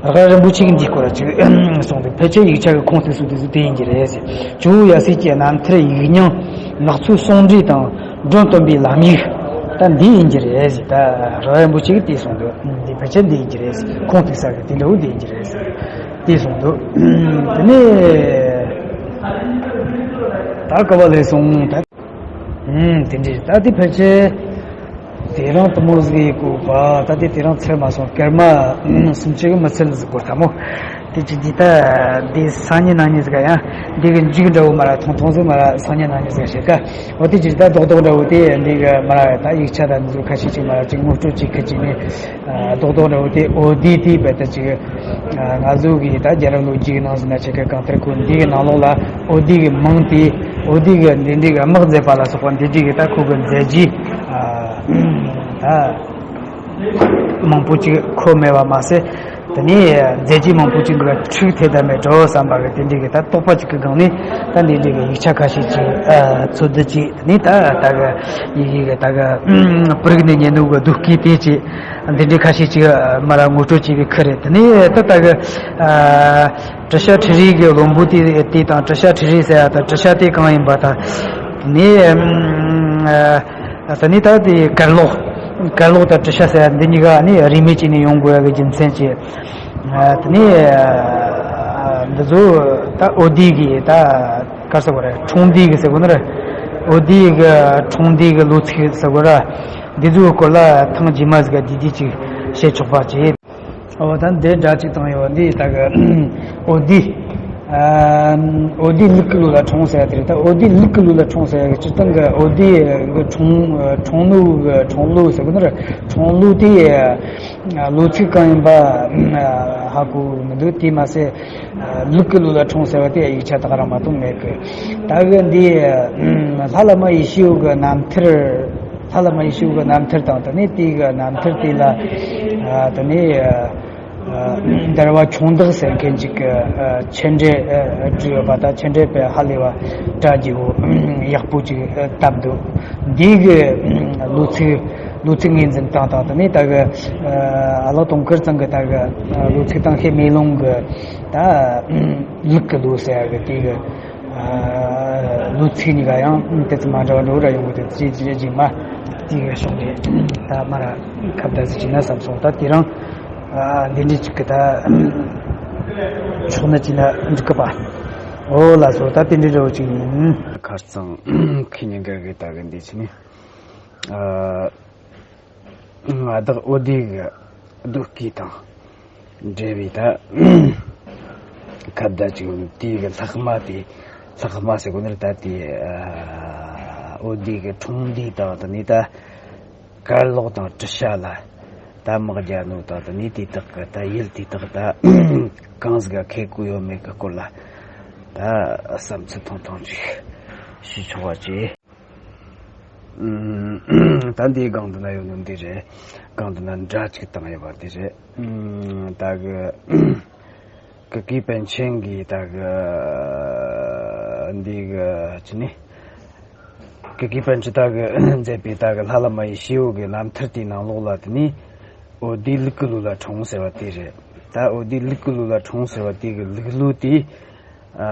རྒན་རིན་པོ་ཆེ་གིས་འདིའི་སྐོར་ལ་ཅིག་གསུངས་འདུག་ཕལ་ཆེར་ཡིག་ཆ་གི་ཁུངས་ཐུག་ས་དེ་ཚོ་དེ་ཡིན་གྱི་རེད་ཟེར། ཇོ་བོ་ཡབ་སྲས་ཀྱི་རྣམ་ཐར་ཡིག་རྙིང་ནག་ཚོའི་གསུང་འགྲེལ་དང་། མགྲོན་སྟོན་པའི་ལམ་ཡིག་ད་འདི་ཡིན་གྱི་རེད་ཟེར། ད་རྒན་རིན་པོ་ཆེ་གིས་དེ་གསུངས་འདུག་འདི་ཕལ་ཆེར་འདི་ཡིན་གྱི་རེད་ཟེར། ཁུངས་ཐུག་ས་གི་དེ་འདྲ་བོ་འདི་ཡིན་གྱི་རེད་ཟེར། དེ་གསུངས་འདུག་དེ་ནས་ད་ག་བ་ལས་སོང་ད། ཨུམ། དེ་འདྲས་ད་དེ་ཕལ་ཆེར་དེ་རིང་དུ་མོ་ཟིག་ཡིན་དགོས་པ། ད་དེ་དེ་རིང་ཚར་མ་སོང་། སྐར་མ་སུམ་ཅུ་གི་མི་ཚད་ཟིག་དགོས་ད་མོ། དེ་ཅི་འདི་ད་འདི་སང་ཉིན་གནངས་ཉིན་ཟིག་ག་ཡང་འདི་གི་མཇུག་འདྲ་བོ་མ་ར་ཐུང་ཐུང་ཟིག་མ་ར་སང་ཉིན་གནངས་ཉིན་ཟིག་ག་བཤད་ཀ་འོ་དེ་ཅི་ད་རྡོག་རྡོག་འདྲ་བོ་དེ་འདི་གི་མ་ར་ད་ཡིག་ཆ་ད་འདི་ཚོ་ཁ་ཤས་ཅིག་མ་ར་ཅིག་ངོ་སྤྲོད་ཅིག་ཁ་ཅིག་ནས། རྡོག་རྡོག་འདྲ་བོ་དེ་འོ་དེ་དེ་བས་ད་ཅིག་ང་ཚོ་གི་ད་རྒྱལ་རབས་ལོ་རྒྱུས་ཀྱི་ནང་ཟིན་ན་ཆེ་གེ་གང་ལྟར་ཁོ་འདི་གི་ནང་ལོགས་ལ་འོ་དེ་གི་མིང་དེ་འོ་དེ་གི་འདི་འདྲའི་གི་དམག་མཛད་པ་ལ་སོགས་པ་འདི་འདྲའི་གི་ད་ཁོ་གི་མཛད་རྗེས་ད་མང་པོ་ཅིག་ཁོ་མེད་པ་མ་ཟད། དེ་ནས་མཛད་རྗེས་མང་པོ་ཅིག་འདུག་ག་འཁྲུག་ཐེ་ད་མེད་འགྲོ་བསམ་པ་གི་དེ་འདྲའི་གི་ད་རྟོག་པ་ཅིག་གི་སྒང་ནས་ད་འདི་འདྲའི་གི་ཡིག་ཆ་ཁ་ཤས་ཅིག་འཚོལ་བསྡུ་ཅིག་དེ་ནས་ད་ད་གི་ཡི་གེ་གི་ད་གི་པུ་རིག་ནས་ཉན་ནུ་གི་བསྡུ་སྐད་དེ་ཅིག་འདི་འདྲའི་ཁ་ཤས་ཅིག་མ་ར་ངོ་སྤྲོད་བྱས་པའི་ཁུལ་རེད། དེ་ནས་ད་ལྟ་གི་ཨ་བྲི་བྱ་ཁྲི་རིས་ཀྱི་བློན་པོ་དེ་དེ་དང་། བྲི་བྱ་ཁྲི་རིས་ཟེར་ཡ་དང་བྲི་བྱ་དེ་གང་ཡིན་པ་དང་། དེ་ནས་ཨ་དེ་ནས་ད་དེ་གར་ལོག་གར་ལོག་དང་བྲི་བྱ་ཟེར་ཡ་འདི་གཉིས་ཀ་ནི་རིས་མེད་ཅིག་ནས་ཡོང་དགོས་ཡ་གི་རྒྱུ་མཚན་ཅིག་ཨ་དེ་ནས་ཨ་འདི་ཚོ་ད་འོ་དེ་གི་ད་ག་རེ་ཟེར་དགོས་རེད། འཁྲུངས་འདས་ཀྱི་ཟེར་དགོས་ན་རེད། འོ་དེ་གི་འཁྲུངས་འདས་ཀྱི་ལོ་ཚིགས་ཟེར་དགོས་ར། འདི་ཚོའི་སྐོར་ལ་ཐེངས་རྗེས་མ་ཟིག་ག་འདི་འདི་ཅིག་བཤད་ཆོག་པ་བྱེད། འོ་ད་འདི་འདྲ་ཅིག་བཏང་ཡོད། འདི་ད་གི་འོ་དེ་ཨ་འོ་དེ་ལུག་གི་ལོ་ལ་འཁྲུངས་ཟེར་ཡ་དེ་རེད། ད་འོ་དེ་ལུག་གི་ལོ་ལ་འཁྲུངས་ཟེར་ཡ་གི་སྤྱིར་བཏང་གི་འོ་དེ་གི་འཁྲུངས་འཁྲུངས་ལོ་གི་འཁྲུངས་ལོ་ཟེར་གི་ན་རེད། འཁྲུངས་ལོ་དེ་ལོ་ཚིགས་གང་ཡིན་པ་ཧ་གོ་མི་འདུག་དེ་མ་ཟད། ལུག་གི་ལོ་ལ་འཁྲུངས་ཟེར་བ་དེ་ཡིག་ཆ་ད་ག་རང་མ་གཏོགས་མེད་གི། ད་གི་འདི་ལྷ་བླ་མ་ཡེ་ཤེས་འོད་གི་རྣམ་ཐར། ལྷ་བླ་མ་ཡེ་ཤེས་འོད་གི་རྣམ་ཐར་དང་། དེ་ནས་དེ་གི་རྣམ་ཐར་དེ་ལ་དེ་ནས་འདུལ་བ་ཁྱུང་བདག་ཟེར་མཁན་ཅིག་གི་མཆན་འགྲེལ་བྲིས་ཡོད་པ་དང་། མཆན་འགྲེལ་དཔེ་ཧ་ལས་པ་གྲ་རྒྱས་པོ་ཡག་པོ་ཅིག་བཏབ་འདུག་འདི་གི་ལོ་ཚིགས་ལོ་ཚིགས་ངོས་འཛིན་བཏང་དང་། དེ་ནས་ད་གི་ཨ་ལགས་དུང་དཀར་ཚང་གི་ད་གི་ལོ་ཚིགས་བཏང་ཤེས་མེ་ལོང་གི་ད་ལུག་གི་ལོ་ཟེར་ཡ་གི་དེ་གི་ལོ་ཚིགས་གཉིས་ཀ་ཡང་དེ་ཚོ་མ་འདྲ་བ་འདྲ་བོ་ར་ཡོང་གི་འདུག་ཅེས་ཅེས་ཅིག་མ་དེ་གི་ཕྱོགས་ནས་ད་མ་ར་ཁ་བརྡ་ཟིག་བྱས་ན་བསམ་སོང་། ད་དེ་རིང་འདི་འདྲ་ཅིག་གི་ད་ཕྱོགས་ན་བྱས་ན་འགྲིག་གི་པ། འོ་ལགས་སོ། ད་དེ་འདྲ་འདྲ་བོ་ཅིག་ཡིན། ཁ་རྩང་ཁེ་ཉིན་འགའ་གི་ད་གི་འདི་ཕྱི་ནས་ཨ། ང་བདག་འོ་དེ་གི་བསྡུ་སྐད་དང་འབྲེལ་བའི་ད་ཁ་བརྡ་ཅིག་ཡོད། དེ་གི་ལྷག་མ་དེ་ལྷག་མ་ཟེར་གོ་ནི་རེད། ད་དེ་འོ་དེ་གི་འཁྲུངས་འདས་དང་། དེ་ནས་ད་གར་ལོག་དང་བྲི་བྱ་ལ་ད་དམག་རྒྱག་ནོ་དང་། དེ་ནས་དེ་དག་གི་ད་ཡུལ་དེ་དག་ད་གང་ཟིག་ག་ཁེ་གོ་ཡོད་མེད་གི་སྐོར་ལ་ད་བསམ་ཚུལ་ཐུང་ཐུང་ཅིག་ཞུ་ཆོག་པ་བྱེད། ད་འདིའི་སྒང་དུ་ན་ཡོད་ནོ་འདི་རེད། སྒང་དུ་ན་འདྲ་ཅིག་བཏང་ཡོད་པ་འདི་རེད། ད་གི་ཀི་ཀི་པཎ་ཆེན་གྱིས་ད་གི་འདི་གི་ཅི་ནི་ཀི་ཀི་པཎ་ཆེན་ད་གི་མཛད་པའི་ད་གི་ལྷ་བླ་མ་ཡེ་ཤེས་འོད་ཀྱི་རྣམ་ཐར་དེའི་ནང་ལོགས་ལ་དེ་ནི་འོ་དེ་ལུག་གི་ལོ་ལ་འཁྲུངས་ཟེར་བ་དེ་རེད། ད་འོ་དེ་ལུག་གི་ལོ་ལ་འཁྲུངས་ཟེར་བ་དེ་གི་ལུག་ལོ་དེ་ཨ་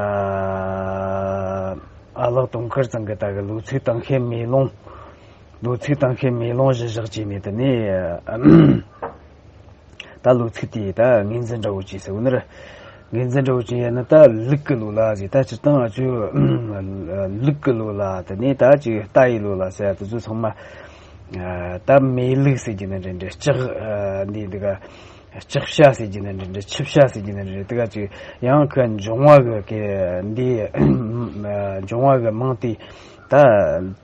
ཨ་ལགས་དུང་དཀར་ཚང་གི་ད་གི་ལོ་ཚིགས་བཏང་ཤེས་མེ་ལོང་། ལོ་ཚིགས་བཏང་ཤེས་མེ་ལོང་གཞི་བཞག་བྱས་ནས་དེ་ནས་ད་ལོ་ཚིགས་དེ་ད་ངོས་འཛིན་འདྲ་བོ་བྱས་ཟེར་བ་ནི་རེད། ངོས་འཛིན་འདྲ་བོ་བྱས་ཡིན་ན་ད་ལུག་གི་ལོ་ལ་ཟེར། ད་སྤྱིར་བཏང་ཨ་ཅོ་ལུག་གི་ལོ་ལ་དེ་ནས་ད་ཅིག་རྟ་ཡི་ལོ་ལ་ཟེར་དེ་ཚོ་ཚང་མ་ད་མེ་ལུག་ཟེར་གྱི་ནི་འདྲ་འདྲ། ལྕགས་འདི་འདི་ག་ལྕགས་བྱ་ཟེར་གྱི་ནི་འདྲ་འདྲ། ཆུ་བྱ་ཟེར་གྱི་ནི་འདྲ་འདྲ། དེ་ག་ཅིག་ཡང་ཁོའི་འབྱུང་བ་གི་གི་འདི་འབྱུང་བ་གི་མིང་དེ་ད།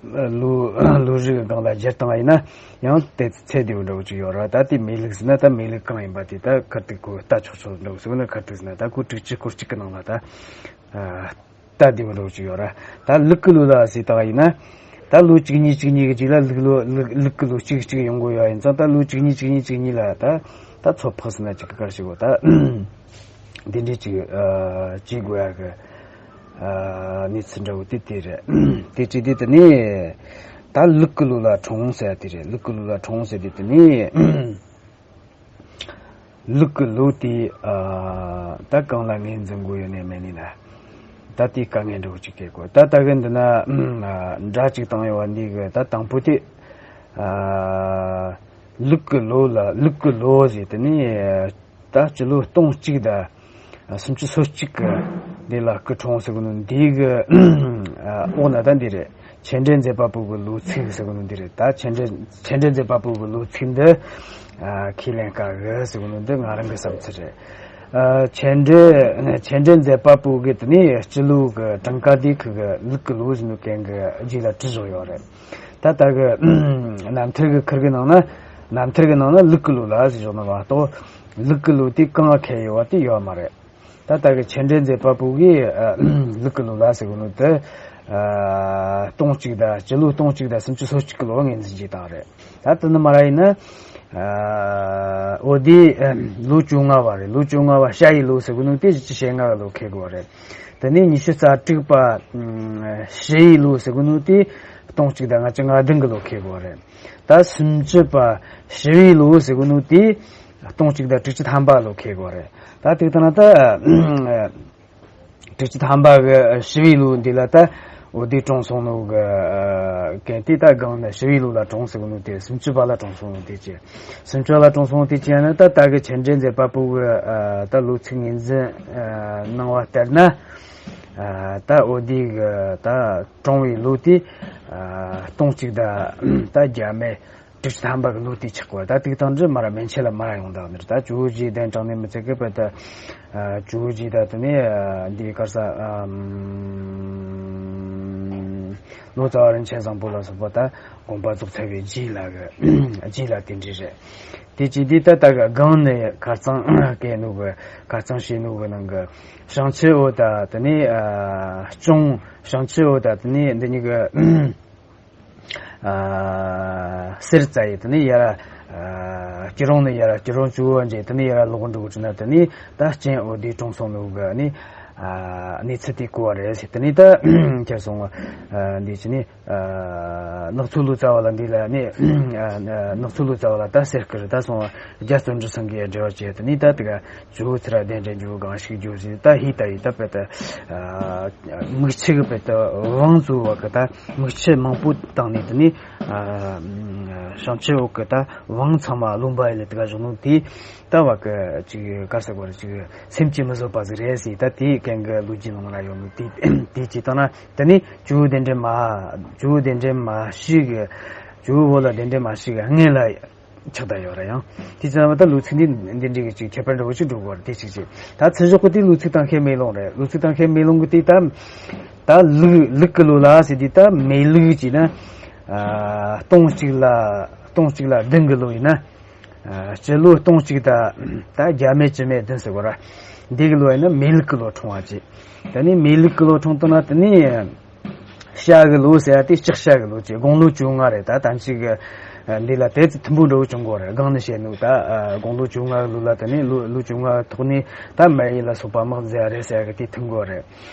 ལོ་ལོ་རིགས་སྒང་ལ་སྦྱར་བཏང་བ་ཡིན་ན་ཡང་དེ་ཚད་བདེ་བོ་འདྲ་བོ་ཅིག་ཡོད་ར། ད་དེ་མེ་ལུག་ཟེར་ན་ད་མེ་ལུག་གང་ཡིན་པ་དེ་ད་ཁར་ཐུག་གོ་ལྟ་ཆོག་ཆོག་འདྲ་བོ་ཟེར་ན། ཁར་ཐུག་ཟེར་ན་ད་ཁོ་དྲུག་ཅུ་སྐོར་གཅིག་གི་ནང་ལ་ད་ལྟ་བདེ་བོ་འདྲ་བོ་ཅིག་ཡོད་ར། ད་ལུག་གི་ལོ་ལ་ཟེར་བཏང་བ་ཡིན་ན། ད་ལོ་བཅུ་གཉིས་བཅུ་གཉིས་གི་རྗེས་ལ་ལུག་ལོ་ལུག་ལུག་གི་ལོ་གཅིག་གཅིག་ཡོང་གོ་ཡོད་ཡིན་ཙང་། ད་ལོ་བཅུ་གཉིས་བཅུ་གཉིས་བཅུ་གཉིས་ལ་ད་ད་ཚོད་དཔག་ཟེར་ན་ཅིག་གི་གར་ཞིག་གོ་ད། འདི་འདྲའི་ཅིག་ཨ་བྱེད་དགོས་ཡ་གི་ཨ་གནས་ཚུལ་འདྲ་བོ་དེ་དེ་རེད། དེ་བྱས་དུས་དེ་ནས་ད་ལུག་གི་ལོ་ལ་འཁྲུངས་ཟེར་ཡ་དེ་རེད། ལུག་གི་ལོ་ལ་འཁྲུངས་ཟེར་དུས་དེ་ནས་ལུག་གི་ལོ་དེ་ཨ་ད་གང་ལ་ངོས་འཛིན་དགོས་ཡོད་ནས་མེད་ནས་ན། ད་དེའི་དཀའ་ངལ་འདྲ་བོ་ཅིག་སྐྱེ་དགོས། ད་ད་གི་འདི་ན་ཨ་འདྲ་ཅིག་བཏང་ཡོད་པ་འདི་གི་ད་དང་པོ་དེ་ཨ་ལུག་གི་ལོ་ལ་ལུག་གི་ལོ་ཟེར་དེ་ནས། ད་སྤྱི་ལོ་སྟོང་གཅིག་དང་སུམ་ཅུ་སོ་གཅིག་གི་འདི་ལ་སྐུ་འཁྲུངས་ཟེར་གི་ནོ་འདི་གི་འོག་ན་ད་འདི་རེད། མཆན་འགྲེལ་མཛད་པ་པོ་གི་ལོ་ཚིགས་ཟེར་གི་ནོ་འདི་རེད། ད་མཆན་འགྲེལ་མཆན་འགྲེལ་མཛད་པ་པོ་གི་ལོ་ཚིགས་འདི་ཁས་ལེན་དཀའ་གི་ཟེར་གི་ནོ་འདི་ང་རང་གི་བསམ་ཚུལ་རེད། མཆན་འགྲེལ་མཆན་འགྲེལ་མཛད་པ་པོ་གི་དེ་ནས་སྤྱི་ལོ་གི་གྲངས་ཀ་དེ་ཁུ་གི་ལུག་གི་ལོ་ཟེར་ནོ་གན་གི་རྗེས་ལ་བྲིས་བཞག་ཡོད་རེད། ད་ལྟ་གི་རྣམ་ཐར་གི་ཁུར་གི་ནང་ན་རྣམ་ཐར་གི་ནང་ན་ལུག་གི་ལོ་ལ་ཟེར་བཞག་ནོ་མ་གཏོགས་ལུག་གི་ལོ་དེ་གང་ཁེལ་ཡོད་པ་དེ་ཡོད་མ་རེད། ད་ལྟ་གི་མཆན་འགྲེལ་མཛད་པ་པོ་གིས་ཨ་ལུག་གི་ལོ་ལ་ཟེར་གི་ནོ་དེ་ཨ་སྟོང་གཅིག་དང་སྤྱི་ལོ་སྟོང་གཅིག་དང་སུམ་ཅུ་སོ་གཅིག་གི་ལོ་ངོས་འཛིན་བྱས་བཏང་རེད། ད་དེ་ནི་མ་ར་ཡིན་ན་ཨ་འོ་དེ་ཨ་ལོ་བཅོ་ལྔ་བ་རེད། ལོ་བཅོ་ལྔ་བ་ཞ་ཡི་ལོ་ཟེར་གི་ནོ་དེ་བཞི་བཅུ་ཞེ་ལྔ་གི་ལོ་ཁེལ་གི་རེད། དེ་ནས་ཉི་ཤུ་རྩ་དྲུག་པ་ཨ་ཞི་ཡི་ལོ་ཟེར་གི་ནོ་དེ་སྟོང་གཅིག་དང་ལྔ་བཅུ་ང་བདུན་གི་ལོ་ཁེལ་གི་རེད། ད་སུམ་ཅུ་པ་ཞི་བའི་ལོ་ཟེར་གི་ནོ་དེ་སྟོང་གཅིག་དང་དྲུག་ཅུ་ཐམ་པ་ལོ་ཁེལ་གི་རེད། ད་དེ་ལྟ་ན་ད་དྲུག་ཅུ་ཐམ་པ་གི་ཞི་བའི་ལོ་འདི་ལ་ད་འོ་དེ་གྲོངས་སོང་ནོ་གི་གན་དེ་ད་གང་ན་ཞི་བའི་ལོ་ལ་གྲོངས་ཟེར་གི་ནོ་དེ་སུམ་ཅུ་པ་ལ་གྲོངས་སོང་ནོ་དེ་ཅི། སུམ་ཅུ་པ་ལ་གྲོངས་སོང་དེ་ཅི་ཡང་ན་ད་ད་གི་མཆན་འགྲེལ་མཛད་པ་པོ་གི་ད་ལོ་ཚིགས་ངོས་འཛིན་གནང་བ་ལྟར་ན། ད་འོ་དེ་གི་ད་གྲོངས་པའི་ལོ་དེ་སྟོང་གཅིག་དང་ད་བརྒྱ་མེད་དྲུག་ཅུ་ཐམ་པ་གི་ལོ་དེ་ཆགས་པ། ད་དེ་དང་འདྲ་མ་ར་མན་ཆད་ལ་མ་ར་ཡོང་ད་ནི་རེད། ད་ཇོ་བོ་རྗེ་གདན་དྲངས་ནས་མི་ཚད་གི་པ་ད་ཇོ་བོ་རྗེ་ད་དེ་ནས་འདི་གར་ས་ལོ་ཙཱ་བ་རིན་ཆེན་བཟང་པོ་ལ་སོགས་པ་ད་དགོངས་པ་རྫོགས་ཚར་བའི་རྗེས་ལ་གི་རྗེས་ལ་དེ་འདྲ་རེད། དེ་ཅི་འདི་ད་ད་གི་སྒང་ནས་ཁ་རྩང་སྐད་ནོ་གི་ཁ་རྩང་བཤད་ནོ་གི་ནང་གི་བྱང་ཆུབ་འོད་ད་དེ་ནས་ཅུང་བྱང་ཆུབ་འོད་ད་དེ་ནས་འདི་གཉིས་གི་ཨ་གསེར་རྩ་ཡི་དེ་ནས་ཡར་ཨ་སྐྱིད་རོང་ནས་ཡར་སྐྱིད་རོང་ཇོ་བོ་མཇལ། དེ་ནས་ཡར་ལོག་འགྲོ་དགོས་ན་དེ་ནས་ད་རྐྱེན་འོ་དེ་གྲོངས་སོང་ནོ་གི་ནི་ཨ་གནས་ཚུལ་དེ་གོ་བ་རེད་ཟེར། དེ་ནས་ད་ཁྱེར་སོང་ཨ་འདི་ཅི་ནི་ཨ་ནག་ཚོ་ལོ་ཙཱ་བ་ལ་འདི་ལ་ནི་ཨ་ནག་ཚོ་ལོ་ཙཱ་བ་ལ་ད་གསེར་སྐུ་རེད། ད་སོང་ཨ་རྒྱ་བརྩོན་འགྲུས་སེང་གེ་འབྲེལ་བ་བྱས། དེ་ནས་ད་དེ་ག་ཇོ་བོ་ཚུར་གདན་འདྲེན་རྒྱུ་གང་ཞིག་རྒྱུ་ཟིན་ད་ཧི་ད་ཡི་ད་པད་ད་མིག་ཆུ་གི་པད་ད་དབང་བཙུགས་བ་གི་ད་མིག་ཆུ་མང་པོ་བཏང་ནས་དེ་ནས་བྱང་ཆུབ་འོད་གི་ད་དབང་ཚང་མ་རློན་པ་ཡི་ལས་དེ་ག་བཞག་ནོ་དེ་ད་བ་གི་ཅིག་ག་རེ་ཟེར་དགོས་རེད། ཅིག་སེམས་ཀྱིས་མི་བཟོད་པ་ཟིག་རེད་ཟེར། ད་དེའི་གན་གི་ལོ་རྒྱུས་ནང་ལ་ཡོད་ནོ་དེ་དེ་ཅིག་བཏང་ན་དེ་ནས་ཇོ་བོ་གདན་འདྲེན་མ་ཇོ་བོ་གདན་འདྲེན་མ་ཞིག་གི་ཇོ་བོ་ལ་གདན་འདྲེན་མ་ཞིག་གི་སྔོན་ལ་ཆགས་བསྡད་ཡོད་རེད། ཡང་དེ་ཙམ་པ་ད་ལོ་ཚིགས་འདི་འདི་འདྲའི་གི་ཅིག་ཁྱད་པར་འདྲ་བོ་ཅིག་འགྲོ་གི་རེད། དེ་གཅིག་བྱས། ད་ཚུར་ཕྱོགས་གི་དེ་ལོ་ཚིགས་དང་ཁའི་མེ་ལོང་རེད། ལོ་ཚིགས་དང་ཁའི་མེ་ལོང་གི་དེ་ད་ད་ལུག་ལུག་གི་ལོ་ལ་ཟེར་དུས་ད་མེ་ལུག་ཅིག་ན་ཨ་སྟོང་གཅིག་ལ་སྟོང་གཅིག་ལ་བདུན་གི་ལོ་ཡིན་ན་ཨ་སྤྱི་ལོ་སྟོང་གཅིག་ད་ད་བརྒྱ་མེད་བཅུ་མེད་བདུན་ཟེར་གོ་ར། འདི་གི་ལོ་ཡིན་ན་མེ་ལུག་གི་ལོ་འཁྲུངས་པ་ཅིག་ད་ནི་མེ་ལུག་གི་ལོ་འཁྲུངས་བཏང་ན་ད་ནི། ཤ་གི་ལོ་ཟེར་ཡ་དེ་ལྕགས་ཤ་གི་ལོ་ཅེས་དགུང་ལོ་བཅོ་ལྔ་རེད། ད་ད་ཅིག་གི་འདི་ལ་དེ་ཚོ་མཐུན་པོ་འདྲ་བོ་བྱུང་གོ་རེད། སྒང་ནས་བཤད་ནུག་ད་དགུང་ལོ་བཅོ་ལྔ་གི་ལོ་ལ་དེ་ནས་ལོ་ལོ་བཅོ་ལྔ་ཐོག་ནས་ད་མ་ཡིན་ལ་སོགས་པ་དམག་མཛད་རེད་ཟེར་ཡ་གི་དེ་མཐུན་གོ་རེད།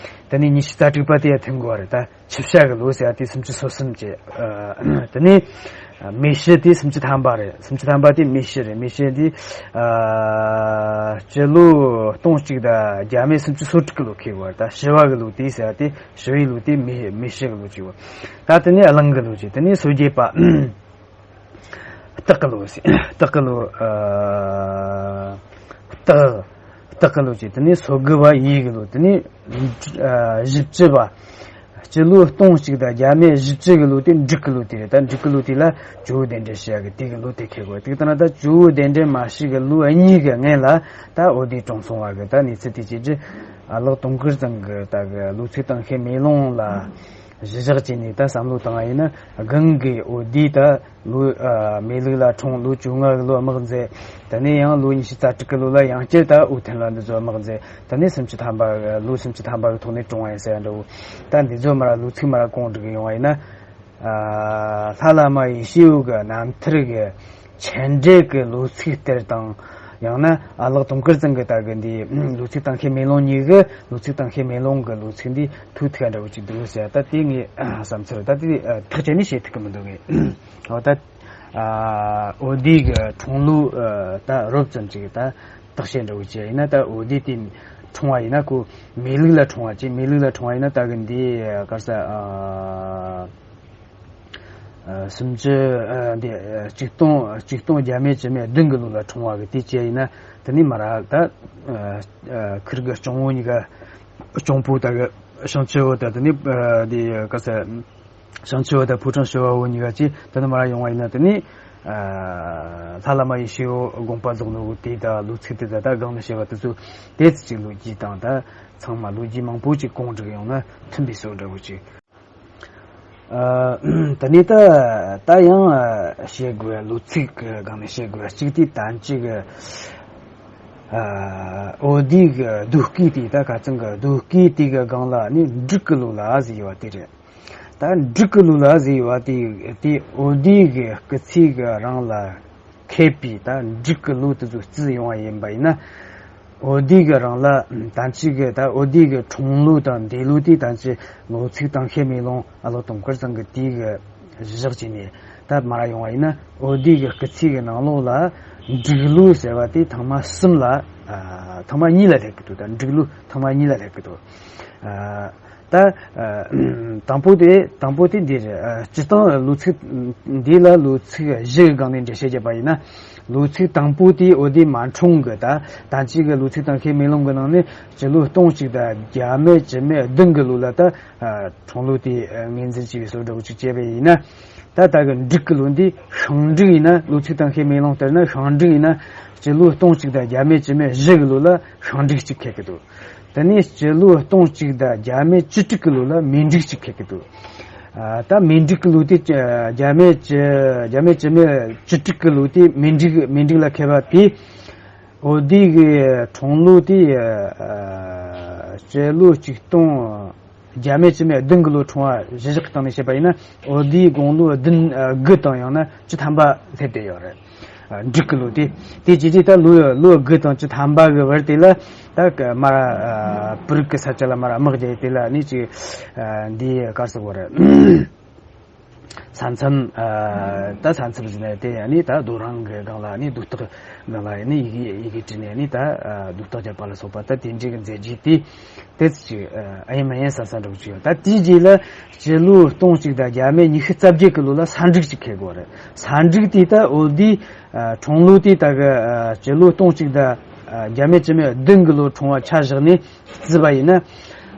དེ་ནས་ཉི་ཤུ་རྩ་དྲུག་པ་དེ་ཡང་མཐུན་གོ་རེད། ད་ཆིབས་ཤ་གི་ལོ་ཟེར་ཡ་དེ་སུམ་ཅུ་སོ་གསུམ་ཅེས་དེ་ནས་མེ་ཤི་དེ་སུམ་ཅུ་ཐམ་པ་རེད། སུམ་ཅུ་ཐམ་པ་དེ་མེ་ཤི་རེད། མེ་ཤི་དེ་སྤྱི་ལོ་སྟོང་གཅིག་དང་བརྒྱ་མེད་སུམ་ཅུ་སོ་དྲུག་གི་ལོ་ཁེལ་གོ་རེད། ད་ཞི་བ་གི་ལོ་དེ་ཟེར་ཡ་དེ། ཞི་བའི་ལོ་དེ་མེ་མེ་ཤི་གི་ལོ་གཅིག་བ། ད་དེ་ནས་གླང་གི་ལོ་གཅིག་དེ་ནས་སོ་བརྒྱད་པ་སྟག་གི་ལོ་ཟེར། སྟག་གི་ལོ་ཨ་སྟག་སྟག་གི་ལོ་གཅིག་དེ་ནས་སོ་དགུ་བ་ཡོས་གི་ལོ། དེ་ནས་ཨ་བཞི་བཅུ་བ་སྤྱི་ལོ་སྟོང་གཅིག་དང་བརྒྱ་མེད་བཞི་བཅུ་གི་ལོ་དེ་འབྲུག་གི་ལོ་དེ་རེད། ད་འབྲུག་གི་ལོ་དེ་ལ་ཇོ་བོ་གདན་འདྲེན་ཞུ་ཡ་གི་དེ་གི་ལོ་དེ་ཁེལ་གོ། དེ་ལྟ་ན་ད་ཇོ་བོ་གདན་འདྲེན་མ་ཞིག་གི་ལོ་གཉིས་གི་སྔོན་ལ་ད་འོ་དེ་གྲོངས་སོང་བ་གི་ད་གནས་ཚུལ་དེ་བྱས་རྗེས་ཨ་ལགས་དུང་དཀར་ཚང་གི་ད་གི་ལོ་ཚིགས་དང་ཁའི་མེ་ལོང་ལ། གཞི་བཞག་བྱས་ནས་ད་བསམ་བློ་བཏང་བ་ཡིན་ན། སྒང་གི་འོ་དེ་ད་ལོ་ཨ་མེ་ལུག་ལ་འཁྲུངས། ལོ་བཅོ་ལྔ་གི་ལོ་དམག་མཛད། དེ་ནས་ཡང་ལོ་ཉི་ཤུ་རྩ་དྲུག་གི་ལོ་ལ་ཡང་བསྐྱར་ད་ཨོ་ཐན་ལ་འདི་ཚོ་དམག་མཛད། དེ་ནས་སུམ་ཅུ་ཐམ་པ་གི་ལོ་སུམ་ཅུ་ཐམ་པ་གི་ཐོག་ནས་འཁྲུངས་པ་ཡིན་ཟེར་ཡ་འདྲ་བོ། ད་འདི་ཚོ་མར་ལོ་ཚིགས་མར་གོང་སྒྲིག་ཡོང་བ་ཡིན་ན། ཨ་ལྷ་བླ་མ་ཡེ་ཤེས་འོད་ཀྱི་རྣམ་ཐར་གྱི་མཆན་འགྲེལ་གྱི་ལོ་ཚིགས་དེར་དང་། ཡང་ན་ཨ་ལགས་དུང་དཀར་ཚང་གི་ད་གི་འདི་ལོ་ཚིགས་དང་ཤེས་མེ་ལོང་གཉིས་ཀྱི་ལོ་ཚིགས་དང་ཤེས་མེ་ལོང་གི་ལོ་ཚིགས་འདི་ཐུག་ཐུག་འདྲ་བོ་ཅིག་འདུག་ཟེར། ད་དེ་ངའི་བསམ་ཚུལ། ད་དེ་ཐག་བཅད་ནས་བཤད་ཐུབ་ཀྱི་མི་འདུག་གི། འོ་ད་ཨ་འོ་དེ་གི་འཁྲུངས་ལོ་ད་རོབ་ཙམ་ཅིག་ད་བརྟག་དཔྱད་འདྲ་བོ་བྱས་ཡིན་ན། ད་འོ་དེ་དེ་འཁྲུངས་པ་ཡིན་ན། ཁོ་མེ་ལུག་ལ་འཁྲུངས་པ་ཅིག་མེ་ལུག་ལ་འཁྲུངས་པ་ཡིན་ན། ད་གི་འདི་ག་རེ་ཟེར། ཨ། ཨ་སུམ་ཅུ་ཨ་འདི་ཨ་ཆིག་སྟོང་ཆིག་སྟོང་བརྒྱ་མེད་བཅུ་མེད་བདུན་གི་ལོ་ལ་འཁྲུངས་པ་གི་དེ་བྱས་ཡིན་ན། དེ་ནས་མར་ད་ཨ་ཨ་ཁིར་གི་སྐྱོང་བོ་གཉིས་ཀ། སྐྱོང་བུ་ད་གི་བྱང་ཆུབ་འོད་དང་། དེ་ནས་ཨ་འདི་ག་རེ་ཟེར། བྱང་ཆུབ་འོད་དང་ཕོ་བྲང་ཞི་བ་འོད་གཉིས་ཀ་ཅིག་དེ་ནས་མར་ཡོང་བ་ཡིན་ན། དེ་ནས་ཨ་ལྷ་བླ་མ་ཡེ་ཤེས་འོད་དགོངས་པ་རྫོགས་ནོ་གི་དེ་ད་ལོ་ཚིགས་དེ་ད་ད་སྒང་ནས་བཤད་པ་དེ་ཚོ་དེ་ཚོ་ཅིག་ལོ་རྒྱུས་དང་ད་ཚང་མ་ལོ་རྒྱུས་མང་པོ་ཅིག་གོང་སྒྲིག་ཡོང་ན་མཐུན་པའི་བཟོ་འདྲ་བོ་ཅིག་ཨ་དེ་ནས་ད་ད་ཡང་ཨ་བཤད་དགོས། ལོ་ཚིགས་ཀྱི་སྒང་ནས་བཤད་དགོས། གཅིག་དེ་ད་གཅིག་གི་ཨ་འོ་དེ་གི་ཟློས་གར་དེ། ད་ཁ་ཚང་གི་ཟློས་གར་དེ་གི་སྒང་ལ་ནི་འབྲུག་གི་ལོ་ལ་ཟེར་ཡོད་པ་དེ་རེད། ད་འབྲུག་གི་ལོ་ལ་ཟེར་ཡོད་པ་དེ་དེ་འོ་དེ་གི་སྐུ་ཚེ་གི་རིང་ལ་མཁས་པའི་ད་འབྲུག་གི་ལོ་དེ་ཚོ་བརྩི་ཡོང་བ་ཡིན་པ་ཡིན་ན། འོ་དེ་གི་རིང་ལ་ད་ཅིག་གི་ད་འོ་དེ་གི་འཁྲུངས་ལོ་དང་འདས་ལོ་དེ་ད་ཅིག་ལོ་ཚིགས་དང་ཤེས་མེ་ལོང་ཨ་ལགས་དུང་དཀར་ཚང་གི་དེ་གི་གཞི་བཞག་བྱས་ནས་ད་མར་ཡོང་བ་ཡིན་ན། འོ་དེ་གི་སྐུ་ཚེ་གི་ནང་ལོགས་ལ་འབྲུག་ལོ་ཟེར་བ་དེ་ཐེངས་མ་གསུམ་ལ་ཨ་ཐེངས་མ་གཉིས་ལ་སླེབས་ཀྱི་འདུག་ད་འབྲུག་ལོ་ཐེངས་མ་གཉིས་ལ་སླེབས་ཀྱི་འདུག་ཨ། ད་ཨ་དང་པོ་དེ་དང་པོ་དེ་འདི་རེད། ཨ་སྤྱིར་བཏང་ལོ་ཚིགས་འདི་ལ་ལོ་ཚིགས་བཞི་གི་སྒང་ནས་འགྲེལ་བཤད་བརྒྱབ་པ་ཡིན་ན། ལོ་ཚིགས་དང་པོ་དེ་འོ་དེ་མ་འཁྲུངས་གི་ད་ད་ཅིག་གི་ལོ་ཚིགས་དང་ཤེས་མེ་ལོང་གི་ནང་ནས་སྤྱི་ལོ་སྟོང་གཅིག་དང་བརྒྱ་མེད་བཅུ་མེད་བདུན་གི་ལོ་ལ་ད་ཨ་འཁྲུངས་ལོ་དེ་ངོས་འཛིན་བྱས་པའི་བཟོ་འདྲ་བོ་ཅིག་བྱས་པ་ཡིན་ན། ད་ད་གི་འབྲུག་གི་ལོ་འདི་ཤིང་འབྲུག་ཡིན་ན། ལོ་ཚིགས་དང་ཤེས་མེ་ལོང་ལྟར་ན་ཤིང་འབྲུག་ཡིན་ན། སྤྱི་ལོ་སྟོང་གཅིག་དང་བརྒྱ་མེད་བཅུ་མེད་བཞི་གི་ལོ་ལ་ཤིང་འབྲུག་གཅིག་འཁེལ་གི་འདུག་དེ་ནས་སྤྱི་ལོ་སྟོང་གཅིག་དང་བརྒྱ་མེད་བཅུ་དྲུག་གི་ལོ་ལ་མེ་འབྲུག་གཅིག་འཁེལ་གི་འདུག་ཨ་ད་མེ་འབྲུག་གི་ལོ་དེ་བརྒྱ་མེད་བཅུ་བརྒྱ་མེད་བཅུ་མེད་བཅུ་དྲུག་གི་ལོ་དེ་མེ་འབྲུག་མེ་འབྲུག་ལ་འཁེལ་བ་དེ། འོ་དེ་གི་འཁྲུངས་ལོ་དེ་ཨ་སྤྱི་ལོ་གཅིག་སྟོང་བརྒྱ་མེད་བཅུ་མེད་བདུན་གི་ལོ་འཁྲུངས་པ་གཞི་བཞག་གི་སྟེང་ནས་བཤད་པ་ཡིན་ན། འོ་དེའི་དགུང་ལོ་བདུན་ཨ་དགུ་དང་ཡང་ན་བཅུ་ཐམ་པ་སླེབས་བསྡད་ཡོད་རེད། ཨ་འབྲུག་གི་ལོ་དེ། དེ་བྱས་དུས་ད་ལོ་ལོ་དགུ་དང་བཅུ་ཐམ་པ་གི་བར་དེ་ལ་ད་ཀ་མར་ཨ་བོད་རིགས་ཀྱི་ས་ཆ་ལ་མར་དམག་རྒྱག་དེ་ལ་ནི་ཅིག་ཨ་འདི་ག་རེ་ཟེར་དགོས་རེད། ས་མཚམས་ཨ་ད་ས་མཚམས་ཟེར་ན་དེ་ཡང་ནི་ད་རྡོ་རིང་གི་སྒང་ལ་ནི་རྡོ་ཐག་སྒང་ལ་ནི་ཡི་གེ་ཡི་གེ་བྲིས་ནས་ནི་ད་ཨ་རྡོ་ཐག་བརྒྱབ་པ་ལ་སོགས་པ། ད་དེ་འདྲའི་གི་མཛད་རྗེས་དེ་དེ་ཅིག་ཨ་ཡིན་མ་ཡིན་ས་ས་འདྲ་བོ་ཅིག་ཡོད། ད་དེའི་རྗེས་ལ་སྤྱི་ལོ་སྟོང་གཅིག་དང་བརྒྱ་མེད་ཉི་ཤུ་རྩ་བརྒྱད་གི་ལོ་ལ་ས་འབྲུག་ཅིག་འཁེལ་དགོས་རེད། ས་འབྲུག་དེ་ད་འོ་དེ་ཨ་འཁྲུངས་ལོ་དེ་ད་གི་ཨ་སྤྱི་ལོ་སྟོང་གཅིག་དང་ཨ་བརྒྱ་མེད་བཅུ་མེད་བདུན་གི་ལོ་འཁྲུངས་པ་ཆ་བཞག་ནས་བརྩིས་པ་ཡིན་ན།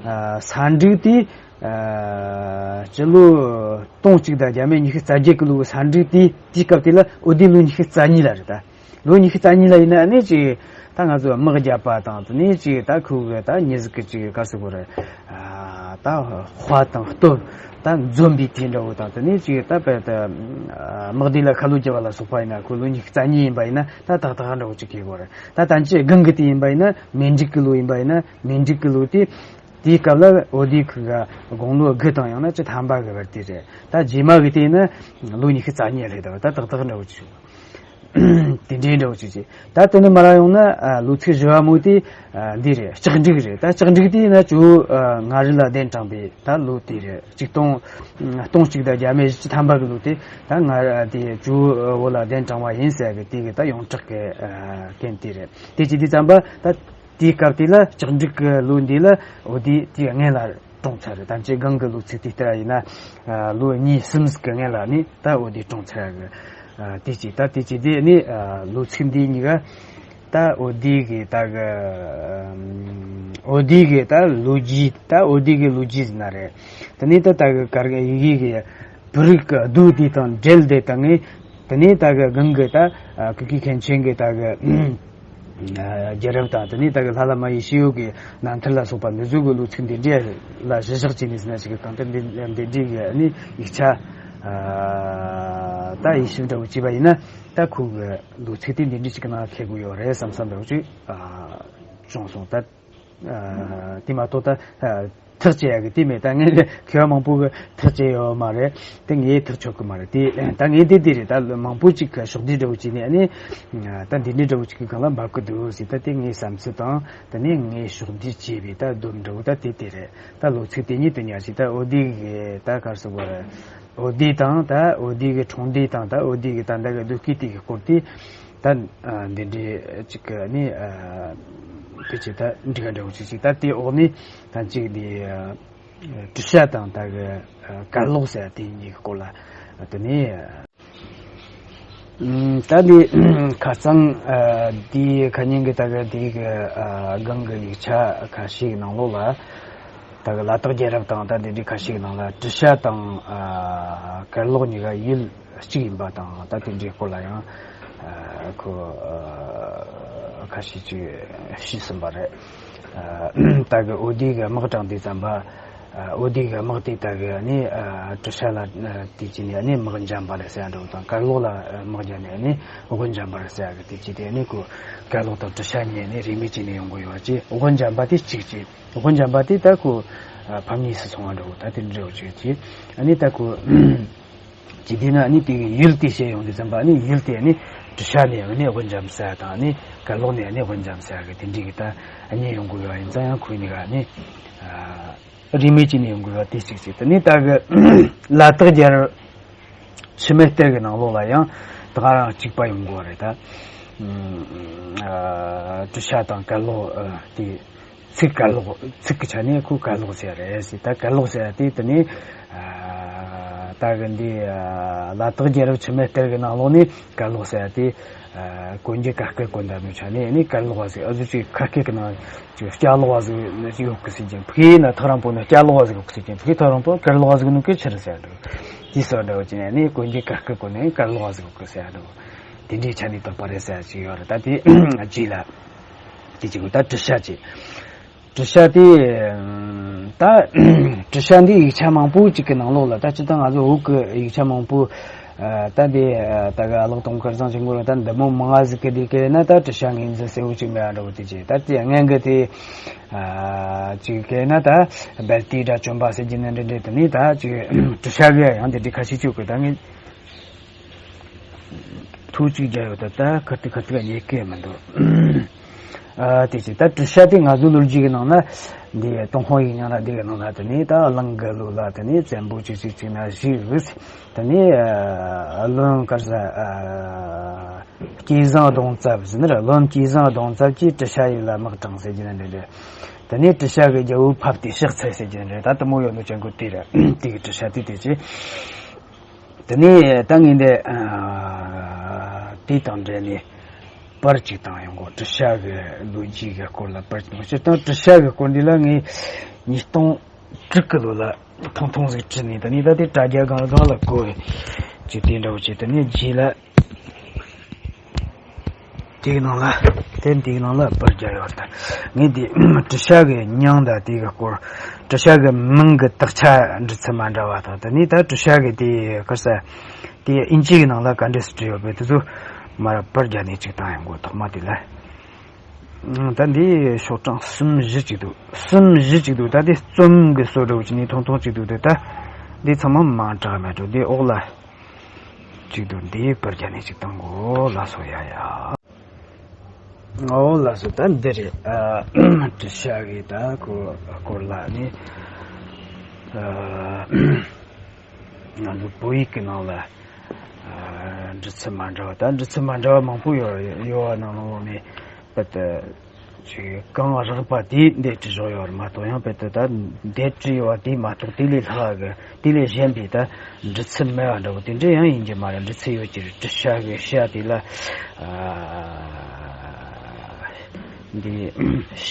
ཨ་ས་འབྲུག་དེ་ཨ་སྤྱི་ལོ་སྟོང་གཅིག་དང་བརྒྱ་མེད་ཉི་ཤུ་རྩ་བརྒྱད་གི་ལོའི་ས་འབྲུག་དེ་དེའི་སྐབས་དེ་ལ་འོ་དེ་ལོ་ཉི་ཤུ་རྩ་གཉིས་ལ་རེད། ད་ལོ་ཉི་ཤུ་རྩ་གཉིས་ལ་ཡིན་ན་ནི་ཅིག་ད་ང་ཚོ་དམག་བརྒྱབ་པ་དང་དེ་ནས་ཅིག་ད་ཁོ་གི་ད་མྱི་ཟིག་གི་ཅིག་ག་རེ་ཟེར་དགོས་རེད། ཨ་ད་དཔའ་དང་སྟོབས་ད་འཛོམས་པའི་དུས་འདྲ་བོ་དང་། དེ་ནས་ཅིག་ད་དཔེ་ད་དམག་སྡེ་ལ་ཁ་ལོ་བརྒྱབ་པ་ལ་སོགས་པ་ཡིན་ན། ཁོ་ལོ་ཉི་ཤུ་རྩ་གཉིས་ཡིན་པ་ཡིན་ན་ད་ཏག་ཏག་འདྲ་བོ་ཅིག་འཁེལ་དགོས་རེད། ད་ད་ཅི་སྒང་གི་དེ་ཡིན་པ་ཡིན་ན། མེ་འབྲུག་གི་ལོ་ཡིན་པ་ཡིན་ན། མེ་འབྲུག་གི་ལོ་དེ་དེའི་སྐབས་ལ་འོ་དེ་ཁོ་ག་དགུང་ལོ་དགུ་དང་ཡང་ན་བཅུ་ཐམ་པ་གི་བར་དེ་རེད། ད་རྗེས་མ་གི་དེ་ཡིན་ན་ལོ་ཉི་ཤུ་རྩ་གཉིས་ལ་སླེབས་བསྡད་པ་ད་ཏག་ཏག་འདྲ་བོ་ཅིག་དེ་འདྲའི་འདྲ་བོ་ཅིག་བྱས། ད་དེ་ནས་མར་ཡོང་ན་ཨ་ལོ་ཚིགས་བཞི་བ་མོ་དེ་ཨ་འདི་རེད། ལྕགས་འབྲུག་རེད། ད་ལྕགས་འབྲུག་དེ་ཡིན་ན་ཇོ་བོ་ཨ་མངའ་རིས་ལ་གདན་དྲངས་པའི་ད་ལོ་དེ་རེད། ཆིག་སྟོང་ཨ་སྟོང་གཅིག་དང་བརྒྱ་མེད་བཞི་བཅུ་ཐམ་པ་གི་ལོ་དེ། ད་མངའ་རིས་དེ་ཇོ་བོ་ལ་གདན་དྲངས་པ་ཡིན་ཟེར་གི་དེ་གི་ད་ཡོངས་གྲགས་ཀྱི་ཨ་རྐྱེན་དེ་རེད། དེ་བྱས་དུས་ཙམ་པ་ད་དེའི་སྐབས་དེ་ལ་ལྕགས་འབྲུག་གི་ལོ་འདི་ལ་འོ་དེ་དེའི་སྔོན་ལ་གྲོངས་ཚར་རེད། ད་ཅི་སྒང་གི་ལོ་ཚིགས་དེ་ལྟར་ཡིན་ན་ཨ་ལོ་གཉིས་གསུམ་ཟིག་གི་སྔོན་ལ་ནི་ད་འོ་དེ་གྲོངས་ཚར་གི། ཨ་དེ་ཅི་ད་དེ་ཅི་དེ་ནི་ཨ་ལོ་ཚིགས་འདི་གཉིས་ཀ་ད་འོ་དེ་གི་ད་གི་ཨམ་འོ་དེ་གི་ད་ལོ་རྒྱུས། ད་འོ་དེ་གི་ལོ་རྒྱུས་ཟེར་ན་རེད། དེ་ནི་ད་ད་གི་གར་གི་ཡི་གེ་གི་བོད་རིགས་ཀྱི་རྡོ་དེ་དང་འབྲེལ་བསྡད་བཏང་ངས། དེ་ནས་ད་གི་སྒང་གི་ད་ཨ་ཀུ་ཀི་མཁན་ཆེན་གྱི་ད་གི་ རྒྱལ་རབས་དང་དེ་ནས་ད་གི་ལྷ་བླ་མ་ཡེ་ཤེས་འོད་ཀྱི་རྣམ་ཐར་ལ་སོགས་པ་འདི་ཚོ་གི་ལོ་ཚིགས་འདི་འདྲའི་ལ་གཞི་བཞག་བྱས་ནས་ཟེར་ན་ཞིག་གི་གང་ལྟར་འདི་འདི་འདྲའི་གི་ནི་ཡིག་ཆ་ད་ཡིད་ཞིབ་འདྲ་བོ་བྱས་པ་ཡིན་ན་ད་ཁོ་གི་ལོ་ཚིགས་དེ་འདི་འདྲའི་ཞིག་གི་ནང་འཁེལ་དགོས་ཡོད་རེད་བསམ་བསམ་འདྲ་བོ་ཅིག་བྱུང་སོང་ད། དེ་མ་གཏོགས་ད་ཐག་བཅད་ཡག་གི་དེ་མེད། ད་ངས་མཁས་པ་མང་པོ་གི་ཐག་བཅད་ཡོད་མ་རེད། དེ་ངས་ཐག་ཆོད་གི་མ་རེད། དེ་ད་ངས་དེ་དེ་རེད། ད་མང་པོ་ཅིག་གི་ཕྱོགས་བསྡུས་འདྲ་བོ་བྱས་ནས་ནི་ད་འདི་འདྲའི་འདྲ་བོ་ཅིག་གི་སྒང་ལ་འབབ་གི་འདུག་ཟེར། ད་དེ་ངའི་བསམ་ཚུལ་དང་དེ་ནས་ངས་ཕྱོགས་བསྡུས་བྱས་པའི་ད་དོན་འདྲ་བོ་ད་དེ་དེ་རེད། ད་ལོ་ཚིགས་དེ་ཉིད་དུ་ཉར་ཞིག་ད་འོ་དེ་གི་ད་གར་སོགས་པ་རེད། འོ་དེ་དང་ད་འོ་དེ་གི་འཁྲུངས་འདས་དང་ད་འོ་དེ་གི་ད་ལྟ་གི་སྡོད་སྐྱེས་དེ་གི་སྐོར་དེ། ད་འདི་འདྲའི་ཅིག་གི་ནི་དེ་ཅིག་ད་འགྲིག་ག་འདྲ་བོ་ཅིག་ཅིག་ད་དེའི་འོག་ནས་ད་ཅིག་འདི་བྲུ་ཤ་དང་ད་གི་གར་ལོག་ཟེར་དེ་གཉིས་ཀྱི་སྐོར་ལ་དེ་ནས་ད་འདི་ཁ་སང་འདི་ཁ་ཉིན་གྱི་ད་གི་དེ་གི་སྒང་གི་ཡིག་ཆ་ཁ་ཤས་ནང་ལོགས་ལ། ད་གི་ལ་དྭགས་རྒྱལ་རབས་དང་ད་འདི་འདྲའི་ཁ་ཤས་ནང་ལ་བྲུ་ཤ་དང་ཨ་གར་ལོག་གཉིས་ཀ་ཡུལ་གཅིག་ཡིན་པ་དང་ད་དེ་འདྲའི་སྐོར་ལ་ཡང་ཨ་ཁོ་ཨ་ཁ་ཤས་ཅིག་ཤེས་ཟིན་པ་རེད། ཨ་ད་གི་འོ་དེ་གི་དམག་དྲངས་དུས་ཙམ་པ་ཨ་འོ་དེ་གི་དམག་དེ་ད་གི་ནི་ཨ་བྲུ་ཤ་ལ་ཨ་དེ་བྱས་ནས་ནི་དམག་འཇམ་པ་རེད་ཟེར་ཡ་འདྲ་བོ་དང་གར་ལོག་ལ་ཨ་དམག་འཇམ་ནས་ནི་དབུ་འཇམ་པ་རེད་ཟེར་ཡ་གི་དེ་བྱས་ཏེ་ནི་ཁོ་གར་ལོག་དང་བྲུ་ཤ་གཉིས་ནི་རིས་མེད་བྱས་ནས་ཡོང་གི་ཡོད་ཅེས་དབུ་འཇམ་པ་དེ་གཅིག་བྱས། དབུ་འཇམ་པ་དེ་ད་ཁོ་ཨ་ཕམ་ཉེས་སུ་སོང་བ་འདྲ་བོ་ད་དེ་འདྲ་བོ་ཅིག་བྱས། ཨ་ནི་ད་ཁོ་ཇི་དེ་ན་ཨ་ནི་དེ་གི་ཡུལ་དེ་བཤད་ཡོང་དུས་ཙམ་པ་ཨ་ནི་ཡུལ་དེ་ཨ་ནི་བྲུ་ཤ་ནས་ཨ་ནི་དབུ་འཇམ་ཟེར་དང་ཨ་ནི་གར་ལོག་ནས་ཨ་ནི་དབུ་འཇམ་ཟེར་གི་དེ་འདྲའི་གི་ད་ཨ་ནི་ཡོང་གི་ཡོད་ཡིན་ཙང་ཡང་ཁོ་གཉིས་ཀ་ཨ་ནི་ཨ་རིས་མེད་ཅིག་ནས་ཡོང་གི་ཡོད་དེ་གཅིག་བྱས། དེ་ནས་ད་གི་ལ་དྭགས་རྒྱལ་རབས་འཆི་མེད་གཏེར་གི་ནང་ལོགས་ལ་ཡང་ད་ག་རང་གཅིག་པ་ཡོང་གི་ཡོད་རེད་ད། ཨ་བྲུ་ཤ་དང་གར་ལོག་ཨ་དེ། ཚིག་གར་ལོག་ཚིག་གི་ཆ་ནས་ཁོ་གར་ལོག་ཟེར་རེད་ཟེར། ད་གར་ལོག་ཟེར་དེ་དེ་ནི་ཨ་ད་གི་འདི་ཨ་ལ་དྭགས་རྒྱལ་རབས་འཆི་མེད་གཏེར་གི་ནང་ལོགས་ནས་གར་ལོག་ཟེར་དེ་ཨ་གོན་རྒྱུ་གར་དཀར་གོན་ད་ནུ་ཆ་ནས་ནི་གར་ལོག་ཟེར། ཨ་ཟུ་ཅིག་ཁ་སྐད་གི་ནང་ཅིག་སྐྱ་ལོག་ཟིག་ཡོད་གི་ཟེར་གྱིན། ཕ་གིའི་ན་ཐག་རིང་པོ་ན་སྐྱ་ལོག་ཟིག་ཡོད་གི་ཟེར་གྱིན། ཕ་གིའི་ཐག་རིང་པོ་གར་ལོག་ཟིག་ནུ་གི་ཕྱིར་ཟེར་འདུག་དེ་སོ་འདྲ་བོ་ཅི་ནས་ནི་གོན་རྒྱུ་གར་དཀར་གོན་ནས་གར་ལོག་ཟིག་ཡོད་གི་ཟེར་འདུག་དེ་འདྲའི་ཆ་ནས་བཏགས་པ་རེད་ཟེར་ཅིག་ཡོད་རེད། ད་དེ་རྗེས་ལ་དེ་ཅིག་ད་བྲུ་ཤ་ཅིག་བྲུ་ཤ་དེ་ད་བྲུ་ཤ་འདི་ཡིག་ཆ་མང་པོ་ཅིག་གི་ནང་ལོགས་ལ་ད་སྤྱིར་བཏང་ང་ཚོ་བོད་ཀྱི་ཡིག་ཆ་མང་པོ་ད་འདི་ད་ག་ཀློག་གཏོང་ཁར་བཟང་ཆེན་པོ་རེད། ད་འདི་མོ་མང་ང་ཟིག་གི་འདི་གས་ན་ད་བྲུ་ཤ་ངོས་འཛིན་གསལ་བོ་ཅིག་མེད་འདྲ་བོ་དེ་ཅིག་ད་དེ་སྔོན་གི་དེ་ཅིག་གས་ན་ད་སྦལ་ཏི་དྲ་བཅོམ་པ་ཟེར་གྱི་ནི་འདྲ་འདྲ་དེ་ནི་ད་ཅིག་བྲུ་ཤ་གི་ཡང་དེ་འདྲ་ཁ་ཤས་ཅིག་གི་ད་ངས། ཐུགས་གཅིག་རྒྱ་ཡོད་ད་ད་ཁ་ཐུག་ཁ་ཐུག་རྙེད་ཀྱི་མི་འདུག་ཨ་དེ་ཅི་ད་བྲུ་ཤ་དེ་ང་ཚོའི་ལོ་རྒྱུས་ཀྱི་ནང་ན་འདི་ཏུན་ཧོང་ཡིག་རྙིང་ལ་འདི་གི་ནང་ན་དེ་ནས་ད་གླིང་གི་ལོ་ལ་དེ་ནས་བཙན་པོ་གཅིག་གཅིག་གཅིག་ན་བཞི་ཡོད། དེ་ནས་ཨ་བློན་གར་ས་ཨ་སྐྱེས་བཟང་གདོང་བཙབ་ཟེར་ནི་ར། བློན་སྐྱེས་བཟང་གདོང་བཙབ་ཀྱིས་བྲུ་ཤ་ཡུལ་ལ་དམག་དྲངས་ཟེར་གྱི་ནི་འདི་འདྲ། དེ་ནས་བྲུ་ཤ་གི་རྒྱལ་པོ་ཕབ་སྟེ་གཤེགས་ཚར་ཟེར་གྱི་ནི་འདྲ། ད་དེ་མོ་ཡོད་ནོ་ཅན་གོ་དེ་ར་དེ་གི་བྲུ་ཤ་དེ་དེ་ཅི། དེ་ནས་ད་ངས་འདི་ཨ་དེ་དང་འབྲེལ་ནས་པར་གཅིག་བཏང་ཡོང་གོ། བྲུ་ཤ་གི་ལོ་རྒྱུས་ཀྱི་སྐོར་ལ་པར་གཅིག་བཏང་། སྤྱིར་བཏང་བྲུ་ཤ་གི་སྐོར་འདི་ལ་ངས་ཉིས་སྟོང་དྲུག་གི་ལོ་ལ་ཐུང་ཐུང་ཟིག་བྲིས་ནས། ད་ནི་ད་དེ་དྲ་རྒྱ་སྒང་སྒང་ལ་བཀོད་ཅིག་དེ་འདྲ་བོ་བྱས། དེ་ནས་རྗེས་ལ། དེའི་ནང་ལ་དེ་འདིའི་ནང་ལ་པར་རྒྱག་ཡོད་ད། ངས་འདི་བྲུ་ཤ་གི་མྱིང་དང་དེ་གི་སྐོར། བྲུ་ཤ་གི་མིང་གི་དག་ཆ་འབྲི་ཚུལ་མ་འདྲ་བ་དང་། དེ་ནས་ད་བྲུ་ཤ་གི་དེ་ག་ས་དེ་ཨིན་ཇི་གི་ནང་ལ་ག་འདྲས་སུ་བྲིས་ཡོད་པས་དེ་ཚོ་མར་པར་རྒྱག་ནས་ཅིག་བཏང་ཡོང་གོ། ཐོག་མ་དེ་ལ་ད་འདི་ཤོག་གྲངས་གསུམ་བཞི་ཅིག་འདུག་གསུམ་བཞི་ཅིག་འདུག་ད་དེ་རྩོམ་གི་སྲོལ་འདྲ་བོ་ཅིག་ནས་ཐུང་ཐུང་ཅིག་འདུག་དེ་ད་འདི་ཚང་མ་མང་དྲགས་མེད་འགྲོ། འདི་འོག་ལ། གཅིག་ཏུ་འདི་པར་རྒྱག་ནས་ཅིག་བཏང་གོ། ལགས་སོ། ཡ་ཡ། ཨོ་ལགས་སོ། ད་འདི་རེད། ཨ་བྲུ་ཤ་གི་ད་ཁོ་སྐོར་ལ་ནི་ཨ་ང་ཚོ་བོད་ཡིག་གི་ནང་ལ་ཨ་འབྲི་ཚུལ་མ་འདྲ་བ། ད་འབྲི་ཚུལ་མ་འདྲ་བ་མང་པོ་ཡོད་ཡོད་པ་ནང་ལོགས་ནས་དཔེ་དེ། ཅིག་གང་རག་པ་དེ་འདི་བྲིས་བཞག་ཡོད་རེད་མ་གཏོགས། ཡང་དཔེ་དེ་ད་འདི་བྲིས་ཡོད་པ་དེ་མ་གཏོགས་དེ་ལས་ལྷག་གི་དེ་ལས་གཞན་པའི་ད་འབྲི་ཚུལ་མེད་པ་འདྲ་བོ་དེ་འདྲ་ཡང་ཡིན་གྱི་མ་རེད། འབྲི་ཚུལ་ཡོད་ཀྱི་རེད། བྲུ་ཤ་གི་ཤ་དེ་ལ་ཨ་འདི་ཤ་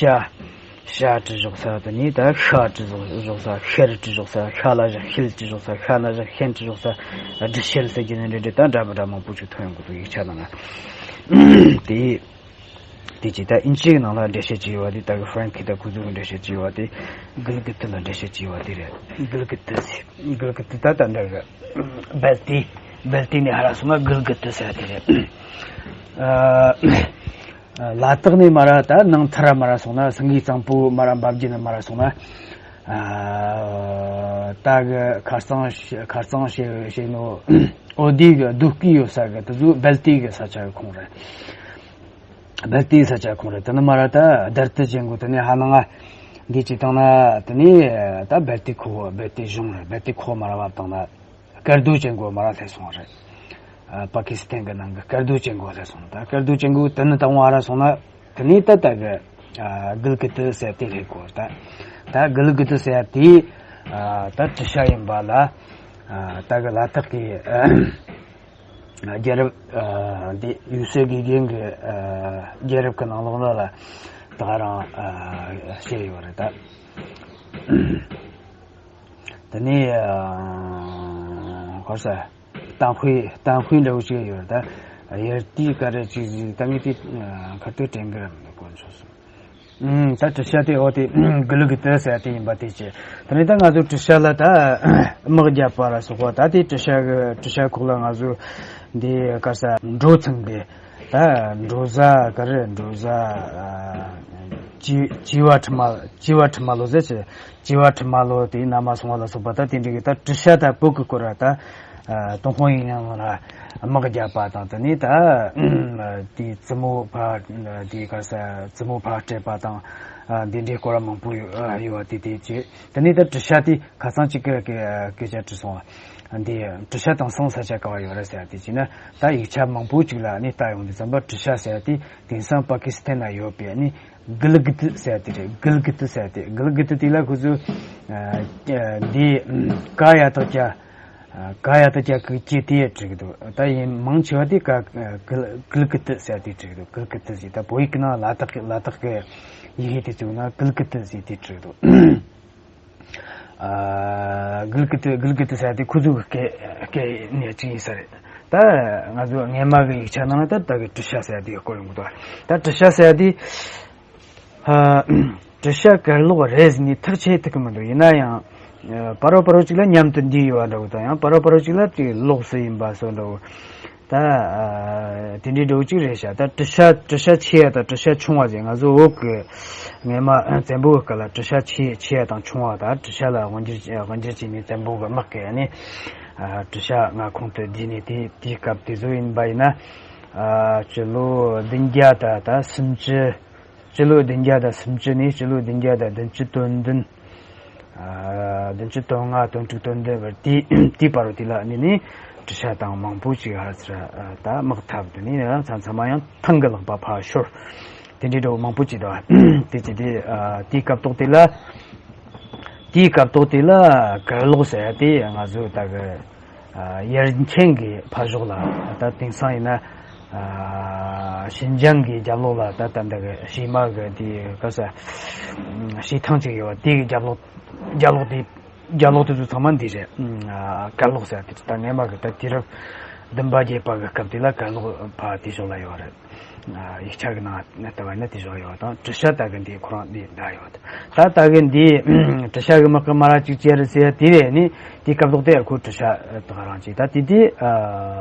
ཤ་བྲིས་བཞག་ས་དེ་ནས་ད་ཤ་བྲིས་བཞག་ས། ཤར་བྲིས་བཞག་ས། ཤ་ལ་བཞག་ཤེལ་བྲིས་བཞག་ས། ཤ་ན་བཞག་ཤན་བྲིས་བཞག་ས། འབྲི་ཤེལ་ཟེར་གྱི་ནི་འདྲ་འདྲ་ད་འདྲ་མི་འདྲ་མང་པོ་ཅིག་ཐོན་ཡོང་གི་འདུག་ཡིག་ཆ་ནང་ལ་དེ། དེ་ཅི་ད་ཨིན་ཇི་གི་ནང་ལ་འགྲེལ་བཤད་ཅིག་ཡོད་པ་དེ། ད་གི་ཧྥ་རན་ཁི་དང་ཁོ་ཚོ་གི་འགྲེལ་བཤད་ཅིག་ཡོད་པ་དེ། གུལ་གི་ཏི་ལ་འགྲེལ་བཤད་ཅིག་ཡོད་པ་དེ་རེད། གུལ་གི་ཏི་ཟེར། གུལ་གི་ཏི་ད་ད་འདྲ་གི་སྦལ་ཏི། སྦལ་ཏི་ནས་ཧར་སོང་ན་གུལ་གི་ཏི་ཟེར་དེ་རེད། ཨ། ལ་དྭགས་ནས་མར་ད་ནང་མཐར་མར་སོང་ན། སེང་གེ་གཙང་པོ་མར་འབབ་རྒྱུད་ནས་མར་སོང་ན། ཨ། ད་གི་ཁ་རྩང་ཁ་རྩང་བྱེད་བྱེད་ནོ། འོ་དེ་གི་རྡོ་སྐས་ཡོད་ས་གི་དེ་ཚོ་སྦལ་ཏི་གི་ས་ཆ་གི་ཁོངས་རེད། སྦལ་ཏི་ས་ཆ་ཁོངས་རེད། དེ་ནས་མར་ད་དར་ཏི་ཅན་གོ་དེ་ནས་ཧ་ལང་ང་འདི་ཅི་བཏང་ན། དེ་ནས་ད་སྦལ་ཏི་ཁོག་སྦལ་ཏི་གཞུང་རེད། སྦལ་ཏི་ཁོག་མར་བབས་བཏང་ན། སྐར་རྡོ་ཅན་གོ་མར་སླེབས་སོང་བ་རེད། ཨ། པ་ཀི་སི་ཐན་གི་ནང་གི་སྐར་རྡོ་ཅན་གོ་སླེབས་སོང་། ད་སྐར་རྡོ་ཅན་གོ་དེ་ནས་ད་འོང་ཧར་སོང་ན། དེ་ནས་ད་ད་གི། ཨ། གུལ་གི་ཏི་ཟེར་དེ་སླེབས་གོ། ད་ད་གུལ་གི་ཏི་ཟེར་དེ། ཨ། ད་ཀྲི་ཤ་ཡིན་པ་ལ། ཨ། ད་གི་ལ་དྭགས་ཀྱི། ཨ། རྒྱལ་རབས། ཨ། འདི་ཡུལ་སྲོལ་དགེ་རྒན་གྱི། ཨ། རྒྱལ་རབས་ཀྱི་ནང་ལོགས་ལ་ད་ག་རང་། ཨ། བཤད་ཡོད་རེད་ད། དེ་ནས། ཨ། ག་རེ་ཟེར། གཏམ་དཔེ་གཏམ་དཔེ་འདྲ་བོ་ཅིག་ཡོད་རེད་ད། ཡར་དེའི་སྐད་རེ་ཅིག་ཅིག་ད་ངས་དེ། ཨ། ཁ་ཐུག་དྲན་གི་རེད་མི་འདུག་གོ་ཆོག་སོང་། ཨུམ། ད་ཀྲི་ཤ་དེ་འོ་དེ་གུལ་གི་ཏི་ཟེར་དེ་ཡིན་པ་དེ་བྱས། དེ་ནས་ད་ང་ཚོ་ཀྲི་ཤ་ལ་ད་དམག་རྒྱབ་པ་ལ་སོགས་པ། ད་དེ་ཀྲི་ཤ་གི་ཀྲི་ཤ་ཁོག་ལ་ང་ཚོ་འདི་ག་རེ་ཟེར། འབྲོ་ཚང་གི། ད་འབྲོ་བཟའ་ག་རེ། འབྲོ་བཟའ། ཨ། བྱི་བྱི་བ་ཁྲི་མ། བྱི་བ་ཁྲི་མ་ལོ་ཟེར་གྱི། བྱི་བ་ཁྲི་མ་ལོ་དེ་ན་མ་སོང་བ་ལ་སོགས་པ། ད་དེ་འདྲ་གི་ད་ཀྲི་ཤ་དང་བོད་ཀྱི་སྐོར་ར་ད། ཨ། ཏུན་ཧོང་ཡིག་རྙིང་ལ་དམག་རྒྱབ་པ་དང་། དེ་ནས་ད་དེའི་བཙུན་མོ་ཕར། དེའི་ག་རེ་ཟེར། བཙུན་མོ་ཕར་སྤྲད་པ་དང་། ཨ། འདི་འདྲའི་སྐོར་མང་པོ་ཡོད། ཨ། ཡོད་པ་དེ་དེ་བྱས། དེ་ནས་ད་ཀྲི་ཤ་དེ་ཁ་སང་གཅིག་གི་སྐད་ཆ་དྲིས་སོང་བ། འདི་ཀྲི་ཤ་དེང་སང་ས་ཆ་ག་བ་ཡོད་རེད་ཟེར་དེ་བྱས་ན། ད་ཡིག་ཆ་མང་པོ་ཅིག་ལ་ནི་ལྟ་ཡོང་དུས་ཙམ་པ། ཀྲི་ཤ་ཟེར་དེ་དེང་སང་པ་ཀི་སི་ཐན་ན་ཡོད་པའི་ནི། གུལ་གི་ཏི་ཟེར་དེ་རེད། གུལ་གི་ཏི་ཟེར་དེ། གུལ་གི་ཏི་དེ་ལ་ཁོ་ཚོས། ཨ། འདི་ཀ་ཡ་བཏགས་ཀྱ། ཨ། ཀ་ཡ་བཏགས་ཀྱ་གི་ཀྱི་དེ་བྲིས་ཀྱི་འདུག་ད་ཡིན་མང་ཆེ་བ་དེ་ཀ། ཨ། གུལ་གུལ་གི་ཏི་ཟེར་དེ་བྲིས་ཀྱི་འདུག་གུལ་གི་ཏི་ཟེར། ད་བོད་ཡིག་གི་ནང་ལ་དྭགས་ཀྱི་ལ་དྭགས་ཀྱི་ཡི་གེ་དེ་བཙུགས་ན་གུལ་གི་ཏི་ཟེར་དེ་བྲིས་ཀྱི་འདུག་ཨ། གུལ་གི་ཏི། གུལ་གི་ཏི་ཟེར་དེ་ཁོ་ཚོ་གི་སྐད་སྐད་ནས་ཅིག་ཡིན་ས་རེད། ད་ང་ཚོ་སྔས་མ་གི་ཡིག་ཆ་ནང་ལ་ད་ད་གི་ཀྲི་ཤ་ཟེར་དེ་སྐོར་ཡོང་གི་འདུག་ད་ཀྲི་ཤ་ཟེར་དེ། ཨ། ཀྲི་ཤ་གར་ལོག་རེད་ཟེར་ནས་ཐག་ཆད་ཐུབ་ཀྱི་མི་འདུག་ཡིན་ན་ཡང་། ཨ། བར་བ་བར་བ་ཅིག་ལ་མཉམ་དུ་འདུས་ཡོད་པ་འདྲ་བོ་དང་། ཡང་བར་བ་བར་བ་ཅིག་ལ་དེ་ལོགས་སུ་ཡིན་པ་བཟོ་འདྲ་བོ། ད། ཨ། དེ་འདྲའི་འདྲ་བོ་ཅིག་རེད་ཤག་ད་ཀྲི་ཤ། ཀྲི་ཤ་ཆེ་བ་དང་ཀྲི་ཤ་ཆུང་བ་ཟེར། ང་ཚོ་བོད་ཀྱི་སྔས་མ་བཙན་པོ་གི་སྐབས་ལ་ཀྲི་ཤ་ཆེ་ཆེ་བ་དང་ཆུང་བ། ད་ཀྲི་ཤ་ལ་དབང་སྒྱུར་དབང་སྒྱུར་བྱས་ནས་བཙན་པོ་གི་དམག་གིས་ནི། ཨ། ཀྲི་ཤ་མངའ་ཁོངས་དུ་བསྡུས་ནས། དེ་དེའི་སྐབས་དེ་ཚོ་ཡིན་པ་ཡིན་ན། ཨ། སྤྱི་ལོ་བདུན་བརྒྱ་དང་ད་སུམ་ཅུ། སྤྱི་ལོ་བདུན་བརྒྱ་དང་སུམ་ཅུ་ནས་སྤྱི་ལོ་བདུན་བརྒྱ་དང་བདུན་ཅུ་དོན་བདུན། ཨ། བདུན་ཅུ་དོན་ལྔ། དོན་དྲུག། དོན་བདུན་བར། དེའི་དེའི་བར་དུ་དེ་ལ་ནི་ནི་ཀྲི་ཤ་དང་མང་པོ་ཅིག་ཧར་ཚུར། ཨ། ད་དམག་འཐབ་དུས་ནི་མཚམས་མཚམས་མ་ཡང་ཐང་གི་ལག་པ་ཕར་ཤོར། དེ་འདྲའི་འདྲ་བོ་མང་པོ་ཅིག་འདུག་དེ་ཅི་དེ། ཨ། དེའི་སྐབས་ཐོག་དེ་ལ། དེའི་སྐབས་ཐོག་དེ་ལ་གར་ལོག་ཟེར་ཡ་དེ་ང་ཚོ་ད་གི། ཨ། ཡར་མཁྱེན་གྱི་ཕ་ཕྱོགས་ལ། ད་དེང་སང་ཡིན་ན། ཨ། ཤིན་ཅང་གི་རྒྱབ་ལོགས་ལ་ད་ད་ལྟ་གི་ཞི་མ་གི་དེ་ག་ས། ཞི་ཐང་ཅིག་ཡོད་པ། དེ་གི་རྒྱབ་ལོགས། རྒྱབ་ལོགས་དེ། རྒྱབ་ལོགས་དེ་ཚོ་ཚང་མ་འདི་རེད། ཨ། གར་ལོག་ཟེར་དེ། ད་སྔས་མ་གི་ད་དུས་རབས་བདུན་པ་བརྒྱད་པ་གི་སྐབས་དེ་ལ་གར་ལོག་ཕ་དེ་ཕྱོགས་ལ་ཡོད་རེད། ཨ། ཡིག་ཆ་གི་ནང་ལྟ་བ་ཡིན་ན་དེ་བཞག་ཡོད་དང་། ཀྲི་ཤ་ད་གི་འདི་ཁོ་རང་འདི་འདྲ་ཡོད། ད་ད་གི་འདི་ཀྲི་ཤ་གི་དམག་གི་མ་ར་ཅིག་ཅེ་རི་ཟེར་དེ་རེད། ནི་དེ་སྐབས་ཐོག་དེ་ཁོ་ཀྲི་ཤ་ད་ག་རང་ཅིག་ད་དེ་དེ། ཨ།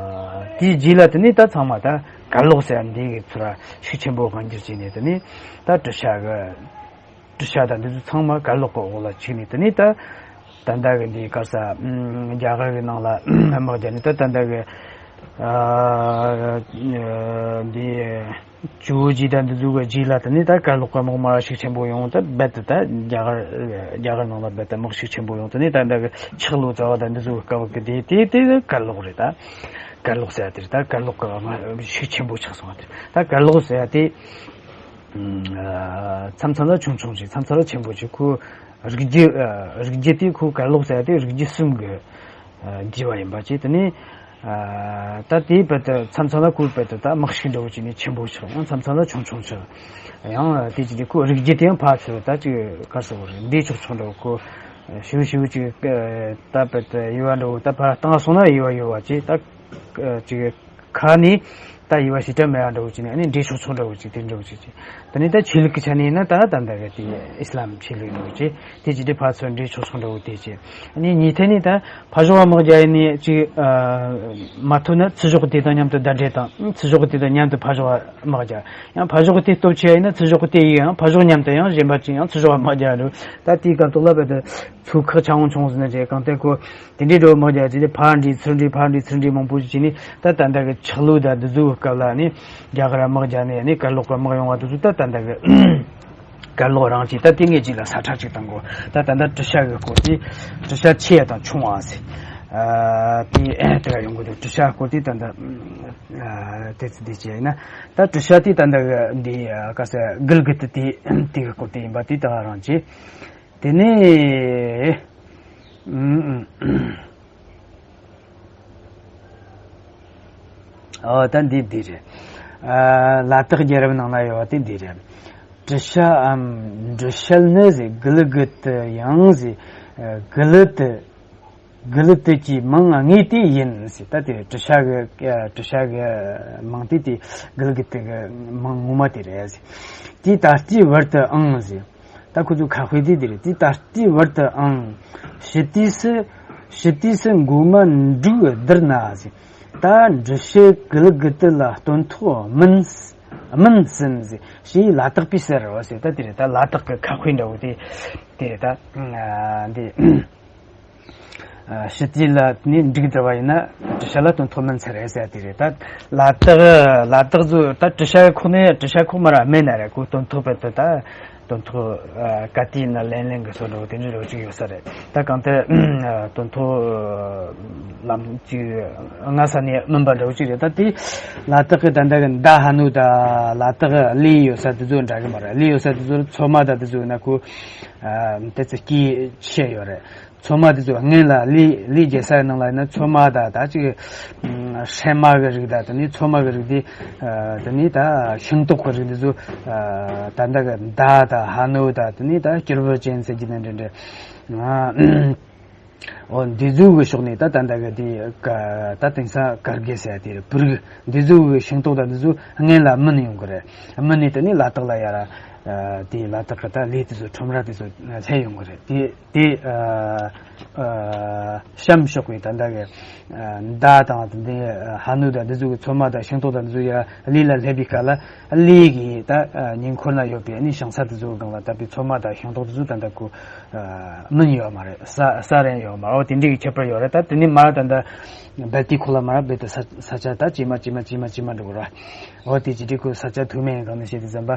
དེའི་རྗེས་ལ་དེ་ནི་ད་ཚང་མ་ད་གར་ལོག་ཟེར་འདི་གི་ཚུར་ཤུགས་ཆེན་པོ་དབང་སྒྱུར་བྱས་ནས། དེ་ནི་ད་ཀྲི་ཤ་གི། ཀྲི་ཤ་དང་འདི་ཚོ་ཚང་མ་གར་ལོག་གི་འོག་ལ་ཆུད་ནས། དེ་ནས་ད་ད་ལྟ་གི་འདི་ག་ས། ཨམ། རྒྱ་གར་གི་ནང་ལ་དམག་རྒྱབ་ནས། ད་ད་ལྟ་གི། ཨ། འདི་ཇོ་བོ་རྗེ་དང་འདི་ཚོ་གི་རྗེས་ལ། དེ་ནས་ད་གར་ལོག་གི་དམག་མ་ར་ཤུགས་ཆེན་པོ་ཡོང་། ད་རྦད་དེ་ད་རྒྱ་གར། རྒྱ་གར་ནང་ལ་རྦད་དེ་དམག་ཤུགས་ཆེན་པོ་ཡོང་། དེ་ནས་ད་ལྟ་གི་ཆག་ལོ་ཙཱ་བ་དང་འདི་ཚོ་གི་སྐབས་གི་དེ་དེ་དེ་གར་ལོག་རེད། ད་གར་ལོག་ཟེར་ཡ་དེ་རེད། ད་གར་ལོག་གི་དམག་ཤུགས་ཆེན་པོ་ཆགས་སོང་བ་དེ་རེད། ད་གར་ལོག་ཟེར་ཡ་དེ། ཨ། མཚམས་མཚམས་ལ་ཆུང་ཆུང་ཅིག་མཚམས་མཚམས་ལ་ཆེན་པོ་ཅིག་ཁོ་རིགས་རྒྱུད། ཨ། རིགས་རྒྱུད་དེ་ཁོ་གར་ལོག་ཟེར་ཡ་དེ་རིགས་རྒྱུད་གསུམ་གྱི། ཨ། རྒྱུད་པ་ཡིན་པ་ཅིག་དེ་ནས། ཨ། ད་དེའི་བར་དུ་མཚམས་མཚམས་ལ་ཁོའི་བར་དུ་ད་དམག་ཤུགས་འདྲ་བོ་ཅིག་ནས་ཆེན་པོ་ཆགས། ཡང་མཚམས་མཚམས་ལ་ཆུང་ཆུང་ཆགས། ཡང་དེ་ཅི་སྟེ་ཁོ་རིགས་རྒྱུད་དེ་ཡང་ཕར་ཚུར་ད་ཅིག་ག་རེ་ཟེར་དགོས་རེད། འདྲེས་ཆོག་ཆོག་འདྲ་བོ། ཁོ་ཞིབ་ཞིབ་ཅིག་ད་བར་དུ་དབྱེ་བ་འདྲ་བོ། ད་ཕར་བཏང་སོང་ན་དབྱེ་བ་ཡོད་པ་ཅིག་ད་ཅིག་ཁ་ནས། ད་ཡི་བ་ཞེ་དྲག་མེད་པ་འདྲ་བོ་ཅིག་ནས་ཨ་ནི་འདྲེས་ཆོག་ཆོག་འདྲ་བོ་ཅིག་དེ་འདྲ་བོ་ཅིག་ཅིག་ད་ནི་ད་ཆོས་ལུགས་ཀྱི་ཆ་ནས་ཡིན་ན་ད་ད་ལྟ་གི་དེ་ཨི་སི་ལམ་ཆོས་ལུགས་འདྲ་བོ་ཅིག་དེ་ཅིག་དེ་ཕར་ཚུར་འདྲེས་ཆོག་ཆོག་འདྲ་བོ་དེ་ཅིག་ཨ་ནི་གཉིས་ཐད་ནས་ད་ཕར་ཕྱོགས་པ་དམག་རྒྱག་ཡིན་ནི་ཅིག་ཨ་མ་ཐུབ་ན་ཚུར་ཕྱོགས་དེ་དང་མཉམ་དུ་ཟླ་སྒྲིལ་དང་ཚུར་ཕྱོགས་དེ་དང་མཉམ་དུ་ཕར་ཕྱོགས་པ་དམག་རྒྱག་ཡང་ཕར་ཕྱོགས་དེ་སྟོབས་ཆེ་ཡིན་ན་ཚུར་ཕྱོགས་དེ་ཡིན་ཡང་ཕར་ཕྱོགས་མཉམ་དུ་ཡང་གཞན་པ་ཅིག་ཡང་ཚུར་ཕྱོགས་པ་དམག་རྒྱག་འདུག་ད་དེའི་སྐབས་ཐོག་ལ་བས་ད་ཚུགས་ཁག་ཆེ་འོང་ཆུང་ཟིན་ན་ཅིག་གང་ལྟར་ཁོ་དེ་འདྲའི་འགྲོ་དམག་རྒྱག་ཅིག་ཕར་འདྲེས་ཚུར་འདྲེས་ཕར་འདྲེས་ཚུར་འདྲེས་མང་པོ་ཞིག་བྱས་ནས་ད་ད་ལྟ་གི་ཆག་ལུགས་དང་འདི་ཚོའི་སྐབས་ལ་ནི་རྒྱ་གར་དམག་རྒྱག་ནས་ནི་གར་ལོག་གི་དམག་ཡོང་བ་དེ་ཚོ་ད་ད་ལྟ་གི་གར་ལོག་རང་བྱས། ད་དེ་ངས་ཅིག་ལ་ས་ཁྲ་ཅིག་བཏང་གོ་ད་ད་ལྟ་ཊི་ཤ་གི་སྐོར་དེ་ཊི་ཤ་ཆེ་ཡ་དང་ཆུང་བ་ཟེར། ཨ་དེ་དེ་ག་ཡོང་གི་འདུག་ཊི་ཤ་སྐོར་དེ་ད་ལྟ་ཨ་དེ་ཚོ་དེ་བྱས་ཡིན་ན་ད་ཊི་ཤ་དེ་ད་ལྟ་གི་འདི་ག་ས་གུལ་གི་ཏི་དེ་དེ་གི་སྐོར་དེ་ཡིན་པ་དེ་ད་རང་བྱས། དེ་ནས་ཨ་ད་འདི་འདི་རེད། ཨ་ལ་དྭགས་རྒྱལ་རབས་ནང་ལ་ཡོད་པ་དེ་འདི་རེད། ཊི་ཤ་འམ་འབྲི་ཤལ་ནི་ཟེར། གུལ་གི་ཏི་ཡང་ཟེར། གུལ་ཏི། གུལ་ཏི་གི་མིང་དངོས་དེ་ཡིན་ཟེར། ད་དེ་ཊི་ཤ་གི་ཨ་ཊི་ཤ་གི་མིང་དེ་དེ་གུལ་གི་ཏི་གི་མིང་ངོ་མ་དེ་རེད་ཟེར། དེ་ད་ལྟའི་བར་དུ་ཨང་ཟེར། ད་ཁོ་ཚོ་ཁ་དཔེ་དེ་དེ་རེད། དེ་ད་ལྟའི་བར་དུ་ཨང་། ཕྱི་དུས་སུ་ཕྱི་དུས་སུ་མགོ་མ་འབྲུག་བསྡུར་ན་ཟེར། ད་འབྲི་ཤེལ་གུལ་གི་ཏི་ལ་སྟོན་ཐོག་མིན་མིན་ཟིན་ཟེར། ཞེས་ལ་དྭགས་པས་ཟེར་རོ་ཟེར། ད་དེ་རེད། ད་ལ་དྭགས་ཀྱི་ཁ་དཔེ་འདྲ་བོ་དེ་དེ་རེད། ད་ཨ་འདི་ཨ་ཕྱི་དུས་ལ་ནི་འབྲུག་བསྡུར་བ་ཡིན་ན་ཊི་ཤ་ལ་སྟོན་ཐོག་མིན་ཟེར་རེད་ཟེར། དེ་རེད། ད་ལ་དྭགས་ལ་དྭགས་ཚོ་ད་ཊི་ཤ་ཁོ་ནས་ཊི་ཤ་ཁོ་མ་ར་མེད་ན་རེད། ཁོ་སྟོན་ཐོག་བེད་དུ་ད་སྟོན་ཐོག་ཨ་ག་དུས་ན་ལན་ལེན་གི་སོ་འདྲ་བོ་དེ་འདྲ་རོ་ཅིག་ཡོད་ས་རེད། ད་གང་ལྟར་ཨ་སྟོན་ཐོག་ལམ་ཅིག་སྔ་ས་ནས་མིན་པ་འདྲ་བོ་ཅིག་རེད། ད་དེ་ལ་དྭགས་ཀྱི་ད་ལྟ་གི་མདའ་ཧ་ནུ་ད་ལ་དྭགས་གླུད་ཡོད་ས་དེ་ཚོ་འདྲ་གི་མ་རེད། གླུད་ཡོད་ས་དེ་ཚོ་ཚོད་མ་ད་དེ་ཚོ་ན་ཁོ་ཨ་དེ་ཚོ་སྐྱེས་ཆེ་ཡོད་རེད། ཚོད་མ་དེ་ཚོ་སྔོན་ལ་གླུད་གླུད་རྒྱག་ས་ནང་ལ་ཡིན་ན་ཚོད་མ་ད་ད་ཅིག་ཨ་སྲན་མ་གི་རིགས་ད་དེ་ནས་ཚོད་མ་གི་རིགས་དེ་ཨ་དེ་ནས་ད་ཤིང་ཏོག་གི་རིགས་དེ་ཚོ་ཨ་ད་ལྟ་གི་མདའ་ད་ཧ་ནུ་ད་དེ་ནས་ད་སྐྱུར་བུ་ཅན་ཟེར་གྱི་ནི་འདྲ་འདྲ་ཨ་འོ་འདི་ཚོ་གི་ཕྱོགས་ནས་ད་ད་ལྟ་གི་དེ་ཀ་ད་དེང་སང་གར་གེ་ཟེར་དེ་རེད། བུ་རིགས་འདི་ཚོ་གི་ཤིང་ཏོག་ད་འདི་ཚོ་སྔོན་ལ་སྨིན་ཡོང་གི་རེད། སྨིན་ནས་དེ་ནས་ལ་དྭགས་ལ་ཡར་ཨ་དེ་ལ་དྭགས་གི་ད་གླུད་དེ་ཚོ་ཁྲོམ་ར་དེ་ཚོ་སླེབས་ཡོང་གི་རེད། དེ་དེ་ཨ་ཨ་གཤམ་ཕྱོགས་པའི་ད་ལྟ་གི་ཨ་མདའ་དང་དེ་འདྲའི་ཨ་ཧ་ནུ་དང་འདི་ཚོ་གི་ཚོད་མ་དང་ཤིང་ཏོག་དང་འདི་ཚོ་ཡར་གླུད་ལ་སླེབས་པའི་སྐབས་ལ་གླུད་ཀྱི་ད་ཨ་ཉེ་འཁོར་ན་ཡོད་པའི་ཨ་ནི་ཞིང་ས་དེ་ཚོ་གི་སྒང་ལ་བཏབ་པའི་ཚོད་མ་དང་ཤིང་ཏོག་དེ་ཚོ་ད་ལྟ་ཁོ་ཨ་སྨིན་ཡོད་མ་རེད། ས་ས་རན་ཡོད་མ་རེད། འོ་དེ་འདྲའི་གི་ཁྱད་པར་ཡོད་རེད། ད་དེ་ནི་མ་ད་ད་སྦལ་ཏི་ཁོ་ལ་མ་ར་སྦལ་ཏི་ས་ས་ཆ་ད་ཇེ་མ་ཇེ་མ་ཇེ་མ་ཇེ་མ་འགྲོ་གི་རེད། འོ་དེ་ཇི་འདྲའི་ཁོ་ས་ཆ་ཐུག་མེད་གང་ནས་བཤད་དུས་ཙམ་པ།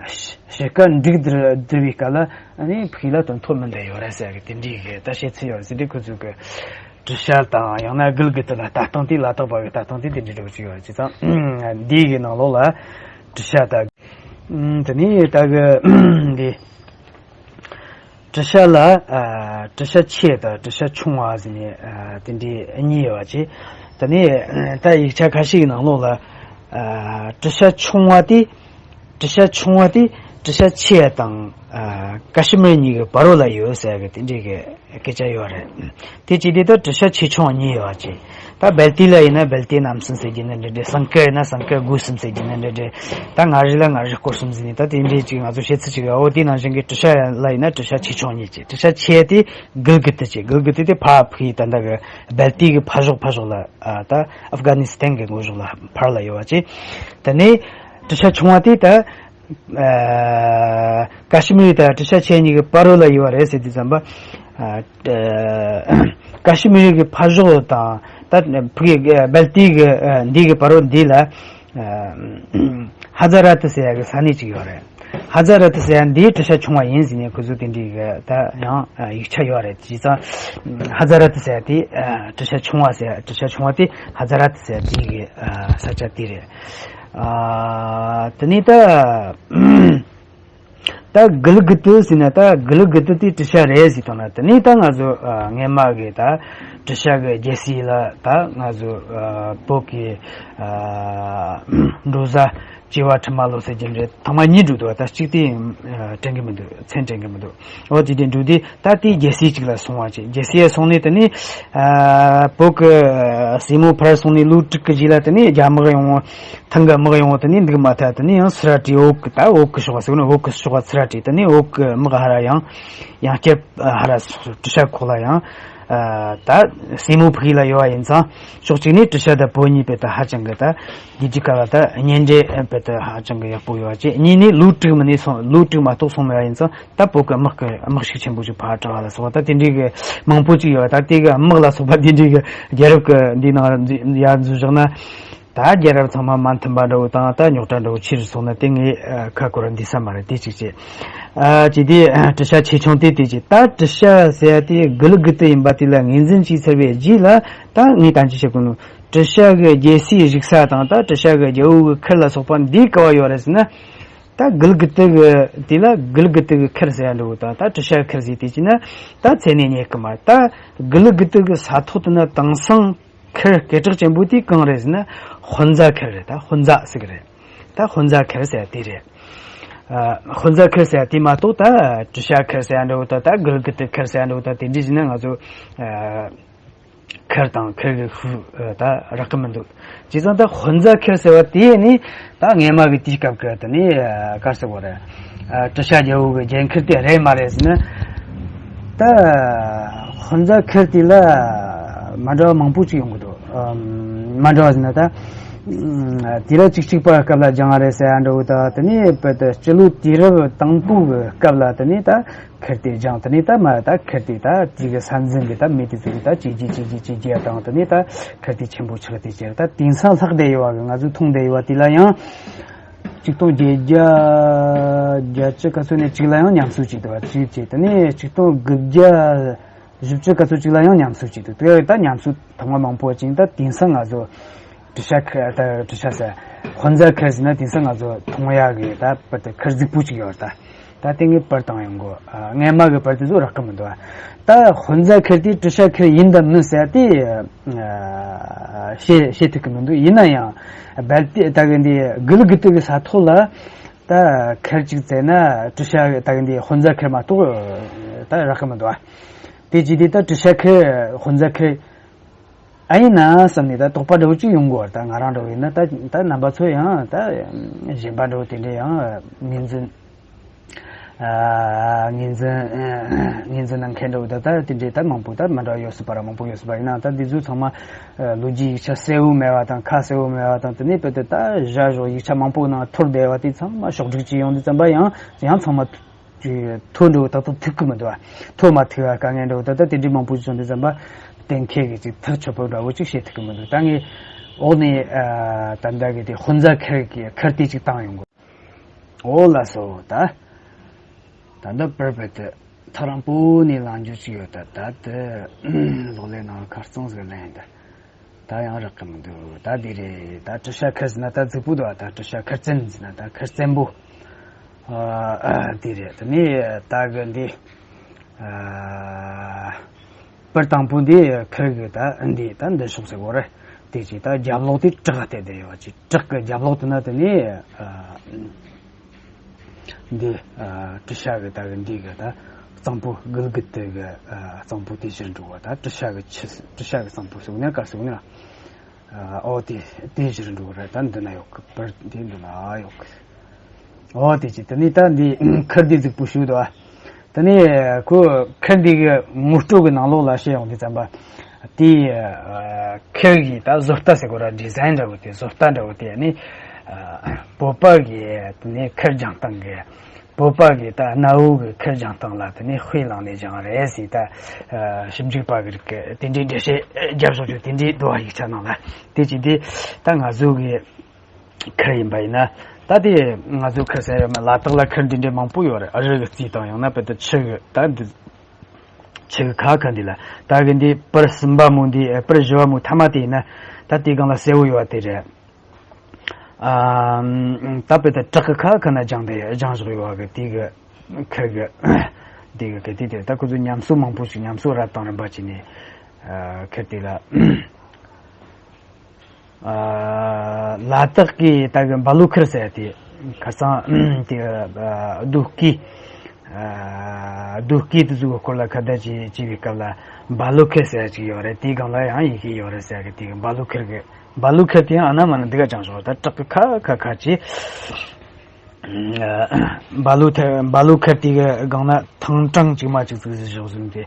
ཤི་ཤི་ཁ་འགྲིག་བསྡུར་བསྡུར་བའི་སྐབས་ལ་ཨ་ནི་ཕུགས་ལ་དོན་ཐོག་མི་འདྲ་ཡོད་རེད་ཟེར་གི་དེ་འདྲའི་གི་ད་བཤད་ཚུལ་ཡོད་རེད་ཟེར། དེ་ཁོ་ཚོ་གི་ཊི་ཤ་དང་ཡང་ན་གུལ་གི་ཏི་ལ་ལྟ་སྟངས་དེ་ལ་དྭགས་པ་གི་ལྟ་སྟངས་དེ་དེ་འདྲའི་འདྲ་བོ་ཅིག་ཡོད་རེད། བྱས་ཙང་འདི་གི་ནང་ལོགས་ལ་ཊི་ཤ་ད་དེ་ནས་ད་གི་འདི། ཊི་ཤ་ལ་ཨ་ཊི་ཤ་ཆེ་དང་ཊི་ཤ་ཆུང་བ་ཟེར་ནས་ཨ་དེ་འདྲའི་གཉིས་ཡོད་པ་བྱས། དེ་ནས་ཨ་ད་ཡིག་ཆ་ཁ་ཤས་ཀྱི་ནང་ལོགས་ལ་ཨ་ཊི་ཤ་ཆུང་བ་དེ་ཊི་ཤ་ཆུང་བ་དེ་ཊི་ཤ་ཆེ་དང་ཨ་ཀ་ཤི་མིར་གཉིས་ཀྱི་བར་རོ་ལ་ཡོད་ཟེར་གི་དེ་འདྲའི་གི་སྐད་ཆ་ཡོད་རེད། དེ་བྱས་དུས་ད་ཊི་ཤ་ཆེ་ཆུང་གཉིས་ཡོད་པ་བྱས། ད་སྦལ་ཏི་ལ་ཡིན་ན་སྦལ་ཏི་རྣམ་གསུམ་ཟེར་གྱི་ནི་འདྲ་འདྲ། སེང་གེ་ཡིན་ན་སེང་གེ་སྒོ་གསུམ་ཟེར་གྱི་ནི་འདྲ་འདྲ། ད་མངའ་རིས་ལ་མངའ་རིས་སྐོར་གསུམ་ཟེར་ནི་ད་དེ་འདྲའི་ཅིག་ང་ཚོ་བཤད་ཚུལ་ཅིག་ཡོད། འོ་དེ་ནང་བཞིན་གྱི་ཊི་ཤ་ལ་ཡིན་ན་ཊི་ཤ་ཆེ་ཆུང་གཉིས་བྱས། ཊི་ཤ་ཆེ་དེ་གུལ་གི་ཏི་བྱས། གུལ་གི་ཏི་དེ་ཕར་ཕུག་ད་ལྟ་གི་སྦལ་ཏི་གི་ཕར་ཕྱོགས་ཕར་ཕྱོགས་ལ་ཨ་ད་ཨབ་གྷ་ནི་སི་ཐན་གི་ངོས་ཕྱོགས་ལ་ཕར་ལ་ཡོད་པ་བྱས། དེ་ནས་ཊི་ཤ་ཆུང་བ་དེ་ད། ཨ་ཀ་ཤི་མིར་དང་ཊི་ཤ་ཆེ་གཉིས་ཀྱི་བར་རོ་ལ་ཡོད་པ་རེད་ཟེར་དུས་ཙམ་པ། ཨ་ཀ་ཤི་མིར་གྱི་ཕར་ཕྱོགས་དང་ད་ཕུག་གི་སྦལ་ཏི་གི་ཨ་འདི་གི་བར་རོ་འདི་ལ་ཨ་ཧ་ཛ་ར་ཏི་ཟེར་ཡ་གི་ས་གནས་ཅིག་ཡོད་རེད། ཧ་ཛ་ར་ཏི་ཟེར་ཡ་འདི་ཊི་ཤ་ཆུང་བ་ཡིན་ཟེར་ནས་ཁོ་ཚོ་དེ་འདྲའི་གི་ད་ཡང་ཡིག་ཆ་ཡོད་རེད། བྱས་ཙང་ཧ་ཛ་ར་ཏི་ཟེར་ཡ་དེ་ཨ་ཊི་ཤ་ཆུང་བ་ཟེར་ཡ། ཊི་ཤ་ཆུང་བ་དེ་ཧ་ཛ་ར་ཏི་ཟེར་ཡ་དེ་གི་ཨ་ས་ཆ་དེ་རེད། ཨ་དེ་ནས་ད་ད་གུལ་གི་ཏི་ཟེར་ན་ད་གུལ་གི་ཏི་དེ་ཊི་ཤ་རེད་ཟེར་དང་ན། དེ་ནས་ད་ང་ཚོ་ཨ་སྔས་མ་གི་ད་ཊི་ཤ་གི་རྒྱལ་སྲིད་ལ་ད་ང་ཚོ་ཨ་བོད་ཀྱི་ཨ་འབྲོག་བཟའ་ བྱེ་བ་ཁྲི་མ་ལོ་ཟེར་གྱི་རེད། ཐེངས་མ་གཉིས་འགྲོ་འདུག་ད་གཅིག་དེ་ཨ་དྲན་གི་མི་འདུག་མཚན་དྲན་གི་མི་འདུག་འོ་དེ་དེ་འགྲོ་དུས་ད་དེ་རྒྱལ་སའི་གཅིག་ལ་སོང་བ་བྱས། རྒྱལ་སའི་སོང་ནས་དེ་ནས་ཨ་བོད་གི་ཨ་སྲས་མོ་ཕར་སོང་ནས་ལོ་དྲུག་གི་རྗེས་ལ་དེ་ནས་རྒྱ་དམག་ཡོང་བ། ཐང་གི་དམག་ཡོང་བ་དེ་ནས་འདུག་མ་ཐག་དེ་ནས་ཡང་ཚུར་ར་བྲོས། བོད་གི་ད་བོད་གི་ཕྱོགས་ཟེར་ནས་བོད་གི་ཕྱོགས་ཚུར་ར་བྲོས། དེ་ནས་བོད་གི་དམག་ཧ་ར་ཡང་ཡང་བསྐྱར་ཧ་ར་སོང་། ཏྲི་ཤ་ཁོག་ལ་ཡང་ཨ་ད་སྲས་མོ་ཕུག་ལ་ཡོད་པ་ཡིན་ཙང་ཕྱོགས་གཅིག་ནས་ཏྲི་ཤ་དང་བོད་གཉིས་དཔེ་ད་ཧ་ཅང་གི་ད་དེ་དུས་སྐབས་ལ་ད་གཉེན་འབྲེལ་དཔེ་ད་ཧ་ཅང་གི་ཡག་པོ་ཡོད་པ་བྱས། གཉིས་ནས་ལོ་དྲུག་མིན་ནས་སོང་། ལོ་དྲུག་མ་གཏོགས་སོང་མེད་པ་ཡིན་ཙང་ད་བོད་གི་དམག་གི་དམག་ཤུགས་ཆེན་པོ་ཞིག་ཕར་དྲག་ལ་སོགས་པ་ད་དེ་འདྲའི་གི་མང་པོ་ཅིག་ཡོད་པ། ད་དེ་གི་དམག་ལ་སོགས་པ་དེ་འདྲའི་གི་རྒྱལ་རབས་གི་འདི་ནང་ཡར་འཛུལ་བཞག་ན། ད་རྒྱལ་རབས་ཚང་མ་མ་མཐུན་པ་འདྲ་བོ་དང་ད་རྙོག་དྲ་འདྲ་བོ་ཆེ་རུ་སོང་ན་དེ་ངས་ཨ་ཁ་སྐོར་འདི་ས་མ་རེད། དེ་གཅིག་བྱས། ཨ་ཅི་དེ་ཨ་ཏྲི་ཤ་ཆེ་ཆུང་དེ་དེ་གཅིག་ད་ཏྲི་ཤ་ཟེར་ཡ་དེ་གུ་ལུ་གུ་ཏི་ཡིན་པ་དེ་ལ་ངོས་འཛིན་བྱས་ཚར་བའི་རྗེས་ལ་ད་ངས་ད་ཅི་བཤད་དགོས་ནོ། ཏྲི་ཤ་གི་རྒྱལ་སའི་བཞུགས་ས་དང་ད་ཏྲི་ཤ་གི་རྒྱལ་པོ་གི་ཁུར་ལ་སོགས་པ་འདི་ག་བ་ཡོད་རེད་ཟེར་ན། ད་གུ་ལུ་གུ་ཏི་གི་དེ་ལ་གུ་ལུ་གུ་ཏི་གི་ཁུར་ཟེར་ཡ་འདྲ་བོ་དང་ད་ཏྲི་ཤ་གི་ཁུར་ཟེར་དེ་གཅིག་ན་ད་མཚན་ནས་རྙེད་གི་མ་རེད། ད་གུ་ལུ་གུ་ཏི་གི་ས་ཐོག་དེ་ན་དེང་སང་ཁུར་སྐད་གྲགས་ཅན་པོ་དེ་གང་རེད་ཟེར་ན། ཧོན་ཛ་ཁུར་རེད། ད་ཧོན་ཛ་ཟེར་གི་རེད། ད་ཧོན་ཛ་ཁུར་ཟེར་དེ་རེད། ཨ་ཧོན་ཛ་ཁུར་ཟེར་དེ་མ་གཏོགས་ད་ཏྲི་ཤ་ཁུར་ཟེར་འདྲ་བོ་ད་ད་གུ་ལུ་གུ་ཏི་ཁུར་ཟེར་འདྲ་བོ་ད་དེ་འདྲ་ཟེར་ན་ང་ཚོ་ཨ་ཁུར་དང་ཁུར་གི་ཤུགས་ད་རག་གི་མི་འདུག་བྱས་ཙང་ད་ཧོན་ཛ་ཁུར་ཟེར་བ་དེ་ནི་ད་སྔས་མ་གི་དུས་སྐབས་ཀྱི་དེ་ནི་ག་རེ་ཟེར་དགོས་རེད། ཨ་ཏྲི་ཤ་རྒྱལ་པོ་གི་རྒྱལ་ཁུར་དེ་རེད་མ་རེད་ཟེར་ན། ད་ཧོན་ཛ་ཁུར་དེ་ལ་མ་འདྲ་བ་མང་པོ་ཅིག་ཡོང་གི་འདུག་ཨམ། མ་འདྲ་བ་ཟེར་ན་ད་དུས་རབས་བཅུ་གཅིག་པ་སྐབས་ལ་སྦྱངས་པ་རེད་ཟེར་ཡ་འདྲ་བོ་ད། དེ་ནས་བོད་དུ་སྤྱི་ལོ་དུས་རབས་དང་པོ་གི་སྐབས་ལ་དེ་ནས་ད་ཁུར་དེ་སྦྱངས། དེ་ནས་ད་མ་ད་ཁུར་དེ་ད་དེ་གི་ས་འཛིན་གི་ད་མི་དེ་ཚོ་གི་ད་བྱས་རྗེས་བྱས་རྗེས་བྱས་རྗེས་དང་། དེ་ནས་ད་ཁུར་དེ་ཆེན་པོ་ཆགས་དེ་བྱས། ད་དེང་སང་ལྷག་བསྡད་ཡོད་པ་གི་ང་ཚོས་མཐོང་བསྡད་ཡོད་པ་དེ་ལ་ཡང་ཆིག་སྟོང་བརྒྱད་བརྒྱ་བརྒྱད་ཅུ་ག་ཚོད་ནས་གཅིག་ལ་ཡང་ཉམས་གསོ་བྱས་འདུག་བ། བྱས་བྱས་དེ་ནས་ཆིག་སྟོང་དགུ་བརྒྱ་བཞི་བཅུ་ག་ཚོད་གཅིག་ལ་ཡང་ཉམས་གསོ་བྱས་འདུག་དེ་ད་ཉམས་གསོ་ཐེངས་མ་མང་པོ་བྱས། ད་དེང་སང་ང་ཚོ་ཏྲི་ཤ་ཁུར་ད་ཏྲི་ཤ་ཟེར་ཧོན་ཛ་ཁུར་ཟེར་ན་དེང་སང་ང་ཚོ་མཐོང་ཡག་གི་ད་བར་དུ་ཁུར་རྫིག་པོ་ཅིག་ཡོད་རེད། ད་ད་དེ་ངས་པར་བཏང་ཡོང་གོ། ཨ་སྔས་མ་གི་པར་དེ་ཚོ་རག་གི་མི་འདུག་ད་ཧོན་ཛ་ཁུར་དེ་ཏྲི་ཤ་ཁུར་ཡིན་དམ་མིན་ཟེར་དེ་ཨ་བཤད་བཤད་ཐུབ་ཀྱི་མི་འདུག་ཡིན་ན་ཡང་རྦད་དེ་ད་གི་འདི་གུ་ལུ་གུ་ཏི་གི་ས་ཐོག་ལ་ད་ཁུར་ཅིག་བཙལ་ན་ཏྲི་ཤ་ད་གི་འདི་ཧོན་ཛ་ཁུར་མ་གཏོགས་ད་རག་གི་མི་འདུག་དེ་ཅི་དེ་ད་ཏྲི་ཤ་ཁུར་ཧོན་ཛ་ཁུར་ཨ་ཡིན་ན་བསམ་ནས་ད་དོགས་པ་འདྲ་བོ་ཅིག་ཡོང་གི་ཡོད་རེད། ད་ང་རང་འདྲ་བོ་ཡིན་ན་ད་ད་རྣམ་པ་ཚོ་ཡང་ད་གཞན་པ་འདྲ་བོ་དེ་འདྲ་ཡང་ངོས་འཛིན་ཨ་ངོས་འཛིན་ངོས་འཛིན་གནང་མཁན་འདྲ་བོ་ད་ད་དེ་འདྲའི་ད་མང་པོ་ད་མི་འདྲ་བ་ཡོད་སྲིད་པ་ར། མང་པོ་ཡོད་སྲིད་པ་ཡིན་ནའང་ད་འདི་ཚོ་ཚང་མ་ལོ་རྒྱུས་ཡིག་ཆ་གསལ་བོ་མེད་པ་དང་ཁ་གསལ་བོ་མེད་པ་དང་། དེ་ནས་བོད་དུ་ད་བཞག་བཞག་ཡིག་ཆ་མང་པོའི་ནང་འཐོར་བསྡད་པ་དེ་ཚང་མ་ཕྱོགས་སྒྲིག་བྱས་ཡོང་དུས་ཙམ་པ་ཡང་ཡང་ཚང་མ་ཐོ་འདྲ་བོ་ཏག་ཏག་ཐུག་གི་མི་འདུག་བ། ཐོ་མ་ཐུག་པ་དཀའ་ངལ་འདྲ་བོ་ད་ལྟ་དེ་འདྲའི་མང་པོ་ཞིག་བྱུང་དུས་ཙམ་པ་གཏན་འཁེལ་གི་ཅིག་ཐག་ཆོད་པོ་འདྲ་བོ་ཅིག་བཤད་ཐུབ་གི་མི་འདུག་ད་ངས་འོག་ནས་ཨ་ད་ལྟ་གི་དེ་ཧོན་ཛ་ཁུར་གི་ཁུར་དེ་ཅིག་བཏང་ཡོང་གོ། འོ་ལགས་སོ། ད་ད་ལྟ་པར་བེད་དུ་ཐག་རིང་པོ་ནས་ལངས་རྒྱུ་ཅིག་ཡོད། ད་ད་དེ་གློག་ཀླད་ནང་ཁ་རྩང་ཟིག་ལེན་ཡིན། ད་ད་ཡང་རག་གི་མི་འདུག་ད་འདི་རེད། ད་ཏྲི་ཤ་ཁུར་ཟེར་ན་ད་རྫིག་པོ་འདུག་ད་ཏྲི་ཤ་ཁུར་བཙན་ཟེར་ན་ད་ཁུར་བཙན་པོ། ཨ་འདི་རེད། དེ་ནས་ད་གི་འདི་ཨ་པར་དང་པོ་འདི་ཁུར་གི་ད་འདི་ད་འདི་ཕྱོགས་ཟེར་གོ་རེད། དེ་ཅིག་ད་རྒྱབ་ལོགས་དེ་བྲག་དེ་བསྡད་ཡོད་ཅིག་བྲག་གི་རྒྱབ་ལོགས་དེ་ན་དེ་ནས་ཨ། འདི་ཨ་ཏྲི་ཤ་གི་ད་གི་འདི་གི་ད་གཙང་པོ་གུ་ལུ་གུ་ཏི་གི་ཨ་གཙང་པོ་དེ་ཕྱིར་འགྲོ་བ། ད་ཏྲི་ཤ་གི་ཆུ་ཏྲི་ཤ་གི་གཙང་པོ་ཟེར་ནས་ག་ཟེར་ནས་ཨ་ཨོ་དེ་དེ་ཕྱིར་འགྲོ་བ་རེད། ད་འདི་ན་ཡོད་གི། པར་འདི་འདི་ན་ཡོད་གི། ཨོ་དེ་ཅི་དེ་ནི་ད་འདི་ཁུར་འདི་རྫིག་པོ་ཞུ་དོ། དེ་ནས་ཁོ་ཁུར་འདི་གི་ངོ་སྤྲོད་གི་ནང་ལོགས་ལ་བཤད་ཡོང་དུས་ཙམ་པ། དེའི་ཨ་ཁུར་གྱི་ད་བཟོ་ལྟ་ཟེར་དགོས་ར། ཌི་ཛའིན་འདྲ་བོ་དེ། བཟོ་ལྟ་འདྲ་བོ་དེ་ནི་ཨ་བོད་པ་གི་དེ་ནས་ཁུར་སྦྱང་སྟངས་གི། བོད་པ་གི་ད་གནའ་བོ་གི་ཁུར་སྦྱང་སྟངས་ལ་དེ་ནས་དཔེ་བླངས་ནས་སྦྱངས་རེད་ཟེར། ད་ཨ་ཞིབ་འཇུག་པ་གི་རིགས་ཀྱི་དེ་འདྲའི་འགྲེལ་བཤད་རྒྱབ་བཞག་རྒྱུ་དེ་འདྲའི་འདུག་བ། ཡིག་ཆ་ནང་ལ། དེ་ཅི་དེ་ད་ང་ཚོ་གི་ཁུར་ཡིན་པ་ཡིན་ན། ད་དེ་ང་ཚོ་ཁུར་ཟེར་ཡོད་མེད། ལ་དྭགས་ལ་ཁུར་འདི་འདྲའི་མང་པོ་ཡོད་རེད། ཨ་རི་གི་རྩིས་དང་ཡང་ན་བོད་དུ་ཆུ་གི་ད་འདི་ཆུ་གི་ཁ་ཁ་འདི་ལ་ད་གི་འདི་པར་གསུམ་པ་མོ་འདི་པར་བཞི་པ་མོ་ཐ་མ་དེ་ཡིན་ན། ད་དེའི་སྒང་ལ་གསལ་བོ་ཡོད་པ་དེ་རེད། ཨ་ད་བོད་དུ་བྲག་གི་ཁ་ཁ་ན་སྦྱངས་ཏེ་སྦྱངས་བཞག་ཡོད་པ་གི་དེ་གི་ཁུར་གི་དེ་གི་གི་དེ་དེ་ད་ཁོ་ཚོ་ཉམས་གསོ་མང་པོ་ཞིག་ཉམས་གསོ་རབ་དང་རིམ་པ་བྱས་ནས་ཨ་ཁུར་དེ་ལ། ཨ། ལ་དྭགས་ཀྱི་ད་གི་འབའ་ལུ་ཁར་ཟེར་ཏེ། ཁ་སང་དེ་རྡོ་སྐས། རྡོ་སྐས་དེ་ཚོའི་སྐོར་ལ་ཁ་བརྡ་བྱེད་བྱེད་པའི་སྐབས་ལ། འབའ་ལུ་ཁར་ཟེར་ཅིག་ཡོད་རེད། དེའི་སྒང་ལ་ཡང་ཡི་གེ་ཡོད་རེད་ཟེར་གི། དེ་གི་འབའ་ལུ་ཁར་གི། འབའ་ལུ་ཁར་དེ་ཡང་ཨ་ན་མ་ན་འདི་ག་ཅང་ཞོག་ད་བྲག་གི་ཁ་ཁ་ཁ་ཅིག་འབའ་ལུ་ཐེ་འབའ་ལུ་ཁར་དེ་གི་སྒང་ན་ཐང་གྲངས་གཅིག་མ་གཅིག་ཙིག་ཟིག་བཞག་ཟིན་ཏེ།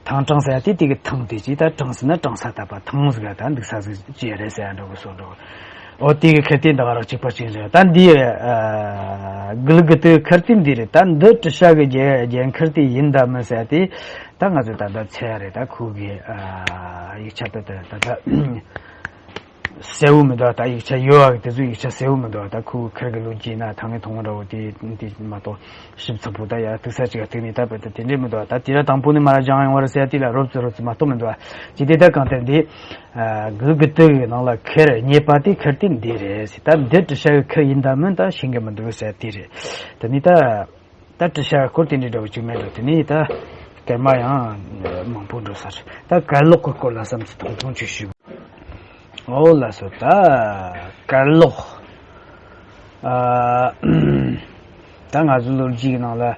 ཐང་གྲངས་ཟེར་ཡ་དེ་དེ་གི་ཐང་དེ་ཅིག་ད་གྲངས་ཟེར་ན་གྲངས་ས་ད་པ་ཐང་ཟིག་ད་འདུག་ས་ཟིག་ཅི་རེད་ཟེར་ཡ་འདྲ་བོ་སོགས་འདྲ་བོ། འོ་དེ་གི་ཁར་དེ་འདི་ག་རང་གཅིག་པ་གཅིག་རེད། ད་འདི་གུ་ལུ་གུ་ཏི་ཁར་དེ་འདི་རེད། ད་འདི་ཏྲི་ཤ་གི་རྒྱན་རྒྱན་ཁར་དེ་ཡིན་ད་མིན་ཟེར་ཡ་དེ། ད་ང་ཚོས་ད་ལྟ་འཚོལ་ཡ་རེད། ད་ཁོ་གི་ཡིག་ཆ་ད་ད་ད་ད། གསལ་བོ་མི་འདུག་ད་ཡིག་ཆ་ཡོད་བ་དེ་ཚོ་ཡིག་ཆ་གསལ་བོ་མི་འདུག་ད་ཁོ་ཁེར་གི་ལོ་རྒྱུས་ན་ཐང་ངེ་ཐོང་འདྲ་བོ་དེ་དེ་མ་གཏོགས་ཞིབ་ཚགས་པོ་ད་ཡ་ཐུག་ས་ཅིག་ཐུག་ནས་ད་བོད་དུ་དེ་འདྲས་མི་འདུག་ད་དེ་ར་དང་པོ་ནས་མ་ར་སྦྱང་ཡོང་བར་ཟེར་དེ་ལ་རོབ་ཙི་རོབ་ཙི་མ་གཏོགས་མི་འདུག་ཅི་དེ་ད་གང་ལྟར་འདི་གུ་གུ་ཏི་གི་ནང་ལ་ཁེར་རྙེད་པ་དེ་ཁེར་དེ་འདི་རེད་ཟེར། ད་འདི་ཏྲི་ཤ་གི་ཁེར་ཡིན་ད་མིན་ད་ཤེས་གི་མི་འདུག་ཟེར་དེ་རེད། དེ་ནས་ད། ད་ཏྲི་ཤ་སྐོར་དེ་འདྲའི་འདྲ་བོ་ཅིག་མེད་འགྲོ། དེ་ནས་ད་སྐར་མ་ཡང་མང་པོ་འགྲོ་ས་རེད། ད་གར་ལོག་གི་སྐོར་ལ་བསམ་ཚུལ་ཐུང་ཐུང་ཅིག་ཞུ། འོ་ལགས་སོ། ད་གར་ལོག་ཨ་ད་ང་ཚོ་ལོ་རྒྱུས་ཀྱི་ནང་ལ་ཨ་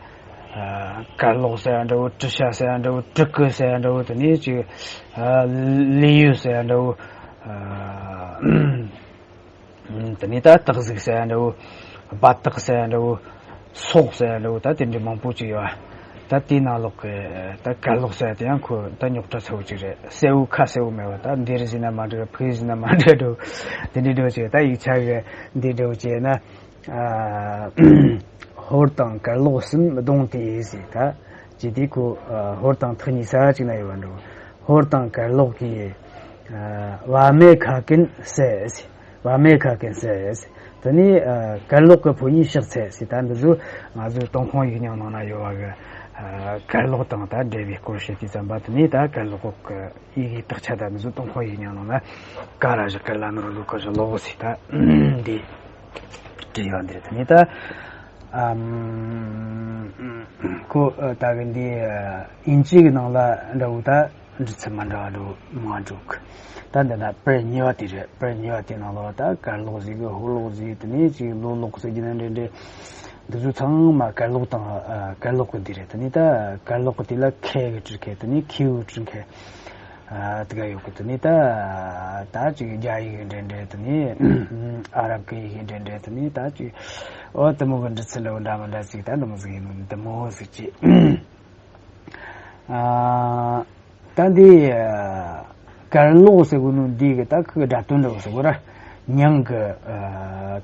གར་ལོག་ཟེར་ཡ་འདྲ་བོ། ཏྲི་ཤ་ཟེར་ཡ་འདྲ་བོ། ཏྲི་ཀུ་ཟེར་ཡ་འདྲ་བོ། དེ་ནས་ཅིག་ཨ་ལི་ཡུལ་ཟེར་ཡ་འདྲ་བོ། ཨ་དེ་ནས་ད་སྟག་གཟིག་ཟེར་ཡ་འདྲ་བོ། སྦ་སྟག་ཟེར་ཡ་འདྲ་བོ། སོག་ཟེར་ཡ་འདྲ་བོ། ད་དེ་འདྲའི་མང་པོ་ཅིག་ཡོད། ད་དེའི་ནང་ལོགས་ཀྱི་ད་གར་ལོག་ཟེར་ཡ་དེ་ཡང་ཁོ་ད་རྙོག་དྲ་ཚ་བོ་ཅིག་རེད། གསལ་བོ་ཁ་གསལ་བོ་མེད་པ། ད་འདིར་ཟིན་ན་མ་འགྲིག་ཕུག་ཟིན་ན་མ་འགྲིག་འགྲོ། དེ་འདྲའི་འདྲ་བོ་ཅིག་ད་ཡིག་ཆ་གི་འདི་འདྲ་བོ་ཅིག་ན། ཨ་ཧོར་དང་གར་ལོག་གསུམ་བསྡོངས་ཏེ་ཟེར། ད་ཅི་དེ་ཁོ་ཨ་ཧོར་དང་ཐག་ཉེ་ས་ཅིག་ན་ཡོད་པ་འགྲོ། ཧོར་དང་གར་ལོག་གི་ཨ་བ་མེ་ཁ་ཀན་སེ་ཟེར། བ་མེ་ཁ་ཀན་སེ། དེ་ནས་ཨ་གར་ལོག་གི་ཕོ་ཉའི་ཕྱག་འཚལ་ཟེར། ད་འདི་ཚོ་ང་ཚོའི་ཏུན་ཧོང་ཡིག་རྙིང་ནང་ན་ཡོད་པ་གི་ཨ་གར་ལོག་དང་ད་འབྲེལ་བའི་སྐོར་བཤད་དུས་ཙམ་པ། དེ་ནས་ད་གར་ལོག་གི་ཡི་གེའི་དག་ཆ་ད་འདི་ཚོ་ཏུན་ཧོང་ཡིག་རྙིང་ནང་ན་ཀ་ར་བཞག་ག་ལ་ནོར་ལུ་ཀ་བཞག་ལོག་ཟེར་ད་འདི་བྲིས་ཡོད་འདི་རེད། དེ་ནས་ད་ཨམ་ཁོ་ད་གི་འདི་ཨིན་ཇི་གི་ནང་ལ་འདྲ་བོ་ད། འབྲི་ཚུལ་མ་འདྲ་བ་འདྲ་བོ་མང་འགྲོ་གི། ད་འདི་ན་པར་གཉིས་པ་དེ་རེད། པར་གཉིས་པ་དེ་ནང་ལོགས་ད་གར་ལོག་ཟིག་གི་ཧོར་ལོག་ཟིག་དེ་ནས་ཅིག་ལོ་ལོག་ཟེར་གྱི་ན་འདྲེ་འདྲེ། འདི་ཚོ་ཚང་མ་གར་ལོག་དང་ཨ་གར་ལོག་གི་འདི་རེད། དེ་ནས་ད་གར་ལོག་གི་དེ་ལ་ཁེ་གི་བྲིས་ཁེ། དེ་ནས་ཁེའུ་བྲིས་ཁེ། ཨ་དེ་ག་ཡོད་གི། དེ་ནས་ད་ད་ཅིག་རྒྱ་ཡིག་གི་འདྲེ་འདྲེ། དེ་ནས་ཨ་རབ་གི་ཡིག་གི་འདྲེ་འདྲེ། དེ་ནས་ད་ཅིག་འོ་དེ་མོ་གི་འབྲི་ཚུལ་འདྲ་བོ་འདྲ་མི་འདྲ་ཟིག་ད་འདི་མོ་ཟིག་ཡིན་ནོ། འདི་མོ་ཟིག་ཅིག་ཨ། ད་འདི་གར་ལོག་ཟེར་གོ་ནོ་འདི་གི་ད་ཁོ་གི་སྒྲ་དོན་འདྲ་བོ་ཟེར་གོ་ར། མྱང་གི་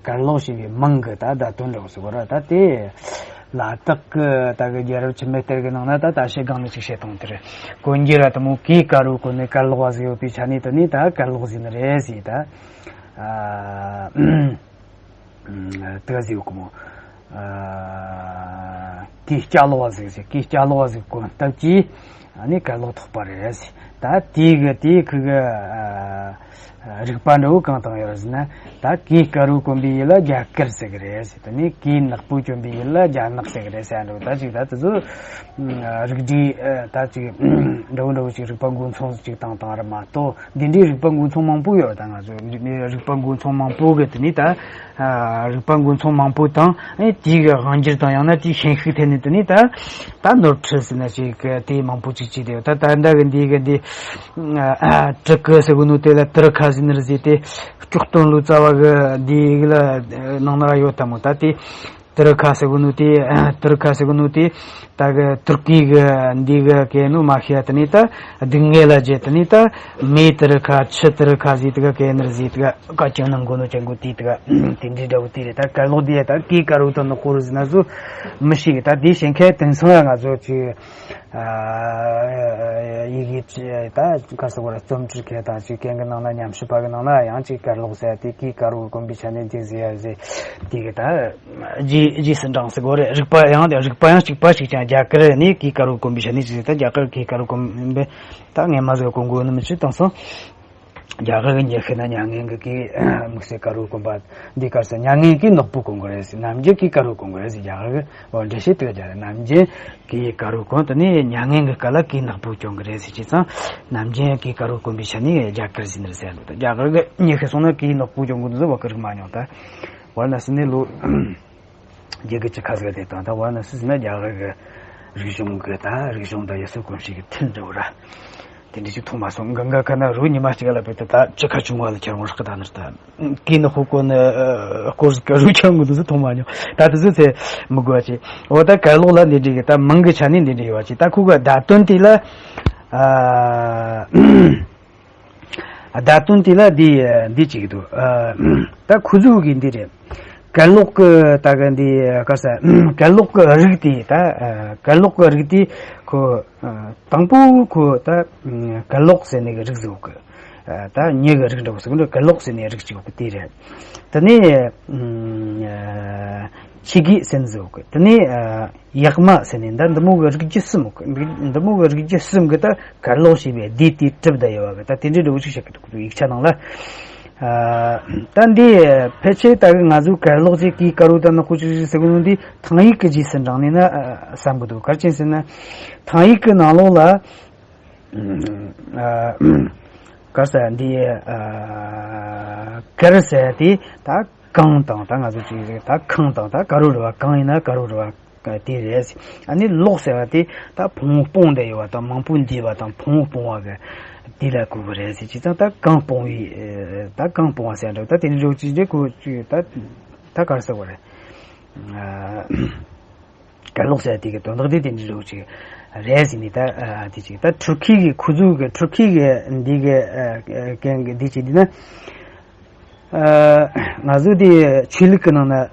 གར་ལོག་ཞེས་པའི་མིང་གི་ད་སྒྲ་དོན་འདྲ་བོ་ཟེར་གོ་ར། ད་དེ་ལ་དྭགས་གི་ད་གི་རྒྱལ་རབས་འཆི་མེད་གཏེར་གི་ནང་ན་ད་ད་ཞེ་སྒང་ནས་ཅིག་བཤད་བཏང་དེ་རེད། གོན་རྒྱུ་ར་དེ་མོ་གོས་དཀར་བོ་གོན་ནས་གར་ལོག་པ་ཟིག་ཡོད་པའི་ཆ་ནས་དེ་ནས་ད་གར་ལོག་ཟེར་ནི་རེད་ཟེར་ད། ཨ། དེ་ག་ཟེར་གོ་མོ། ཨ་གོས་སྐྱ་ལོག་པ་ཟིག་ཟེར། གོས་སྐྱ་ལོག་པ་ཟིག་གོན་སྟབས་ཀྱིས་ཨ་ནི་གར་ལོག་ཐོགས་པ་རེད་ཟེར། ད་དེ་གི་དེ་ཁོ་གི་ཨ་རིག་པ་འདྲ་བོ་གང་བཏང་ཡོད་ཟེར་ན། ད་གོས་དཀར་བོ་གོན་པའི་ཡུལ་ལ་རྒྱ་གར་ཟེར་གི་རེད་ཟེར། དེ་ནས་གོས་ནག་པོ་གྱོན་པའི་ཡུལ་ལ་རྒྱ་ནག་ཟེར་གི་རེད་ཟེར་འདྲ་བོ། ད་ཅིག་ད་དེ་ཚོ་རིགས་འདྲའི་ད་ཅིག་འདྲ་བོ་འདྲ་བོ་ཅིག་རིག་པ་འགོ་ཚུགས་ཅིག་བཏང་བཏང་རེད་མ་གཏོགས། འདི་འདྲའི་རིག་པ་འགོ་ཚུགས་མང་པོ་ཡོད། ད་ང་ཚོ་རིག་པ་འགོ་ཚུགས་མང་པོ་གི་དེ་ནས་ད་ཨ་རིག་པ་འགོ་ཚུགས་མང་པོ་དང་། ཨེ་དེའི་གི་དབང་སྒྱུར་དང་ཡང་ན་དེའི་ཤན་ཤུགས་ཐད་ནས་དེ་ནས་ད་ད་ནོར་འཁྲུལ་ཟེར་ན་ཅིག་གི་དེ་མང་པོ་ཅིག་བྱས་ཏེ་ཡོད། ད་ད་ལྟ་གི་འདི་གི་འདི་ཨ་ཏྲི་ཀུ་ཟེར་གོ་ནོ་དེ་ལ་ཏྲི་ཁ་ཟེར་ནི་རེད་ཟེར་ཏེ། སྐྱོག་སྟོན་ལོ་ཙཱ་བ་གི་འདི་གི་ལ་ནང་ན་ར་ཡོད་ད་མོ། ད་དེ། ཏུར་ཁ་ཟེར་གོ་ནོ་དེ། ཏུར་ཁ་ཟེར་གོ་ནོ་དེ། ད་གི་ཏུར་ཀི་གི་འདི་གི་གན་ནོ་མ་ཤེས་ཡ། དེ་ནས་ད་སྡུག་བསྔལ་ལ་བརྗེད། དེ་ནས་ད་མེ་ཏུར་ཁ་ཆུ་ཏུར་ཁ་ཟེར་དེ་ག་གན་ནར་ཟེར་དེ་ག་བཀའ་བཀྱོན་གནང་གོ་ནོ་ཅན་གོ་དེ་དེ་ག་དེ་འདྲའི་འདྲ་བོ་དེ་རེད། ད་གར་ལོག་དེ་ཡ་ད་གོས་དཀར་བོ་དང་ནག་པོ་རེད་ཟེར་ན་ཚོ་མི་ཤེས་གི། ད་དེ་ཤེས་མཁན་དེང་སང་ཡ་ང་ཚོ་ཅིག་ཨ་ཡི་གེ་ཅི་ད་ག་ཟེར་བ་རེད། རྩོམ་འབྲི་མཁན་དང་ཅིག་གན་གི་ནང་ན་ཉམས་ཞིབ་པ་གི་ནང་ན་ཡང་ཅིག་གར་ལོག་ཟེར་ཡ་དེ་གོས་དཀར་བོ་གོན་པའི་ཆ་ནས་དེ་ཟེར་ཡ་ཟེར་དེ་གི་ད་རྗེས་རྗེས་སུ་འབྲངས་ཟེར་དགོས་རེད། རིག་པ་ཡང་རིག་པ་ཡང་གཅིག་པ་ཞིག་ཀྱང་རྒྱ་གར་ནས་གོས་དཀར་བོ་གོན་པའི་ཆ་ནས་ཅིག་ཟེར། ད་རྒྱ་གར་གོས་དཀར་བོ་གོན་པའི་ད་ངས་མ་ཟེར་གོན་དགོས་ནི་མི་ཆུ་བཏང་སོང་། རྒྱ་གར་གྱི་མྱི་ཤི་ན་མྱ་ངན་གྱི་གིས་དམིགས་བསལ་དཀར་པོ་གོན་པ་འདི་གར་ས་མྱ་ངན་གྱིས་ནག་པོ་གོན་དགོས་རེད་ཟེར། ནམ་རྒྱུན་གྱིས་དཀར་པོ་གོན་དགོས་རེད་ཟེར། རྒྱ་གར་གྱི་འོ་འགྲེལ་བཤད་དེ་རྒྱག་རེད། ནམ་རྒྱུན་གྱིས་དཀར་པོ་གོན། དེ་ནས་མྱ་ངན་གྱི་སྐབས་ལ་གོས་ནག་པོ་གྱོན་གྱི་རེད་ཟེར། བྱས་ཙང་ནམ་རྒྱུན་གྱིས་དཀར་པོ་གོན་པའི་ཆ་ནས་རྒྱ་གར་ཟེར་ནི་རེད་ཟེར་འདུག་རྒྱ་གར་གྱི་མྱི་ཤི་སོང་ན་གོས་ནག་པོ་གྱོན་དགོས་འདུག་ཟེར་བ་གི་རིགས་མ་མྱོང་། ད་བར་ན་སུ་ནས་ལོ་རྒྱ་གི་ཅི་ཁ་ཟིག་དེ་དང་། ད་བར་ན་སུ་ཟེར་ན་རྒྱ་གར་གྱི་རིག་གཞུང་གི་ད་རིག་གཞུང་དང་ཡུལ་སྲོལ་གོམས་གཤིས་ཀྱི་མཐུན་འགྲོ་ར། དེ་འདྲ་ཞིག་མཐོང་མ་སོང་། གང་ག་ཁ་ན་རུ་ཉི་མ་གཅིག་ལ་བུད་དེ་ད་ཅི་ཁ་ཆུང་བ་ལ་ཁྱེར་འོང་རག་གི་ད་ནར་ད་གི་ནི་ཧུ་གོ་ནི་སྐོར་ཟིག་ག་རུ་ཁྱེར་འོང་གི་འདུག་ཟེར་མཐོང་མ་མྱོང་། ད་དེ་ཚོ་ཚེ་མི་དགོས་པ་ཅིག་འོ་ད་གར་ལོག་ལ་འདི་འདྲ་གི་ད་མིང་གི་ཆ་ནས་འདི་འདྲ་ཡོད་པ་ཅིག་ད་ཁུ་ག་བརྡ་དོན་དེ་ལ་ཨ། བརྡ་དོན་དེ་ལ་འདི་འདི་གཅིག་འདུག་ཨ། ད་ཁོ་ཚོ་གི་འདི་རེད། གར་ལོག་གི་ད་གི་འདི་ག་ས་གར་ལོག་གི་རིགས་དེ་ད་ཨ། གར་ལོག་གི་རིགས་དེ་ཁོ་ཨ། དང་པོ་ཁོ་ད་ཨ། གར་ལོག་ཟེར་ནི་གི་རིགས་ཟིག་གི་ཨ། ད་མྱི་གི་རིགས་འདྲ་བོ་ཟིག་འདྲ། གར་ལོག་ཟེར་ནི་རིགས་གཅིག་གི་དེ་རེད། དེ་ནས་ཨ། ཆི་གི་ཟེར་ནི་ཟིག་གི་དེ་ནས་ཨ། ཡག་མ་ཟེར་ནས་ད་འདི་མོ་གི་རིགས་རྒྱུད་གསུམ་གི་འདི་མོ་གི་རིགས་རྒྱུད་གསུམ་གི་ད་གར་ལོག་ཞེས་པའི་སྡེ་དེ་གྲུབ་བསྡད་ཡོད་པ་གི་ད་དེ་འདྲའི་འདྲ་བོ་ཅིག་བཤད་གི་འདུག་ཡིག་ཆ་ནང་ལ། ཨ། ད་འདི་ཕལ་ཆེར་ད་གི་ང་ཚོའི་གར་ལོག་ཅིག་གི་དཀར་པོ་ད་ནག་པོ་ཅིག་ཟེར་གི་ནོ་འདི་ཐང་ཡིག་གི་རྗེས་སུ་འབྲངས་ནས་ན་ཨ། བསམ་གི་འདུག་ག་རེ་བྱས་ཟེར་ན་ཐང་ཡིག་གི་ནང་ལོགས་ལ། ཨ། ག་རེ་ཟེར་འདི་ཨ། གར་ཟེར་དེ་ད། གང་དང་ད་ང་ཚོ་ཅིག་ད་གང་དང་ད་དཀར་པོ་རེད་བ། གང་ཡིན་ན་དཀར་པོ་རེད་བ། དེ་རེད། ཨ་ནི་ལོག་ཟེར་བ་དེ་ད་ཕུང་པོ་སྤུངས་བསྡད་ཡོད་བ་དང་མང་པོ་འདུས་པ་དང་ཕུང་པོ་སྤུངས་པ་གི་དེ་ལ་གོ་གི་རེད་ཟེར། བྱས་ཙང་ད་གང་སྤུངས་པའི་ད་གང་སྤུངས་པ་ཟེར་འདྲ་བོ་ད་དེ་འདྲ་འདྲ་བོ་ཅིག་འདྲ་གོ་ཅིག་ད་ད་ག་རེ་ཟེར་དགོས་རེད། ཨ། གར་ལོག་ཟེར་དེ་གི་དོན་དག་དེ་དེ་འདྲ་འདྲ་བོ་ཅིག་རེད་ཟེར་ནས་ད་ཨ། དེ་ཅིག་ད་ཐུར་ཁི་གི་ཁོ་ཚོ་གི་ཐུར་ཁི་གི་འདི་གི་ཨ། ཨ། གན་གི་འདི་ཅིག་འདི་ན། ཨ། ང་ཚོ་དེ་ཆོས་ལུགས་ཀྱི་ནང་ན་ཨ།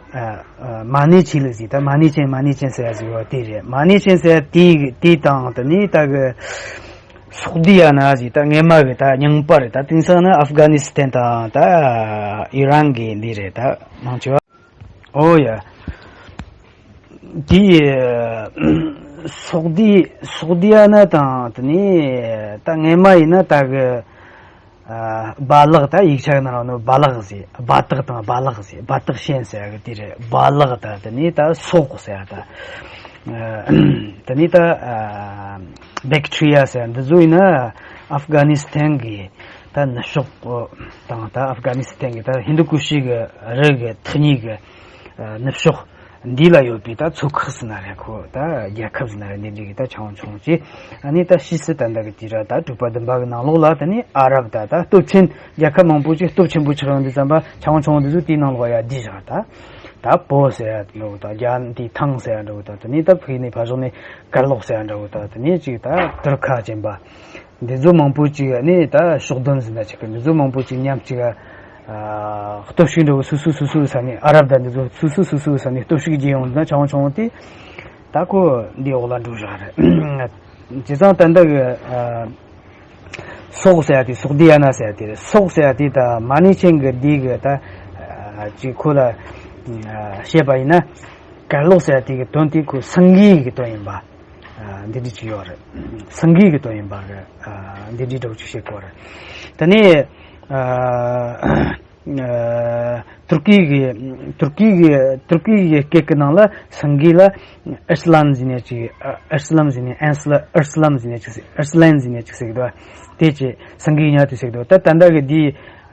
ཨ། མ་ཎི་ཆོས་ལུགས་ཟེར། ད་མ་ཎི་ཅན་མ་ཎི་ཅན་ཟེར་ཡ་ཟིག་ཡོད་དེ་རེད། མ་ཎི་ཅན་ཟེར་ཡ་དེ་དེ་དང་དེ་ནས་ད་གི་སོག་དི་ཡ་ན་ཟེར། ད་སྔས་མ་གི་ད་རྙིང་པ་རེད། ད་དེང་སང་ན་ཨབ་གྷ་ནི་སི་ཐན་དང་ད་ཨི་རན་གི་འདི་རེད། ད་མང་ཆེ་བ། ཨོ་ཡ། དེ་སོག་དི་སོག་དི་ཡ་ན་དང་དེ་ནས་ད་སྔས་མ་ཡིན་ན་ད་གི་ཨ། སྦ་ལག་ད་ཡིག་ཆ་གི་ནང་ལ་ནོ་སྦ་ལག་ཟེར། སྦ་ཏག་དང་སྦ་ལག་ཟེར། སྦ་ཏག་ཤན་ཟེར་ཡ་གི་དེ་རེད། སྦ་ལག་ད་དེ་ནས་ད་སོག་ཟེར་ཡ་ད། ཨ། དེ་ནས་ད་ཨ། བེག་ཊི་རི་ཡ་ཟེར་ཡ་འདི་ཚོ་ཡིན་ན་ཨབ་གྷ་ནི་སི་ཐན་གི་ད་ནུབ་ཕྱོགས་དང་ད་ཨབ་གྷ་ནི་སི་ཐན་གི་ད་ཧིན་དུ་ཀུ་ཤུ་གི་རི་གི་ཐག་ཉེ་གི་ནུབ་ཕྱོགས་འདི་ལ་ཡོད་པའི་ད་ཚོ་ཁག་ཟེར་ན་རེད། ཁོ་ད་རྒྱལ་ཁབ་ཟེར་ན་རེད། འདི་འདྲ་གི་ད་ཆུང་ཆུང་ཅིག་ཨ་ནི་ད་ཕྱིས་སུ་ད་ལྟ་གི་དུས་རབས་ད་དྲུག་པ་བདུན་པ་གི་ནང་ལོགས་ལ་ད་ནི་ཨ་རབ་ད་ད་སྟོབས་ཆེན་རྒྱལ་ཁབ་མང་པོ་ཅིག་སྟོབས་ཆེན་པོ་ཆགས་ཡོང་དུས་ཙམ་པ་ཆུང་ཆུང་འདི་ཚོ་དེའི་ནང་ལོགས་ཡར་བསྡུས་བཞག་ད་ད་བོད་ཟེར་ཡ་འདྲ་བོ་ད་རྒྱ་འདི་ཐང་ཟེར་ཡ་འདྲ་བོ་ད་དེ་ནས་ད་ཕ་གི་ནས་ཕར་ཕྱོགས་ནས་གར་ལོག་ཟེར་ཡ་འདྲ་བོ་ད་དེ་ནས་ཅིག་ད་དུར་ཁ་ཅན་པ། འདི་ཚོ་མང་པོ་ཅིག་ནི་ད་ཕྱོགས་བསྡོམས་ཟིན་ན་ཅིག་གི་འདི་ཚོ་མང་པོ་ཅིག་མཉམ་ཅིག་ཨ། སྟོབས་ཤུགས་འདྲ་བོ་སོ་སོ་སོ་སོའི་ས་ནས་ཨ་རབ་དང་འདི་ཚོ་སོ་སོ་སོ་སོའི་ས་ནས་སྟོབས་ཤུགས་རྒྱས་ཡོང་ན་ཆུང་ཆུང་དེ་ད་ཁོ་འདི་འོག་ལ་འགྲོ་བཞག་རེད། བྱས་ཙང་ད་འདི་གི་ཨ། སོག་ཟེར་ཡ་དེ་སོག་དི་ཡ་ན་ཟེར་ཡ་དེ་རེད། སོག་ཟེར་ཡ་དེ་ད་མ་ཎི་ཅན་གི་འདི་གི་ད་ཨ། ཅིག་ཁོ་ལ་ཨ། བཤད་པ་ཡིན་ན་གར་ལོག་ཟེར་ཡ་དེ་གི་དོན་དེ་ཁོ་སེང་གེ་གི་དོན་ཡིན་པ། ཨ། འདི་འདྲ་ཅིག་ཡོད་རེད། སེང་གེ་གི་དོན་ཡིན་པ་གི་ཨ། འདི་འདྲའི་འདྲ་བོ་ཅིག་བཤད་ཀྱི་ཡོད་རེད། དེ་ནས་ཨ། ཨ། ཏུར་ཀི་གི་ཏུར་ཀི་གི་ཏུར་ཀི་གི་སྐད་ཀྱི་ནང་ལ་སེང་གེ་ལ་ཨར་སི་ལན་ཟེར་ནས་ཅིག་ཨར་སི་ལན་ཟེར་ནས་ཨར་སི་ལན་ཟེར་ནས་ཅིག་ཟེར། ཨར་སི་ལན་ཟེར་ནས་ཅིག་ཟེར་གི་འདུག་དེ་ཅི་སེང་གེ་ཉག་དེ་ཟེར་གི་འདུག་ད་ད་ལྟ་གི་འདི་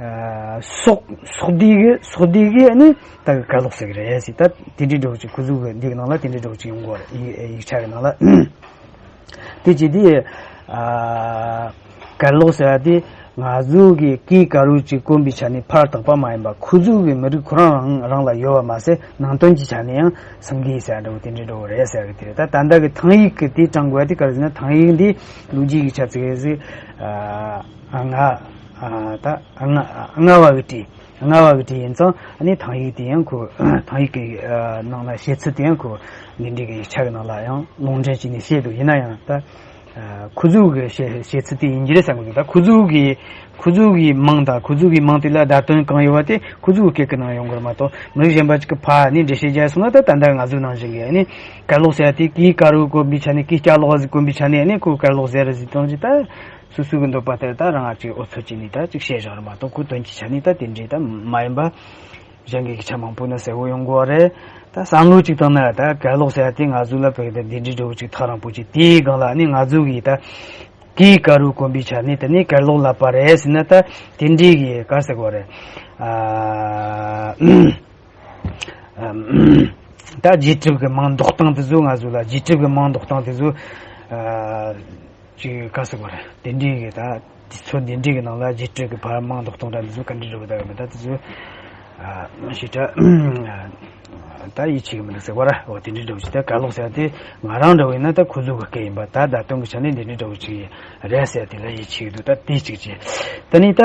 ཨ། སོག་སོག་དི་གི་སོག་དི་གི་ནི་ད་གི་གར་ལོག་ཟེར་གི་རེད་ཟེར། ད་དེ་འདྲའི་འདྲ་བོ་ཅིག་ཁོ་ཚོ་གི་འདི་གི་ནང་ལ་དེ་འདྲའི་འདྲ་བོ་ཅིག་ཡོང་གི་ཡོད་རེད། ཡིག་ཡིག་ཆ་གི་ནང་ལ། དེ་ཅི་དེ་ཨ། གར་ལོག་ཟེར་བ་དེ་ང་ཚོ་གི་གོས་དཀར་པོ་ཅིག་གོན་པའི་ཆ་ནས་ཕར་དག་པ་མ་ཡིན་པ་ཁོ་ཚོ་གི་མི་རིགས་ཁོ་རང་རང་རང་ལ་ཡོད་པ་མ་ཟད་ནང་དོན་གྱི་ཆ་ནས་ཡང་སེང་གེ་ཟེར་འདྲ་བོ་དེ་འདྲའི་འདྲ་བོ་རེད་ཟེར་གི་དེ་རེད། ད་ད་ལྟ་གི་ཐང་ཡིག་གི་དེ་དྲངས་དགོས་ཡ་དེ་ག་རེ་ཟེར་ན་ཐང་ཡིག་འདི་ལོ་རྒྱུས་ཀྱི་ཆ་ཚིག་རེད་ཟེར། ཨ། ང་ཨ། ད་ང་ལྔ་བ་གི་བྲིས། ལྔ་བ་གི་བྲིས་ཡིན་ཙང་ཨ་ནི་ཐང་ཡིག་དེ་ཡང་ཁོ་ཐང་ཡིག་གི་ཨ། ནང་ལ་བཤད་ཚུལ་དེ་ཡང་ཁོ་འདི་འདྲའི་གི་ཡིག་ཆ་གི་ནང་ལ་ཡང་ལུང་འདྲེན་བྱས་ནས་བཤད་འདུག་ཡིན་ན་ཡང་ད་ ཁོ་ཚོ་གི་བཤད་བཤད་ཚུལ་དེ་ཡིན་གྱི་རེད་བསམ་གི་འདུག་ད་ཁོ་ཚོ་གི་ཁོ་ཚོ་གི་མིང་དང་ཁོ་ཚོ་གི་མིང་དེ་ལ་བརྡ་དོན་གང་ཡོད་པ་དེ་ཁོ་ཚོ་གི་སྐད་ཀྱི་ནང་ཡོང་གི་རེད་མ་གཏོགས། མི་རིགས་གཞན་པ་ཅིག་གི་ཕར་ནས་འགྲེལ་བཤད་རྒྱག་སོང་ན། ད་ད་ལྟ་ང་ཚོ་ནང་བཞིན་གྱི་ཨ་ནི་གར་ལོག་ཟེར་ཡ་དེ་གིས་དཀར་པོ་གོན་པའི་ཆ་ནས། གིས་སྐྱ་ལོག་ཟིག་གོན་པའི་ཆ་ནས་ཨ་ནི་ཁོ་གར་ལོག་ཟེར་རེད་ཟེར་སྟངས་ཀྱི། ད་སོ་སོ་གི་འདོད་པ་ལྟར་ད་རང་ང་ཅིག་ཨོ་ཚོད་བྱས་ནས་ད་ཅིག་བཤད་བཞག་རེད་མ་གཏོགས། ཁོ་དོན་གྱི་ཆ་ནས་ད་དེ་འདྲའི་ད་མ་ཡིན་པ། གཞན་གྱི་ཡིག་ཆ་མང་པོ་ན་གསལ་བོ་ཡོང་གི་ཡོད་རེད། ད་བསམ་བློ་གཅིག་བཏང་ན་ད་གར་ལོག་ཟེར་ཡ་དེ་ང་ཚོ་ལ་བོད་དེ་འདི་འདྲའི་འདྲ་བོ་ཅིག་ཐག་རིང་པོ་ཅིག་དེའི་སྒང་ལ་ནི་ང་ཚོ་གིས་ད་གིས་དཀར་པོ་གོན་པའི་ཆ་ནས་དེ་ནི་གར་ལོག་ལབ་པ་རེད་ཟེར་ན། ད་དེ་འདྲའི་གི་ག་རེ་ཟེར་དགོས་རེད། ཨ། ད་རྗེས་གྲུབ་ཀྱི་མིང་འདོགས་སྟངས་དེ་ཚོ། ང་ཚོ་ལ་རྗེས་གྲུབ་ཀྱི་མིང་འདོགས་སྟངས་དེ་ཚོ། ཨ། ཅིག་ག་རེ་ཟེར་དགོས་རེད། དེ་འདྲའི་གི་ད་དུས་ཚོད་འདི་འདྲའི་གི་ནང་ལ་རྗེས་གྲུབ་ཀྱི་ཕར་མིང་འདོགས་སྟངས་འདྲ་འདི་ཚོ་ག་འདྲ་འདྲ་བོ་ད་ཡོད་མེད། ད་དེ་ཚོ་ཨ་ཞེ་དྲག་ད་ཡིད་ཆེས་གི་མི་འདུག་ཟེར་བ་ར། འོ་དེ་འདྲའི་འདྲ་བོ་ཞིག་ད་གར་ལོག་ཟེར་ཡ་དེ་ང་རང་འདྲ་བོ་ཡིན་ན་ད་ཁོ་ཚོ་གི་སྐད་ཡིན་པ། ད་བརྡ་དོན་གི་ཆ་ནས་འདི་འདྲའི་འདྲ་བོ་ཅིག་རེད་ཟེར་ཡ་དེ་ལ་ཡིད་ཆེས་གི་འདུག་ད་དེ་གཅིག་བྱས། ད་ནི་ད།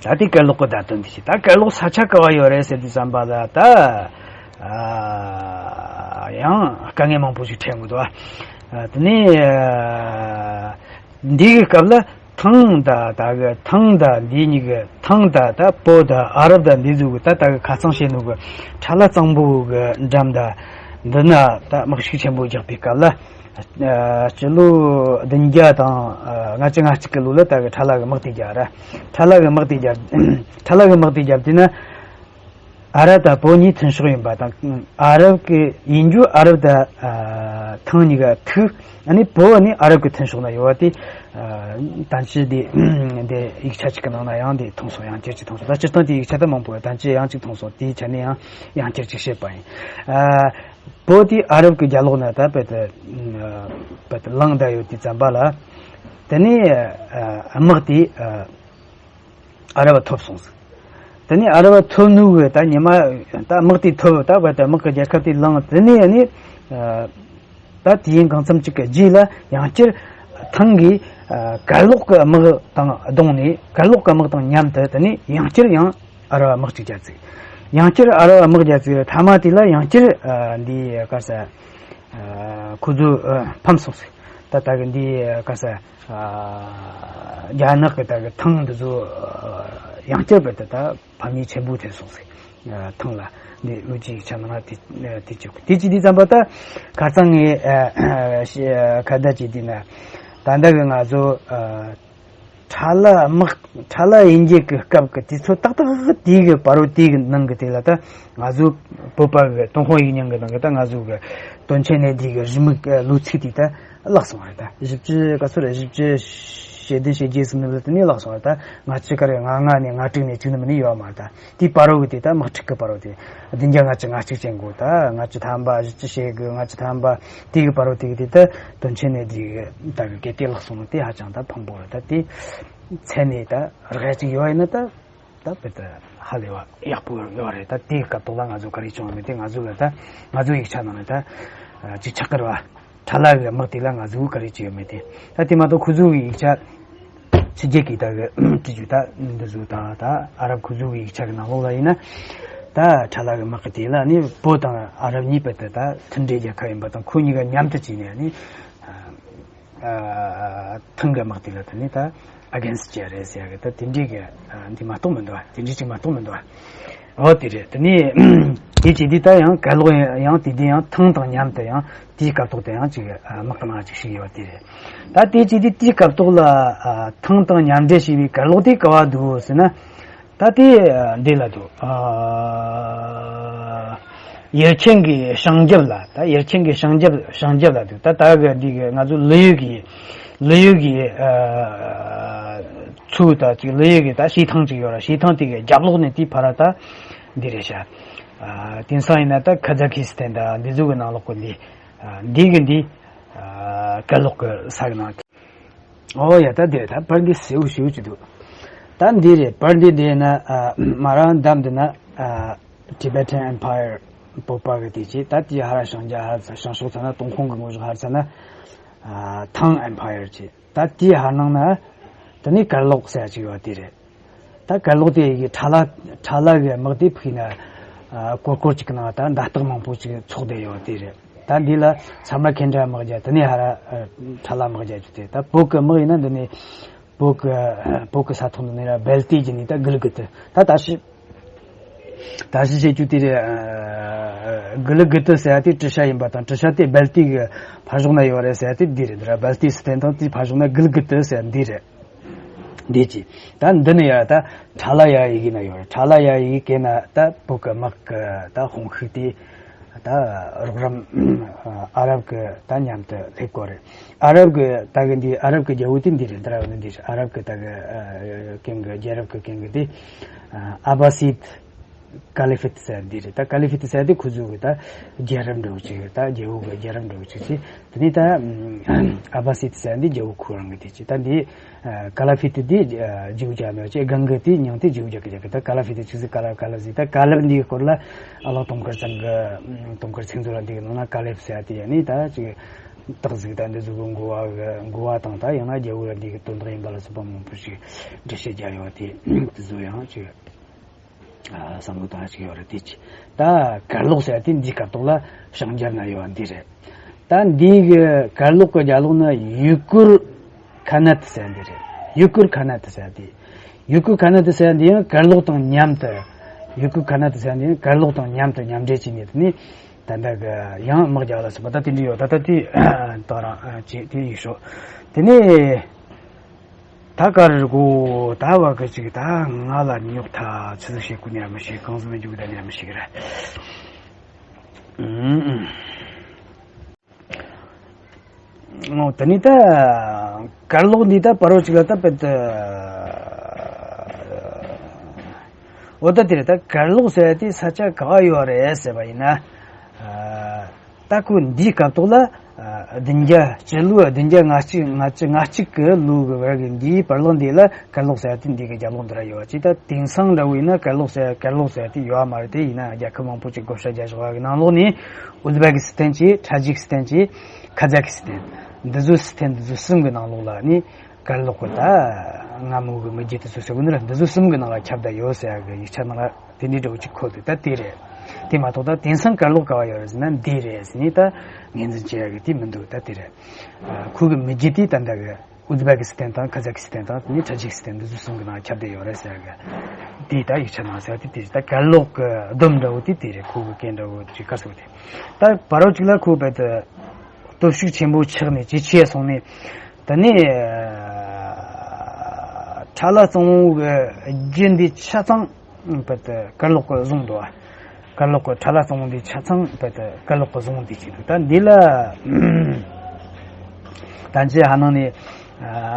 ད་དེ་གར་ལོག་གི་བརྡ་དོན་དེ་བྱས། ད་གར་ལོག་ས་ཆ་ག་བ་ཡོད་རེད་ཟེར་དུས་ཙམ་པ་ལ་ད་ཨ་ཡང་དཀའ་ངལ་མང་པོ་ཞིག་འཕྲད་འོང་གི་འདུག་ཨ། དེ་ནས་ཨ་འདི་གི་སྐབས་ལ་ཐང་ད་ད་གི་ཐང་ད་འདི་གཉིས་ཀྱི་ཐང་ད་ད་བོད་ད་ཨ་རབ་ད་འདི་ཚོ་གི་ད་ད་གི་ཁ་རྩང་བྱེད་ནོ་གི་ཁྲ་ལ་གཙང་པོ་གི་འགྲམ་ད་འདི་ན་ད་དམག་ཤུགས་ཆེན་པོ་རྒྱག་པའི་སྐབས་ལ། ཨ། སྤྱི་ལོ་བདུན་བརྒྱ་དང་ཨ་ལྔ་བཅུ་ང་གཅིག་གི་ལོ་ལ་ད་གི་ཁྲ་ལ་གི་དམག་དེ་རྒྱབ་ར། ཁྲ་ལ་གི་དམག་དེ་རྒྱབ། ཁྲ་ལ་གི་དམག་དེ་རྒྱབ་དུས་ན། ཨ་རབ་དང་བོད་གཉིས་མཐུན་ཕྱོགས་ཡིན་པ་དང་། ཨ་རབ་ཀྱི་ཡིན་རྒྱུ་ཨ་རབ་དང་ཨ་ཐང་གཉིས་ཀ་ཐུག་ཨ་ནི་བོད་ནི་ཨ་རབ་ཀྱི་མཐུན་ཕྱོགས་ན་ཡོད་པ་དེ། ཨ་ད་ཅི་དེ་དེ་ཡིག་ཆ་གཅིག་གི་ནང་ན་ཡང་དེ་མཐོང་སོང་། ཡང་བསྐྱར་གཅིག་མཐོང་སོང་། ད་སྤྱིར་བཏང་དེ་ཡིག་ཆ་ད་མང་པོ་ཡོད། ད་ཅི་ཡང་གཅིག་མཐོང་སོང་། དེའི་ཆ་ནས་ཡང་ཡང་བསྐྱར་གཅིག་བཤད་པ་ཡིན། ཨ། བོད་དེ་ཨ་རབ་ཀྱི་རྒྱབ་ལོགས་ན་ད་བོད་དེ་བོད་དེ་ལངས་བསྡད་ཡོད་དུས་ཙམ་པ་ལ། དེ་ནས་ཨ་དམག་དེ་ཨ་རབ་ཐོབ་སོང་ཟིག་དེ་ནས་ཨ་རབ་ཐོབ་ནུས་གི་ད་ཉི་མ་ད་དམག་དེ་ཐོབ། ད་བོད་དེ་དམག་གི་རྒྱལ་ཁབ་དེ་ལངས། དེ་ནས་ནི་ཨ་ད་དུས་ཡུན་གང་འཚམ་ཅིག་གི་རྗེས་ལ་ཡང་བསྐྱར་ཐང་གིས་ཨ་གར་ལོག་གི་དམག་དང་བསྡོངས་ནས། གར་ལོག་གི་དམག་དང་མཉམ་དུ་དེ་ནས་ཡང་བསྐྱར་ཡང་ཨ་རབ་དམག་ཅིག་རྒྱག་ཟིག་ཡང་བསྐྱར་ཨ་རབ་དམག་རྒྱག་ཟིག་ཐ་མ་དེ་ལ་ཡང་བསྐྱར་ཨ་འདི་ག་རེ་ཟེར། ཨ་ཁོ་ཚོ་ཨ་ཕམ་སོང་ཟིག་ད་ལྟ་གི་འདི་ག་རེ་ཟེར། ཨ་རྒྱ་ནག་གི་ད་གི་ཐང་འདི་ཚོ་ཨ་ཡང་བསྐྱར་བོད་དེ་ད་ཕམ་ཉེས་ཆེན་པོ་ཐེབས་སོང་ཟིག་ཨ་ཐང་ལ་འདི་དངུལ་གྱི་ཡིག་ཆ་ནང་ལ་དེ་དེ་བཅུག་དེ་བྱས་དུས་ཙམ་པ་ད་ཁ་སང་ངས་ཨ་ཁ་བརྡ་བྱས་དུས་ན། ད་ལྟ་གི་ང་ཚོ་ཨ་ཁྲ་ལ་དམག་ཁྲ་ལ་དབྱིན་སྐད་ཀྱི་སྐབས་ཀྱི་དུས་ཚོད་ཏག་ཏག་དེའི་གི་བར་དུ་དེའི་གི་ནང་གི་དེ་ལ་ད་ང་ཚོ་བོད་པ་གི་ཏུན་ཧོང་ཡིག་རྙིང་གི་ནང་གི་ད་ང་ཚོ་གི་དོན་ཆེན་གནད་བསྡུས་གི་རེའུ་མིག་ལོ་ཚིགས་དེ་ད་བརླག་སོང་བ་རེད། ད་བཞི་བཅུ་ག་ཚོད་རེད། བཞི་བཅུ་ཞེ་བདུན་ཞེ་བརྒྱད་ཟིན་ནི་ལ་དེ་ནས་བརླག་སོང་བ་རེད། ད་ལྔ་བཅུ་ག་རེ་ལྔ་ལྔ་ནས་ལྔ་དྲུག་ནས་བཅུ་ནི་མི་ནི་ཡོད་མ་རེད། ད་དེའི་བར་དུ་གི་དེ་ད་དམག་འཁྲུག་གི་བར་དུ་དེ། བདུན་བརྒྱ་ལྔ་བཅུ་ང་གཅིག་ཅན་གོ་ད་ལྔ་བཅུ་ཐམ་པ། བཞི་བཅུ་ཞེ་དགུ། ལྔ་བཅུ་ཐམ་པ། དེ་གི་བར་དུ་དེ་གི་དེ་ད་དོན་ཆེན་གནད་བསྡུས་གི་ད་གི་གལ་ཏེ་བརླག་སོང་ནོ་དེ་ཧ་ཅང་ད་ཕངས་པོ་རེད། ད་དེ་ཚད་ནས་ད་རག་ཡ་ཅིག་ཡོད་ཡིན་ན་ད་ད་བོད་ད་ཧ་ལས་པ་ཡག་པོ་ཡོད་རེད། ད་དེའི་སྐབས་ཐོག་ལ་ང་ཚོ་ག་རེ་བྱུང་བ་མེད་དེ། ང་ཚོ་ལ་ད་ང་ཚོ་ཡིག་ཆ་ནང་ནས་ད་ཅིག་ཆགས་ཀི་རེད་བ། ཁྲ་ལ་གི་དམག་དེ་ལ་ང་ཚོ་ག་རེ་བྱས་ཡོད་མེད་དེ། ད་དེ་མ་གཏོགས་ཁོ་ཚོ་གི་ཡིག་ཆ་ཕྱི་རྒྱལ་གི་ད་གི་བྲིས་རྒྱུ་ད་འདི་ཚོ་ད་ད་ཨ་རབ་ཁོ་ཚོ་གི་ཡིག་ཆ་གི་ནང་ལོགས་ལ་ཡིན་ན། ད་ཁྲ་ལ་གི་དམག་གི་དེ་ལ་ནི་བོད་དང་ཨ་རབ་གཉིས་པོ་དེ་ད་མཐུན་འབྲེལ་རྒྱལ་ཁབ་ཡིན་པ་དང་། ཁོ་གཉིས་ཀ་མཉམ་དུ་བྱས་ནས་ནི་ཨ་ཐང་གི་དམག་དེ་ལ་ད་ནི་ད་ཨ་གེན་སི་བྱས་རེད་ཟེར་ཡ་གི་ད་དེ་འདྲའི་གི་འདི་མ་གཏོགས་མི་འདུག་དེ་འདྲའི་ཅིག་མ་གཏོགས་མི་འདུག་འོ་དེ་རེད། དེ་ནས་དེ་བྱས་དུས་ད་ཡང་གར་ལོག་ཡང་དེ་དུས་ཡང་ཐང་དང་མཉམ་དུ་ཡང་དེའི་སྐབས་ཐོག་དུ་ཡང་ཅིག་དམག་གི་ནང་ཅིག་ཞུགས་ཡོད་དེ་རེད། ད་དེ་བྱས་དུས་དེའི་སྐབས་ཐོག་ལ་ཐང་དང་མཉམ་འབྲེལ་བྱས་པའི་གར་ལོག་དེ་ག་བ་འདུག་ཟེར་ན། ད་དེ་འདི་ལ་འདུག་ཡུལ་ཆེན་གྱི་བྱང་རྒྱབ་ལ། ད་ཡུལ་ཆེན་གྱི་བྱང་རྒྱབ་བྱང་རྒྱབ་ལ་འདུག་ད་ད་གི་འདི་གི་ང་ཚོ་ལི་ཡུལ་གྱི་ལི་ཡུལ་གྱི་ཨ་ཚུར་ད་ཅིག་ལི་ཡུལ་གྱི་ད་བྱེ་ཐང་ཅིག་ཡོད་ར། བྱེ་ཐང་དེ་གི་རྒྱབ་ལོགས་ནས་དེའི་ཕར་ད་འདི་རེད་ཤག་ཨ་དེང་སང་ཡིན་ན་ད་ཁ་ཛ་ཁི་སི་ཐན་ད་འདི་ཚོ་གི་ནང་ལོགས་གི་འདི་ཨ་འདི་གི་འདི་ཨ་གར་ལོག་གི་ས་གི་ནང་། ཨོ་ཡ། ད་འདི་ད་པར་འདི་ཟེའུ་ཞེའུ་ཅིག་འདུག་ད་འདི་རེད། པར་འདི་འདི་ན་ཨ་མ་རང་འདམ་འདི་ན་ཨ་Tibetan Empire བོད་པ་གི་དེ་ཅི། ད་དེའི་ཧར་བྱང་རྒྱ་ཧར་བྱང་ཕྱོགས་ཚ་ན་ཏུན་ཧོང་གི་ངོས་ཕྱོགས་ཧར་ཚ་ན་ཨ་Tang Empire ཅི། ད་དེའི་ཧར་ནང་ན་དེ་ནི་གར་ལོག་ཟེར་ཡ་ཅིག་ཡོད་དེ་རེད། ད་གར་ལོག་དེ་ཡི་གི་ཁྲ་ལ་ཁྲ་ལ་གི་དམག་དེ་ཕུག་ན་ཨ་སྐོར་སྐོར་ཅིག་གི་ནང་ད་མདའ་རྟགས་མང་པོ་ཅིག་ཚོགས་བསྡད་ཡོད་དེ་རེད། ད་འདི་ལ་ཚ་མ་ཁེན་དྲ་དམག་རྒྱག། དེ་ནས་ཧ་ར་ཁྲ་ལ་དམག་རྒྱག་རྒྱུ་དེ། ད་བོད་ཀྱི་དམག་ཡིན་ན་འདི་ནས་བོད་ཀྱི་བོད་ཀྱི་ས་ཐོག་འདི་ནས་ར་སྦལ་ཏི་བརྒྱུད་ནས་ད་གུ་ལུ་གུ་ཏི། ད་ད་ཤི་ད་ཤི་བྱེད་རྒྱུ་དེ་རེད། གུ་ལུ་གུ་ཏི་ཟེར་ཡ་དེ་ཏྲི་ཤ་ཡིན་པ་དང་། ཏྲི་ཤ་དེ་སྦལ་ཏི་གི་ཕ་ཕྱོགས་ན་ཡོད་རེད་ཟེར་ཡ་དེ་འདི་རེད། འདི་ར་སྦལ་ཏི་སི་ཐན་དང་དེའི་ཕ་ཕྱོགས་ན་གུ་ལུ་གུ་ཏི་ཟེར་འདི་རེད། འདི་ཅི། ད་འདི་ནས་ཡ་ད་ཁྲ་ལ་ཡ་ཡི་གེ་ན་ཡོད་རེད། ཁྲ་ལ་ཡ་ཡི་གེ་ན་ད་བོད་ཀྱི་དམག་གི་ད་དཔུང་ཤུགས་དེ། ད་རོགས་རམ་ཨ་རབ་ཀྱི་ད་མཉམ་དུ་སླེབས་དགོས་རེད། ཨ་རབ་ཀྱི་ད་གི་འདི་ཨ་རབ་ཀྱི་རྒྱལ་པོ་དེ་འདི་རེད། འདི་ར་བ་ནི་འདི་རེད། ཨ་རབ་ཀྱི་ད་གི་ཨ་གན་གི་རྒྱལ་རབས་ཀྱི་གན་གི་དེ་ཨ་བ་སིད་ཀ་ལི་ཕིད་ཟེར་འདི་རེད། ད་ཀ་ལི་ཕིད་ཟེར་འདི་ཁོ་ཚོ་གི་ད་རྒྱལ་རབས་འདྲ་བོ་ཅིག་རེད། ད་རྒྱལ་པོ་གི་རྒྱལ་རབས་འདྲ་བོ་ཅིག་ཅིག། དེ་ནས་ད་ཨ་བ་སིད་ཟེར་འདི་རྒྱལ་པོ་ཁོ་རང་གི་དེ་ཅིག། ད་འདི་ཀ་ལ་ཕི་ཏི་དེ་ཨ་ཇིའུ་ཇ་ནོ་ཅེ་གང་གི་དེ་མྱིང་དེ་ཇིའུ་ཇ་གི་ཇ་གི། ད་ཀ་ལ་ཕི་ཏི་ཆི་ཟིག་ཀ་ལ་ཀ་ལ་ཟིག། ད་ཀ་ལ་འདིའི་སྐོར་ལ་ཨ་ལགས་དུང་དཀར་ཚང་གི་དུང་དཀར་ཚིག་མཛོད་ལ་འདི་གི་ནང་ན་ཀ་ལེབ་ཟེར་ཡ་དེ་ཡ་ནི་ད་ཅིག་རྟགས་ཟིག། ད་འདི་ཟིག་གི་འགོ་བ་གི་འགོ་བ་དང་ད་ཡང་ན་རྒྱལ་པོ་ལ་འདི་གི་དོན་དག་ཡིན་པ་ལ་སོགས་པ་མང་པོ་ཞིག་འགྲེལ་བཤད་རྒྱག་ཡོད་དེ། དེ་ཚོ་ཡང་ཅིག་ཨ་བསམ་བློ་བཏང་ཞིག་ཡོད་རེད། དེ་ཅི། ད་གར་ལོག་ཟེར་ཡ་དེ་འདིའི་སྐབས་ཐོག་ལ་བྱང་རྒྱལ་ན་ཡོད་པ་འདི་རེད། ད་འདི་གི་གར་ལོག་གི་རྒྱལ་ལོག་ནི་ཡུ་གུར་ཁ་ན་ཏི་ཟེར་འདི་རེད། ཡུ་གུར་ཁ་ན་ཏི་ཟེར་འདི། ཡུ་གུར་ཁ་ན་ཏི་ཟེར་འདི་ཡང་གར་ལོག་དང་མཉམ་དུ། ཡུ་གུར་ཁ་ན་ཏི་ཟེར་འདི་ཡང་གར་ལོག་དང་མཉམ་དུ་མཉམ་འབྲེལ་བྱས་ནས་དེ་ནི་ད་ལྟ་གི་ཡང་དམག་རྒྱག་ལ་སོགས་པ་ད་དེ་འདྲ་ཡོད། ད་ལྟ་དེ་ད་རང་བྱས་དེ་ཡིག་ཤོག། དེ་ནས་ད་ག་རེ་གོ། ད་བ་གི་ཅིག་ད་ང་ལ་ཉོག་ཐ་ཆི་ཟིག་བྱེད་དགོས་ནི་ཡང་མི་ཤེས། གང་ཟིག་མི་འཇུག་ད་ནི་ཡང་མི་ཤེས་གི་ར། ཨོ་ད་ནི་ད་གར་ལོག་འདི་ད་བར་བ་ཅིག་ལ་ད་པད་ཨོ་ད་དེ་རེད། ད་གར་ལོག་ཟེར་ཡ་དེ་ས་ཆ་ག་བ་ཡོད་རེད་ཟེར་བ་ཡིན་ན། ད་ཁོ་འདིའི་སྐབས་ཐོག་ལ་ཨ་བདུན་བརྒྱ། སྤྱི་ལོའི་བདུན་བརྒྱ་ང་གཅིག་ང་གཅིག་ང་གཅིག་གི་ལོ་གི་བར་གི་འདིའི་བར་ལོ་འདི་ལ་གར་ལོག་ཟེར་ཡ་དེ་འདི་གི་རྒྱབ་ལོགས་འདི་ར་ཡོད་པ་ཅིག། ད་དེང་སང་འདྲ་བོ་ཡིན་ན་གར་ལོག་ཟེར་གར་ལོག་ཟེར་ཡ་དེ་ཡོད་པ་མ་རེད། དེ་ཡིན་ན་རྒྱལ་ཁབ་མང་པོ་ཅིག་བགོ་བཤའ་རྒྱག་བཞག་པ་གི་ནང་ལོགས་ནས་ཨུ་ཛི་བེ་ཀི་སི་ཐན་གྱི་ཐ་ཇིག་སི་ཐན་གྱི་ཁ་ཛ་ཀི་སི་ཐན། འདི་ཚོའི་སི་ཐན་འདི་ཚོ་གསུམ་གི་ནང་ལོགས་ལ་ནི་གར་ལོག་གི་ད་སྔ་མོ་གི་མི་རྒྱུད་དེ་ཚོ་ཟེར་གི་ནི་ར། འདི་ཚོ་གསུམ་གི་ནང་ལ་ཁྱབ་བསྡད་ཡོད་ཟེར་ཡ་གི་ཡིག་ཆ་ནང་ལ་དེ་འདྲའི་འདྲ་བོ་ཅིག་འཁོད་འདུག། ད་དེ་རེད། དེ་མ་གཏོགས་ད་དེང་སང་གར་ལོག་ག་བ་ཡོད་རེད་ཟེར་ན་འདི་རེད་ཟེར་ནས་ད་ངོས་འཛིན་བྱེད་ཡ་གི་དེ་མི་འདུག། ད་དེ་རེད། ཨ་ཁོ་གི་མི་རྒྱུད་དེ་ད་ལྟ་གི་ཨུ་ཛི་བེ་ཀི་སི་ཐན་དང་ཁ་ཛ་ཀི་སི་ཐན་དང་དེ་ནས་ཐ་ཇིག་སི་ཐན་འདི་ཚོ་གསུམ་གི་ནང་ཁྱབ་བསྡད་ཡོད་རེད་ཟེར་ཡ་གི་དེ་ད་ཡིག་ཆ་ནང་ཟེར་བ་དེ་དེ་རེད། ད་གར་ལོག་གི་སྡོམ་འདྲ་བོ་དེ་དེ་རེད། ཁོ་གི་སྐད་འདྲ་བོ་ཅིག་ག་ཟེར་བ་དེ། ད་བར་བ་ཅིག་ལ་ཁོ་རྦད་དེ་སྟོབས་ཤུགས་ཆེན་པོ་ཆགས་ནས་ཇེ་ཆེ་སོང་ནས། དེ་ནས་ཁྲ་ལ་གཙང་བོ་གི་རྒྱུད་འདི་ཆ་ཚང་རྦད་དེ་གར་ལོག་གིས་བཟུང་འདུག། གར་ལོག་གིས་ཁྲ་ལ་གཙང་བོ་འདི་ཆ་ཚང་རྦད་དེ་གར་ལོག་གིས་བཟུང་འདི་བྱས་འདུག། ད་འདི་ལ་ད་ཅི་ཧ་ནང་ནས་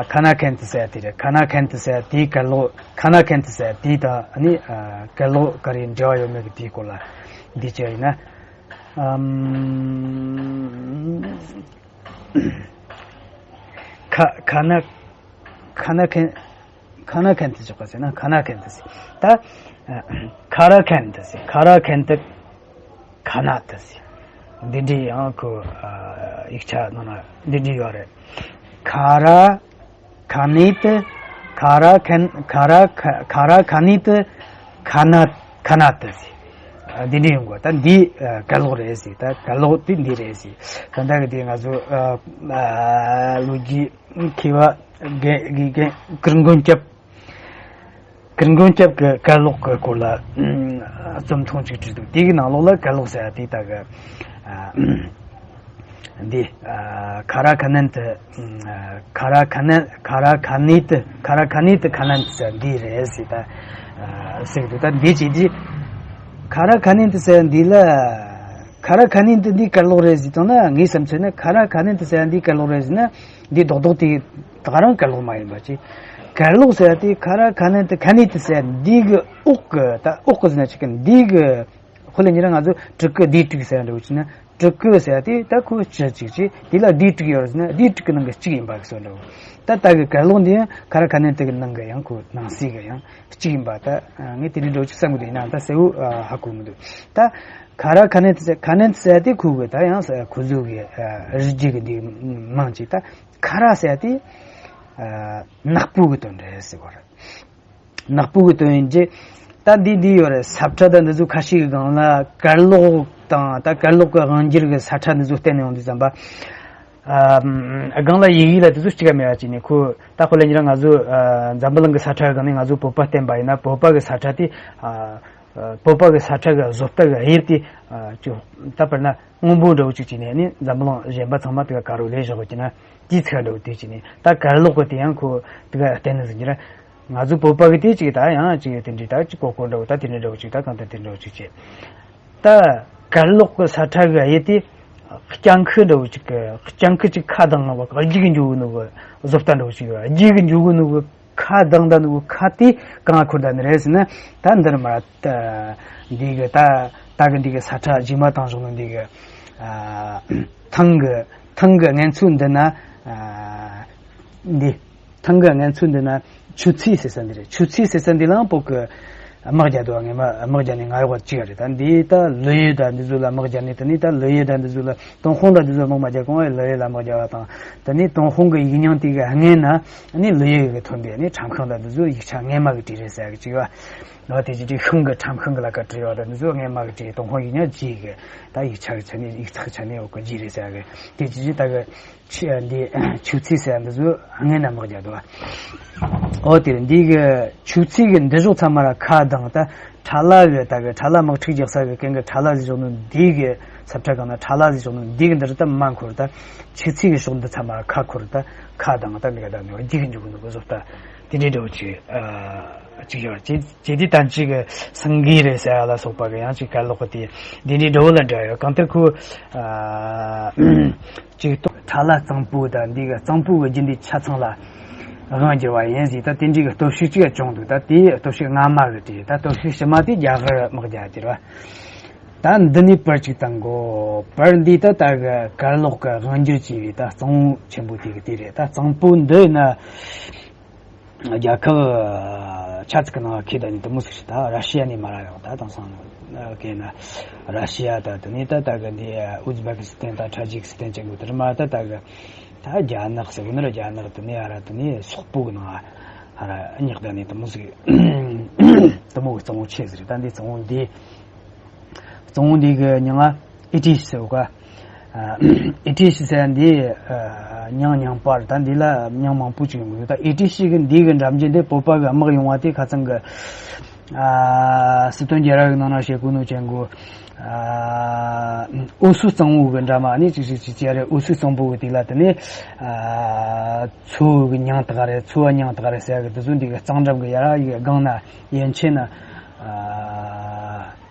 ཁ་ན་ཁན་ཏི་ཟེར་ཡ་དེ་རེད། ཁ་ན་ཁན་ཏི་ཟེར་ཡ་དེའི་གར་ལོག། ཁ་ན་ཁན་ཏི་ཟེར་ཡ་དེའི་ད་ནི་གར་ལོག་ག་རེ་འབྲེལ་བ་ཡོད་མེད་ཀྱི་དེའི་སྐོར་ལ་འདི་བྱས་ཡིན་ན། ཨམ། ཁ་ཁ་ན་ཁ་ན་ཁན་ཁ་ན་ཁན་ཏི་ཆོག་ག་ཟེར་ན་ཁ་ན་ཁན་ཏི་ཟེར། ད་ཁ་ར་ཁན་ཏི་ཟེར། ཁ་ར་ཁན་ཏི་ཁ་ན་ཏི་ཟེར། འདི་འདྲའི་ཡང་ཁོ་ཡིག་ཆ་ནང་ན་འདི་འདྲའི་ཡོད་རེད། ཁ་ར་ཁ་ནི་ཏི། ཁ་ར་ཁན་ཁ་ར་ཁ་ཁ་ར་ཁ་ནི་ཏི། ཁ་ན་ཁ་ན་ཏི་ཟེར། འདི་འདྲའི་ཡོང་གོ། ད་འདི་གར་ལོག་རེད་ཟེར། ད་གར་ལོག་དེ་འདི་རེད་ཟེར། ད་ལྟ་གི་དེ་ང་ཚོ་ལོ་རྒྱུས་མཁས་པ་རྒན་རྒན་རྒན་གུར་མགོན་སྐྱབས། གུར་མགོན་སྐྱབས་ཀྱི་གར་ལོག་གི་སྐོར་ལ་རྩོམ་ཐུང་ཅིག་བྲིས་འདུག། དེ་གི་ནང་ལོགས་ལ་གར་ལོག་ཟེར་ཡ་དེ་ད་གི་འདི་ཁ་ར་ཁ་ནན་ཏི། ཁ་ར་ཁ་ནན་ཁ་ར་ཁ་ནི་ཏི། ཁ་ར་ཁ་ནི་ཏི་ཁ་ནན་ཏི་ཟེར་འདི་རེད་ཟེར། ད་ཟེར་གི་འདུག། ད་འདི་ཅིག་འདི་ཁ་ར་ཁ་ནན་ཏི་ཟེར་འདི་ལ་ཁ་ར་ཁ་ནན་ཏི་འདི་གར་ལོག་རེད་ཟེར་བཏང་ན། ངའི་བསམ་ཚུལ་ན་ཁ་ར་ཁ་ནན་ཏི་ཟེར་འདི་གར་ལོག་རེད་ཟེར་ན། འདི་རྡོག་རྡོག་དེ་ད་ག་རང་གར་ལོག་མ་ཡིན་པ་ཅིག། གར་ལོག་ཟེར་ཡ་དེ་ཁ་ར་ཁ་ནན་ཏི་ཁ་ནི་ཏི་ཟེར་འདི་གི་འོག་གི། ད་འོག་གི་ཟེར་ན་ཅིག་གི་འདི་གི་ཁོ་ལ་ཉེ་རང་ང་ཚོ་སྤྲུལ་སྐུ་བདེ་སྤྲུག་ཟེར་འདྲ་བོ་ཅིག་ན། སྤྲུལ་སྐུ་ཟེར་ཡ་དེ་ད་ཁོ་སྤྱི་གཅིག་ཅིག། དེ་ལ་བདེ་སྤྲུག་ཡོད་རེད་ཟེར་ན་བདེ་སྤྲུག་གི་ནང་གི་གཅིག་ཡིན་པ་གི་བཟོ་འདྲ་བོ། ད་ལྟ་གི་གར་ལོག་འདི་ཡང་ཁ་ར་ཁ་ནན་ཏི་གི་ནང་གི་ཡང་ཁོ་ནང་གསེས་གི་ཡང་གཅིག་ཡིན་པ། ད་ངས་དེ་འདྲའི་འདྲ་བོ་ཅིག་བསམ་གི་འདུག། ཡིན་ནའང་ད་གསལ་བོ་ཧ་གོ་མི་འདུག། ད་ཁ་ར་ཁ་ནན་ཏི་ཟེར་ཁ་ནན་ཏི་ཟེར་ཡ་དེ་ཁོ་གི་ད་ཡང་ཁོ་ཚོ་གི་རིགས་རྒྱུད་གི་འདི་མིང་ཅིག། ད་ཁ་ར་ཟེར་ཡ་དེ་ནག་པོ་གི་དོན་རེད་ཟེར་བ་རེད། ནག་པོ་གི་དོན་ཡིན་གྱི། ད་འདི་འདི་ཡོད་རེད། ས་ཁྲ་ད་འདི་ཚོ་ཁ་ཤས་ཀྱི་སྒང་ལ་གར་ལོག་ དང་ད་གར་ལོག་གི་དབང་སྒྱུར་གི་ས་ཁྲ་འདི་ཚོ་བསྟན་ནས་ཡོང་དུས་ཙམ་པ། ཨ་སྒང་ལ་ཡི་གེ་ལ་དེ་ཚོ་གཅིག་ག་མེད་པ་ཅིག་ནས་ཁོ་ད་དཔེ་ལ་ཉེ་རང་ང་ཚོ་ཨ་འཛམ་བུ་གླིང་གི་ས་ཁྲ་གི་སྒང་ནས་ང་ཚོ་བོད་པ་བསྟན་པ་ཡིན་ན་བོད་པ་གི་ས་ཁྲ་དེ་ཨ་བོད་པ་གི་ས་ཁྲ་གི་བཟོ་ལྟ་གི་དབྱིབས་དེ་ཨ་ཅིག་ད་དཔེར་ན་སྔོན་པོ་འདྲ་བོ་ཅིག་བྱས་ནས་ནི་འཛམ་བུ་གླིང་གཞན་པ་ཚང་མ་དེ་ག་ག་རུ་ལས་བཞག་གི་ན་དེའི་ཚིག་འདྲ་བོ་དེ་བྱས་ནས་ད་གར་ལོག་གི་དེ་ཡང་ཁོ་དེ་ག་བསྟན་ནི་ཟིན་གྱི་ར། ང་ཚོ་བོད་པ་གི་དེ་ཅིག་ད་ཡང་ཅིག་དེ་འདྲའི་ད་ཅིག་གོ་གོ་འདྲ་བོ་ད་དེ་འདྲའི་འདྲ་བོ་ཅིག་ད་གང་ལྟར་དེ་འདྲ་བོ་ཅིག་བྱས། ད་གར་ལོག་གི་ས་ཁྲ་གི་དབྱིབས་དེ་སྤྱང་ཁུ་འདྲ་བོ་ཅིག་གི་སྤྱང་ཁུ་ཅིག་ཁ་གདངས་ནོ་གི་རྒྱུག་གི་འཇུག་གི་ནོ་གི་བཟོ་ལྟ་འདྲ་བོ་ཅིག་ཡོད། རྒྱུག་གི་འཇུག་གི་ནོ་གི་ཁ་གདངས་ད་ནོ་གི་ཁ་དེ་གང་འཁོར་ད་ནི་རེད་ཟེར་ན། ད་འདིར་མ་ད་འདི་གི་ད་ད་གི་འདི་གི་ས་ཁྲ་རྗེས་མ་བཏང་བཞག་ནོ་འདི་གི་ཨ་ཐང་གི་ཐང་གི་ངན་ཚུལ་འདི་ན་ཨ། འདི། ཐང་གི་ངན་ཚུལ་འདི་ན་ཆུ་ཚིལ་ཟེར་ས་འདི་རེད། ཆུ་ཚིལ་ཟེར་ས་འདི་ལའང་བོད་ཀྱི་དམག་རྒྱག་འདུག་ངས་མ་དམག་རྒྱག་ནས་ང་ཡོག་གཅིག་རེད། ད་འདི་ད་ལོ་ཡོད་ད་འདི་ཚོ་ལ་དམག་རྒྱག་ནས། དེ་ནས་ད་ལོ་ཡོད་ད་འདི་ཚོ་ལ་ཏུན་ཧོང་ད་འདི་ཚོ་དམག་མ་རྒྱག་གོང་ལོ་ཡོད་ལ་དམག་རྒྱག་པ་དང་། དེ་ནས་ཏུན་ཧོང་གི་ཡིག་རྙིང་དེ་གི་སྔོན་ན་ནི་ལོ་ཡོད་གི་ཐོན་པའི་ནི་ཁྲམ་ཁང་ད་འདི་ཚོ་ཡིག་ཆ་སྔས་མ་གི་བྲིས་རེད་ཟེར་གི་གཅིག་བ། ནོ་དེ་ཅི་ཅི་ཤིང་གི་ཁྲམ་ཤིང་གི་ལ་ཀ་བྲིས་ཡོད་ད་འདི་ཚོ་སྔས་མ་གི་བྲིས་ཏུན་ཧོང་ཡིག་རྙིང་རྗེས་གི་ད་ཡིག་ཆ་གི་ཆ་ནས་ཡིག་ཚགས་ཆ་ནས་འོག་གི་རྗེས་རེད་ཟེར་གི། དེ་ཅི་ཅི་ད་གི་ཆུ་འདི་ཆུ་ཚིགས་ཟེར་འདི་ཚོ་སྔོན་ན་དམག་རྒྱག་འདུག་བ། འོ་དེར་འདི་གི་ཆུ་ཚིགས་གི་འདི་ཕྱོགས་ཚང་མ་ར་ཁ་གདངས། ད་ཁྲ་ལ་གི་ད་གི་ཁྲ་ལ་དམག་འཁྲུག་རྒྱག་ས་གི་གན་གི་ཁྲ་ལ་ཟེར་ཞོག་ནོ་འདི་གི་ས་ཁྲ་གང་ན་ཁྲ་ལ་ཟེར་ཞོག་ནོ་འདི་གི་འདི་ར་ད་མ་འཁོར། ད་ཆུ་ཚིགས་གི་ཕྱོགས་འདི་ཚང་མ་ར་ཁ་འཁོར། ད་ཁ་གདངས། ད་འདི་ག་ད་ནི་འདི་གི་འཇུག་གི་ནོ་གི་བཟོ་ལྟ་དེ་འདྲའི་འདྲ་བོ་ཅིག་ཨ་ཅིག་ཡོད། ཇེ་ཇེ་དེ་ད་ཅིག་གི་སེང་གེ་རེད་ཟེར་ཡ་ལ་སོགས་པ་གི་ཡང་ཅིག་གར་ལོག་གི་དེ་འདི་འདྲའི་འདྲ་བོ་ལ་འདྲ་ཡོད། གང་ལྟར་ཁོ་ཨ་ཅིག་ཏོ་ཁྲ་ལ་གཙང་པོ་དང་འདི་གི་གཙང་པོ་གི་རྒྱུན་འདི་ཆ་ཚང་ལ་དབང་བསྒྱུར་བ་ཡིན་ཟེར། ད་དེ་འདྲའི་གི་སྟོབས་ཤུགས་ཅིག་བྱུང་འདུག་ད་དེའི་སྟོབས་ཤུགས་སྔ་མ་གི་དེ་ད་སྟོབས་ཤུགས་ཕྱི་མ་དེ་རྒྱ་གར་དམག་རྒྱག་དེ་རེད་བ། ད་འདི་ནས་པར་ཅིག་བཏང་གོ། པར་འདི་ད་ད་གི་གར་ལོག་གི་དབང་སྒྱུར་བྱས་པའི་ད་གཙང་པོ་ཆེན་པོ་དེ་གི་དེ་རེད། ད་གཙང་པོ་འདི་ན། རྒྱལ་ཁབ་ཆ་ཚིག་གི་ནང་ཁེ་ད་ནི་དུ་མོ་ཟིག་ད་ར་ཤི་ཡ་ནས་མ་ར་ཡོང་ད་དེང་སང་ནི་ཨ་གེ་ན་ར་ཤི་ཡ་ད་དེ་ནས་ད་ད་གི་འདི་ཨུ་ཛི་བེ་ཀི་སི་ཐན་ད་ཐ་ཇི་ཀི་སི་ཐན་ཅན་གི་དེར་མ་ད་ད་གི་ད་རྒྱ་ནག་ཟེར་གི་ནི་ར་རྒྱ་ནག་དེ་ནས་ཨ་ར་དེ་ནས་སོག་པོ་གི་ནང་ཨ་ར་ཉག་ད་ནི་དུ་མོ་ཟིག་དུ་མོ་གི་གཙང་བོ་ཆེ་ཟིག་རེད། ད་འདི་གཙང་བོ་འདི། གཙང་བོ་འདི་གི་མྱིང་ང་ཨི་ཏི་ཤི་ཟེར་བ། ཨ་ཨི་ཏི་ཤི་ཟེར་འདི་ཨ་མྱིང་རྙིང་པ་རེད། ད་འདི་ལ་མྱིང་མང་པོ་ཅིག་ཡོང་གི་འདུག་ད་ཨི་ཏི་ཤི་གི་འདི་གི་འགྲམ་རྒྱུད་འདི་བོད་པ་གི་དམག་ཡོང་བ་དེ་ཁ་ཚང་གི་ཨ་སྲིད་དོན་རྒྱལ་རབས་ཀྱི་ནང་ན་བཤད་གོ་ནོ་ཅན་གོ། ཨ་འོ་སུ་གཙང་བོ་གི་འགྲམ་ཨ་ནི་ཅིག་ཅིག་ཅིག་ཅིག་རེད། འོ་སུ་གཙང་པོ་གི་དེ་ལ་དེ་ནས་ཨ་མཚོ་གི་མྱིང་དག་རེད། མཚོ་བ་མྱིང་དག་རེད་ཟེར་གི་དེ་ཚོ་འདི་གི་གཙང་འགྲམ་གི་ཡར་ཡི་གི་སྒང་ན་ཡན་ཆད་ན་ཨ།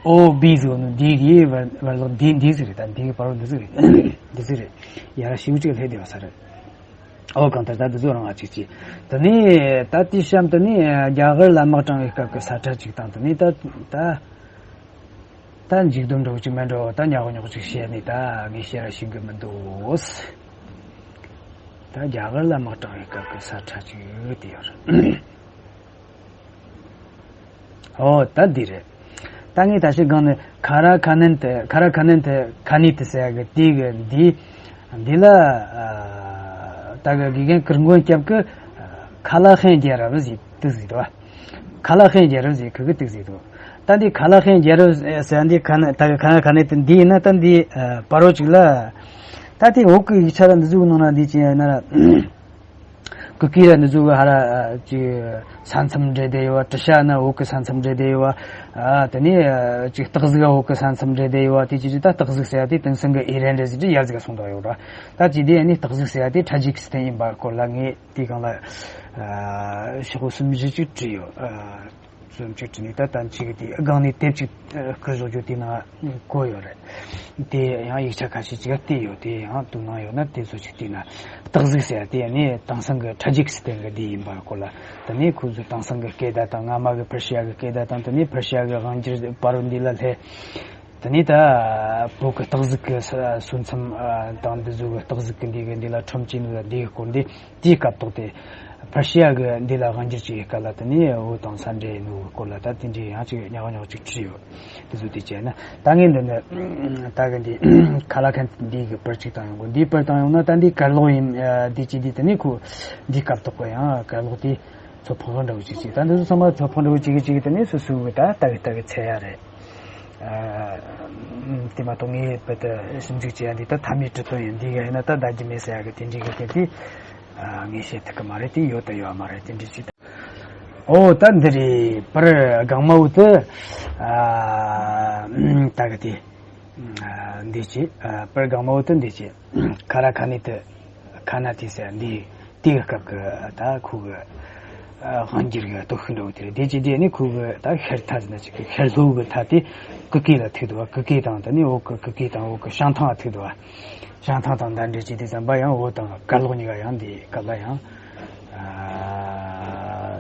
ཨོ་བི་ཟེར་ནོ་འདི་གི་བར་བར་ལོག་འདི་འདི་ཟིག་རེད། ད་འདི་གི་བར་ལོག་འདི་ཟིག་རེད། འདི་ཟིག་རེད། ཡར་ཤིའུ་ཅིག་སླེབས་བསྡད་པ་ས་རེད། ཨོ་གང་ལྟར་ད་འདི་ཚོ་རང་ཨ་ཅིག་ཅིག་དེ་ནས་ད་དེ་གཤམ་དེ་ནས་རྒྱ་གར་ལ་དམག་དྲངས་པའི་སྐབས་ཀྱི་ས་ཁྲ་ཅིག་དང་། དེ་ནས་ད་ད་ད་འཇིགས་སྡུག་འདྲ་བོ་ཅིག་མེད་འགྲོ། ད་ཉག་ཉོག་ཅིག་བཤད་ནས་ད་ངས་བཤད་ར་ཤེས་གི་མི་འདུག་ད་རྒྱ་གར་ལ་དམག་དྲངས་པའི་སྐབས་ཀྱི་ས་ཁྲ་ཅིག་དེ་ཡོད་རེད། ཨོ་ད་འདི་རེད། ད་ངས་ད་ཤི་གང་ནས་ཁ་ར་ཁ་ནན་དེ་ཁ་ར་ཁ་ནན་དེ་ཁ་ནི་དེ་ཟེར་གི་དེ་གི་འདི་འདི་ལ་ཨ་ད་གི་དགེ་རྒན་ཀིར་མགོན་སྐྱབས་ཀྱི་ཁ་ལ་ཧན་རྒྱལ་རབས་ཟེར་དེ་ཟེར་དོ། ཁ་ལ་ཧན་རྒྱལ་རབས་ཟེར་ཁི་གི་དེ་ཟེར་དོ། ད་འདི་ཁ་ལ་ཧན་རྒྱལ་རབས་ཟེར་འདི་ཁ་ནན་ད་གི་ཁ་ར་ཁ་ནན་དེ་འདི་ཡིན་ན་ད་འདི་ཨ་པ་རོ་ཅིག་ལ་ད་དེ་འོག་གི་ཡིག་ཆ་ལ་འདི་ཟུག་ནང་ན་འདི་ཅི་ཡིན་ན། གུ་གེ་ར་འདི་ཚོ་གི་ཧ་ར་ཅིག་ས་མཚམས་འབྲེལ་བསྡད་ཡོད་པ། ཏྲི་ཤ་ན་བོད་གི་ས་མཚམས་འབྲེལ་བསྡད་ཡོད་པ། ཨ་དེ་ནས་ཅིག་སྟག་གཟིག་བོད་གི་ས་མཚམས་འབྲེལ་བསྡད་ཡོད་པ། དེ་ཅི་ཅི་ད་སྟག་གཟིག་ཟེར་ཡ་དེ་དེང་སང་གི་ཨི་རན་རེད་ཟེར་ཅིག་ཡར་ཟིག་ག་སོང་དོ་ཡོད་ར། ད་ཅི་དེ་ནས་སྟག་གཟིག་ཟེར་ཡ་དེ་ཊ་ཇིག་སི་ཐན་ཡིན་པ་སྐོར་ལ་ངས་དེ་གང་ལ་ཤོག་གསུམ་བཞི་ཅིག་བྲིས་ཡོད། ཨ་གསུམ་ཅིག་བྲིས་ནས་ད་ད་ཅིག་དེ་སྒང་ནས་དེབ་ཅིག་བསྐུར་བཞག་རྒྱུ་དེ་ན། བཀོད་ཡོད་རེད། དེ་ཡང་ཡིག་ཆ་ཁ་ཤས་ཅིག་བལྟས་ཡོད། དེ་ཡང་དུ་ནང་ཡོད་ན་དེ་ཚོ་ཅིག་བལྟས་ན། སྟག་གཟིག་ཟེར་ཡ་དེ་ནི་དེང་སང་གི་ཊ་ཇིག་སི་ཐན་གི་དེ་ཡིན་པ་སྐོར་ལ། དེ་ནས་ཁོ་ཚོ་དེང་སང་གི་སྐད་བརྡ་དང་སྔ་མ་གི་ཕར་ཤི་ཡ་གི་སྐད་བརྡ་དང་། དེ་ནས་ཕར་ཤི་ཡ་གི་དབང་སྒྱུར་བར་འདི་ལ་སླེབས། དེ་ནས་ད་བོད་གི་སྟག་གཟིག་གི་ས་མཚམས་དང་འདི་ཚོ་གི་སྟག་གཟིག་གི་འདི་གི་འདི་ལ་ཁྲོམ་གཅིག་ནི་ལ་འདི་གི་སྐོར་འདི། དེའི་སྐབས་ཐོག་དེ་ཕར་ཤི་ཡ་གི་འདི་ལ་དབང་སྒྱུར་བྱེད་ཡི་སྐབས་ལ་དེ་ནས་བོད་དང་ས་འབྲེལ་ཡིན་ནོ་སྐོར་ལ་ད་དེ་འདྲའི་ཡང་ཅིག་ཉག་ཉོག་ཅིག་བྲིས་ཡོད། དེ་ཚོ་དེ་བྱས་ན་ད་ངས་འདི་ནི་ད་གི་འདི་ཁ་ལ་ཁན་འདི་གི་པར་ཅིག་བཏང་ཡོང་གོ། འདིའི་པར་བཏང་ཡོང་ན་ད་འདི་གར་ལོག་ཡིན། འདི་ཅི་འདི་དེ་ནས་ཁོ་འདིའི་སྐབས་ཐོག་གི་ཡང་གར་ལོག་དེ་ཚོ་ཕག་འདྲ་བོ་ཅིག་ཅིག་ད་འདི་ཚོ་ཚང་མ་ཚོ་ཕག་འདྲ་བོ་ཅིག་གི་ཅིག་གི་དེ་ནས་སོ་སོ་གི་ད་ལྟ་གི་ལྟ་གི་འཚོལ་ཡ་རེད། ཨ་དེ་མ་གཏོགས་ངས་བོད་དུ་ཞིབ་འཇུག་བྱེད་ཡ་འདི་ད་མཐའ་མའི་གྲུབ་དོན་ཡིན། འདི་ག་ཡིན་ན་ད་ཟླ་རྒྱུ་མེད་ཟེར་ཡ་གི་དེ་འདྲའི་གི་དེ་དེ་ཨ་ངས་བཤད་ཐུབ་གི་མ་རེད། དེ་ཡོད་དང་ཡོད་མ་རེད། དེ་འདྲ་ཞིག་ད། ཨོ་ད་འདི་རེད། པར་སྒང་མ་བོ་དུ་ཨ་ད་གི་དེ་ཨ་འདི་བྱེད། ཨ་པར་སྒང་མ་བོ་དུ་འདི་བྱེད། ཁ་ར་ཁ་ནི་དུ་ཁ་ན་དེ་ཟེར་འདི་དེའི་སྐབས་ཀྱི་ད་ཁོ་གི་ཨ་དབང་སྒྱུར་གྱི་སྟོབས་ཤུགས་འདྲ་བོ་དེ་རེད། དེ་ཅི་དེ་ནི་ཁོ་གི་ད་ཤར་མཐའ་ཟེར་ན་ཅིག་གི་ཤར་ལྷོ་གི་མཐའ་དེ་སྐུ་སྐེ་ལ་ཐུག་འདུག་བ། སྐུ་སྐེ་དང་དེ་ནི་འོག་གི་སྐུ་སྐེ་དང་འོག་གི་བྱང་ཐང་ལ་ཐུག་འདུག་བ། བྱང་ཐང་དང་འདྲ་འདྲ་ཅི་དེ་ཙམ་པ་ཡང་འོག་དང་གར་ལོག་གཉིས་ཀ་ཡང་འདི་སྐབས་ལ་ཡང་ཨ་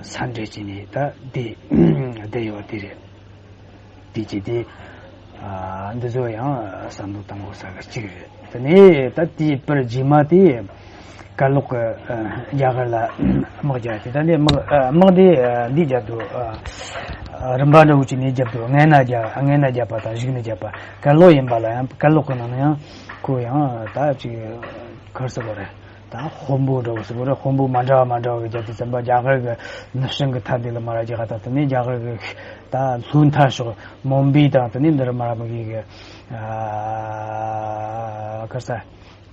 ས་འདྲ་ཅི་ནི་ད་དེ་བསྡད་ཡོད་དེ་རེད། དེ་ཅི་དེ་ཨ་འདི་ཚོ་ཡང་བསམ་བློ་བཏང་དགོས་ས་གི་གཅིག་རེད། དེ་ནས་ད་དེའི་པར་རྗེས་མ་དེ་གར་ལོག་གི་ཨ་རྒྱ་གར་ལ་དམག་རྒྱག་དེ། ད་ནས་དམག་ཨ་དམག་དེ་ཨ་འདི་རྒྱབ་འདུག་ཨ་རིམ་པ་འདྲ་བོ་ཅིག་ནས་རྒྱབ་འདུག་སྔན་ན་རྒྱབ། སྔན་ན་རྒྱབ་པ་དང་གཞུག་ནས་རྒྱབ་པ། གར་ལོག་ཡིན་པ་ལ་ཡང་། གར་ལོག་གི་ནང་ན་ཡང་ཁོ་ཡང་ད་ཅིག་གར་སོང་བ་རེད། ད་དཔོན་པོ་འདྲ་བོ་ཟེར་བ་རེད། དཔོན་པོ་མ་འདྲ་བ་མ་འདྲ་བ་གི་རྒྱབ་དུས་ཙམ་པ་རྒྱ་གར་གི་ནུབ་བྱང་གི་མཐའ་འདི་ལ་མར་རྒྱག་དང་། དེ་ནས་རྒྱ་གར་གི་ད་ལྷོའི་མཐའ་ཕྱོགས་མུམ་བེ་དང་དེ་ནས་འདིར་མར་མི་གི་གི་ཨ་ག་རེ་ཟེར།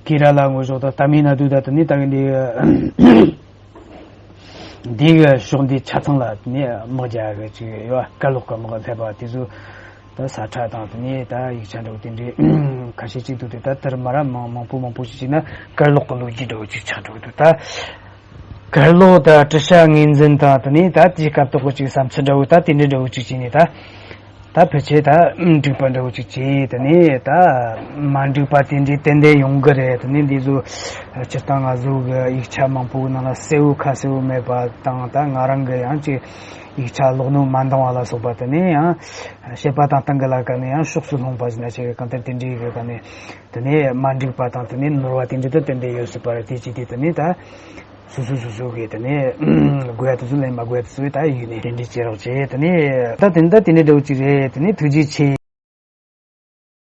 ཀེ་ར་ལ་ངོས་ཕྱོགས་དང་ཏ་མིལ་ན་ཌུ་དང་དེ་ནས་ད་གི་འདི་འདི་གི་ཕྱོགས་འདི་ཆ་ཚང་ལ་དེ་ནས་དམག་རྒྱག་གི་ཅིག་ཡོད། གར་ལོག་གི་དམག་སླེབས་པ་དེ་ཚོ། ད་ས་ཁྲ་དང་དེ་ནས་ད་ཡིག་ཆ་འདྲ་བོ་དེ་འདྲའི་ཁ་ཤས་ཅིག་འདུག་དེ་ད་དེར་མར་མང་མང་པོ་མང་པོ་ཞིག་བྱས་ན་གར་ལོག་གི་ལོ་རྒྱུས་འདྲ་བོ་ཅིག་ཆགས་འགྲོ་གི་འདུག་ད་གར་ལོག་དང་ཏྲི་ཤ་ངོས་འཛིན་དང་དེ་ནས་ད་དེའི་སྐབས་ཐོག་གི་ཅིག་བསམ་ཚུལ་འདྲ་བོ་ད་དེ་འདྲའི་འདྲ་བོ་ཅིག་བྱས་ནས་ད་ད་ཕལ་ཆེར་ད་འགྲིག་པ་འདྲ་བོ་ཅིག་བྱས། དེ་ནས་ད་མ་འགྲིག་པ་དེ་འདྲའི་ཏན་ཏན་ཡོང་གི་རེད། དེ་ནས་འདི་ཚོ་སྤྱིར་བཏང་ང་ཚོ་གི་ཡིག་ཆ་མང་པོའི་ནང་ལ་གསལ་བོ་ཁ་གསལ་བོ་མེད་པ་དང་། ད་ང་རང་གི་ཡང་ཅིག་ཡིག་ཆ་ཀློག་ནོར་མ་འདང་བ་ལ་སོགས་པ། དེ་ནས་ཡང་བཤད་པ་དང་སྟངས་ཀྱི་ལ་ཀ་ནས་ཡང་ཕྱོགས་སུ་ལྷུང་པ་ཟེར་ན་ཆེ་གི་གང་ལྟར་དེ་འདྲའི་གི་ཀ་ནས་དེ་ནས་མ་འགྲིག་པ་དང་དེ་ནས་ནོར་བ་དེ་འདྲ་དང་ཏན་ཏན་ཡོད་སྲིད་པ་རེད། དེ་ཅི་དེ་དེ་ནས་ད་སོ་སོ་སོ་སོ་གི་དེ་ནས་དགོས་ཡ་དེ་ཚོ་ལེན། མ་དགོས་ཡ་དེ་ཚོ་ད་ཡིག་ནས་དེ་འདྲའི་བྱེད་རོགས་བྱེད། དེ་ནས་ད་དེ་འདྲ་དེ་འདྲའི་འདྲ་བོ་ཅིག་རེད། དེ་ནས་ཐུགས་རྗེ་ཆེ།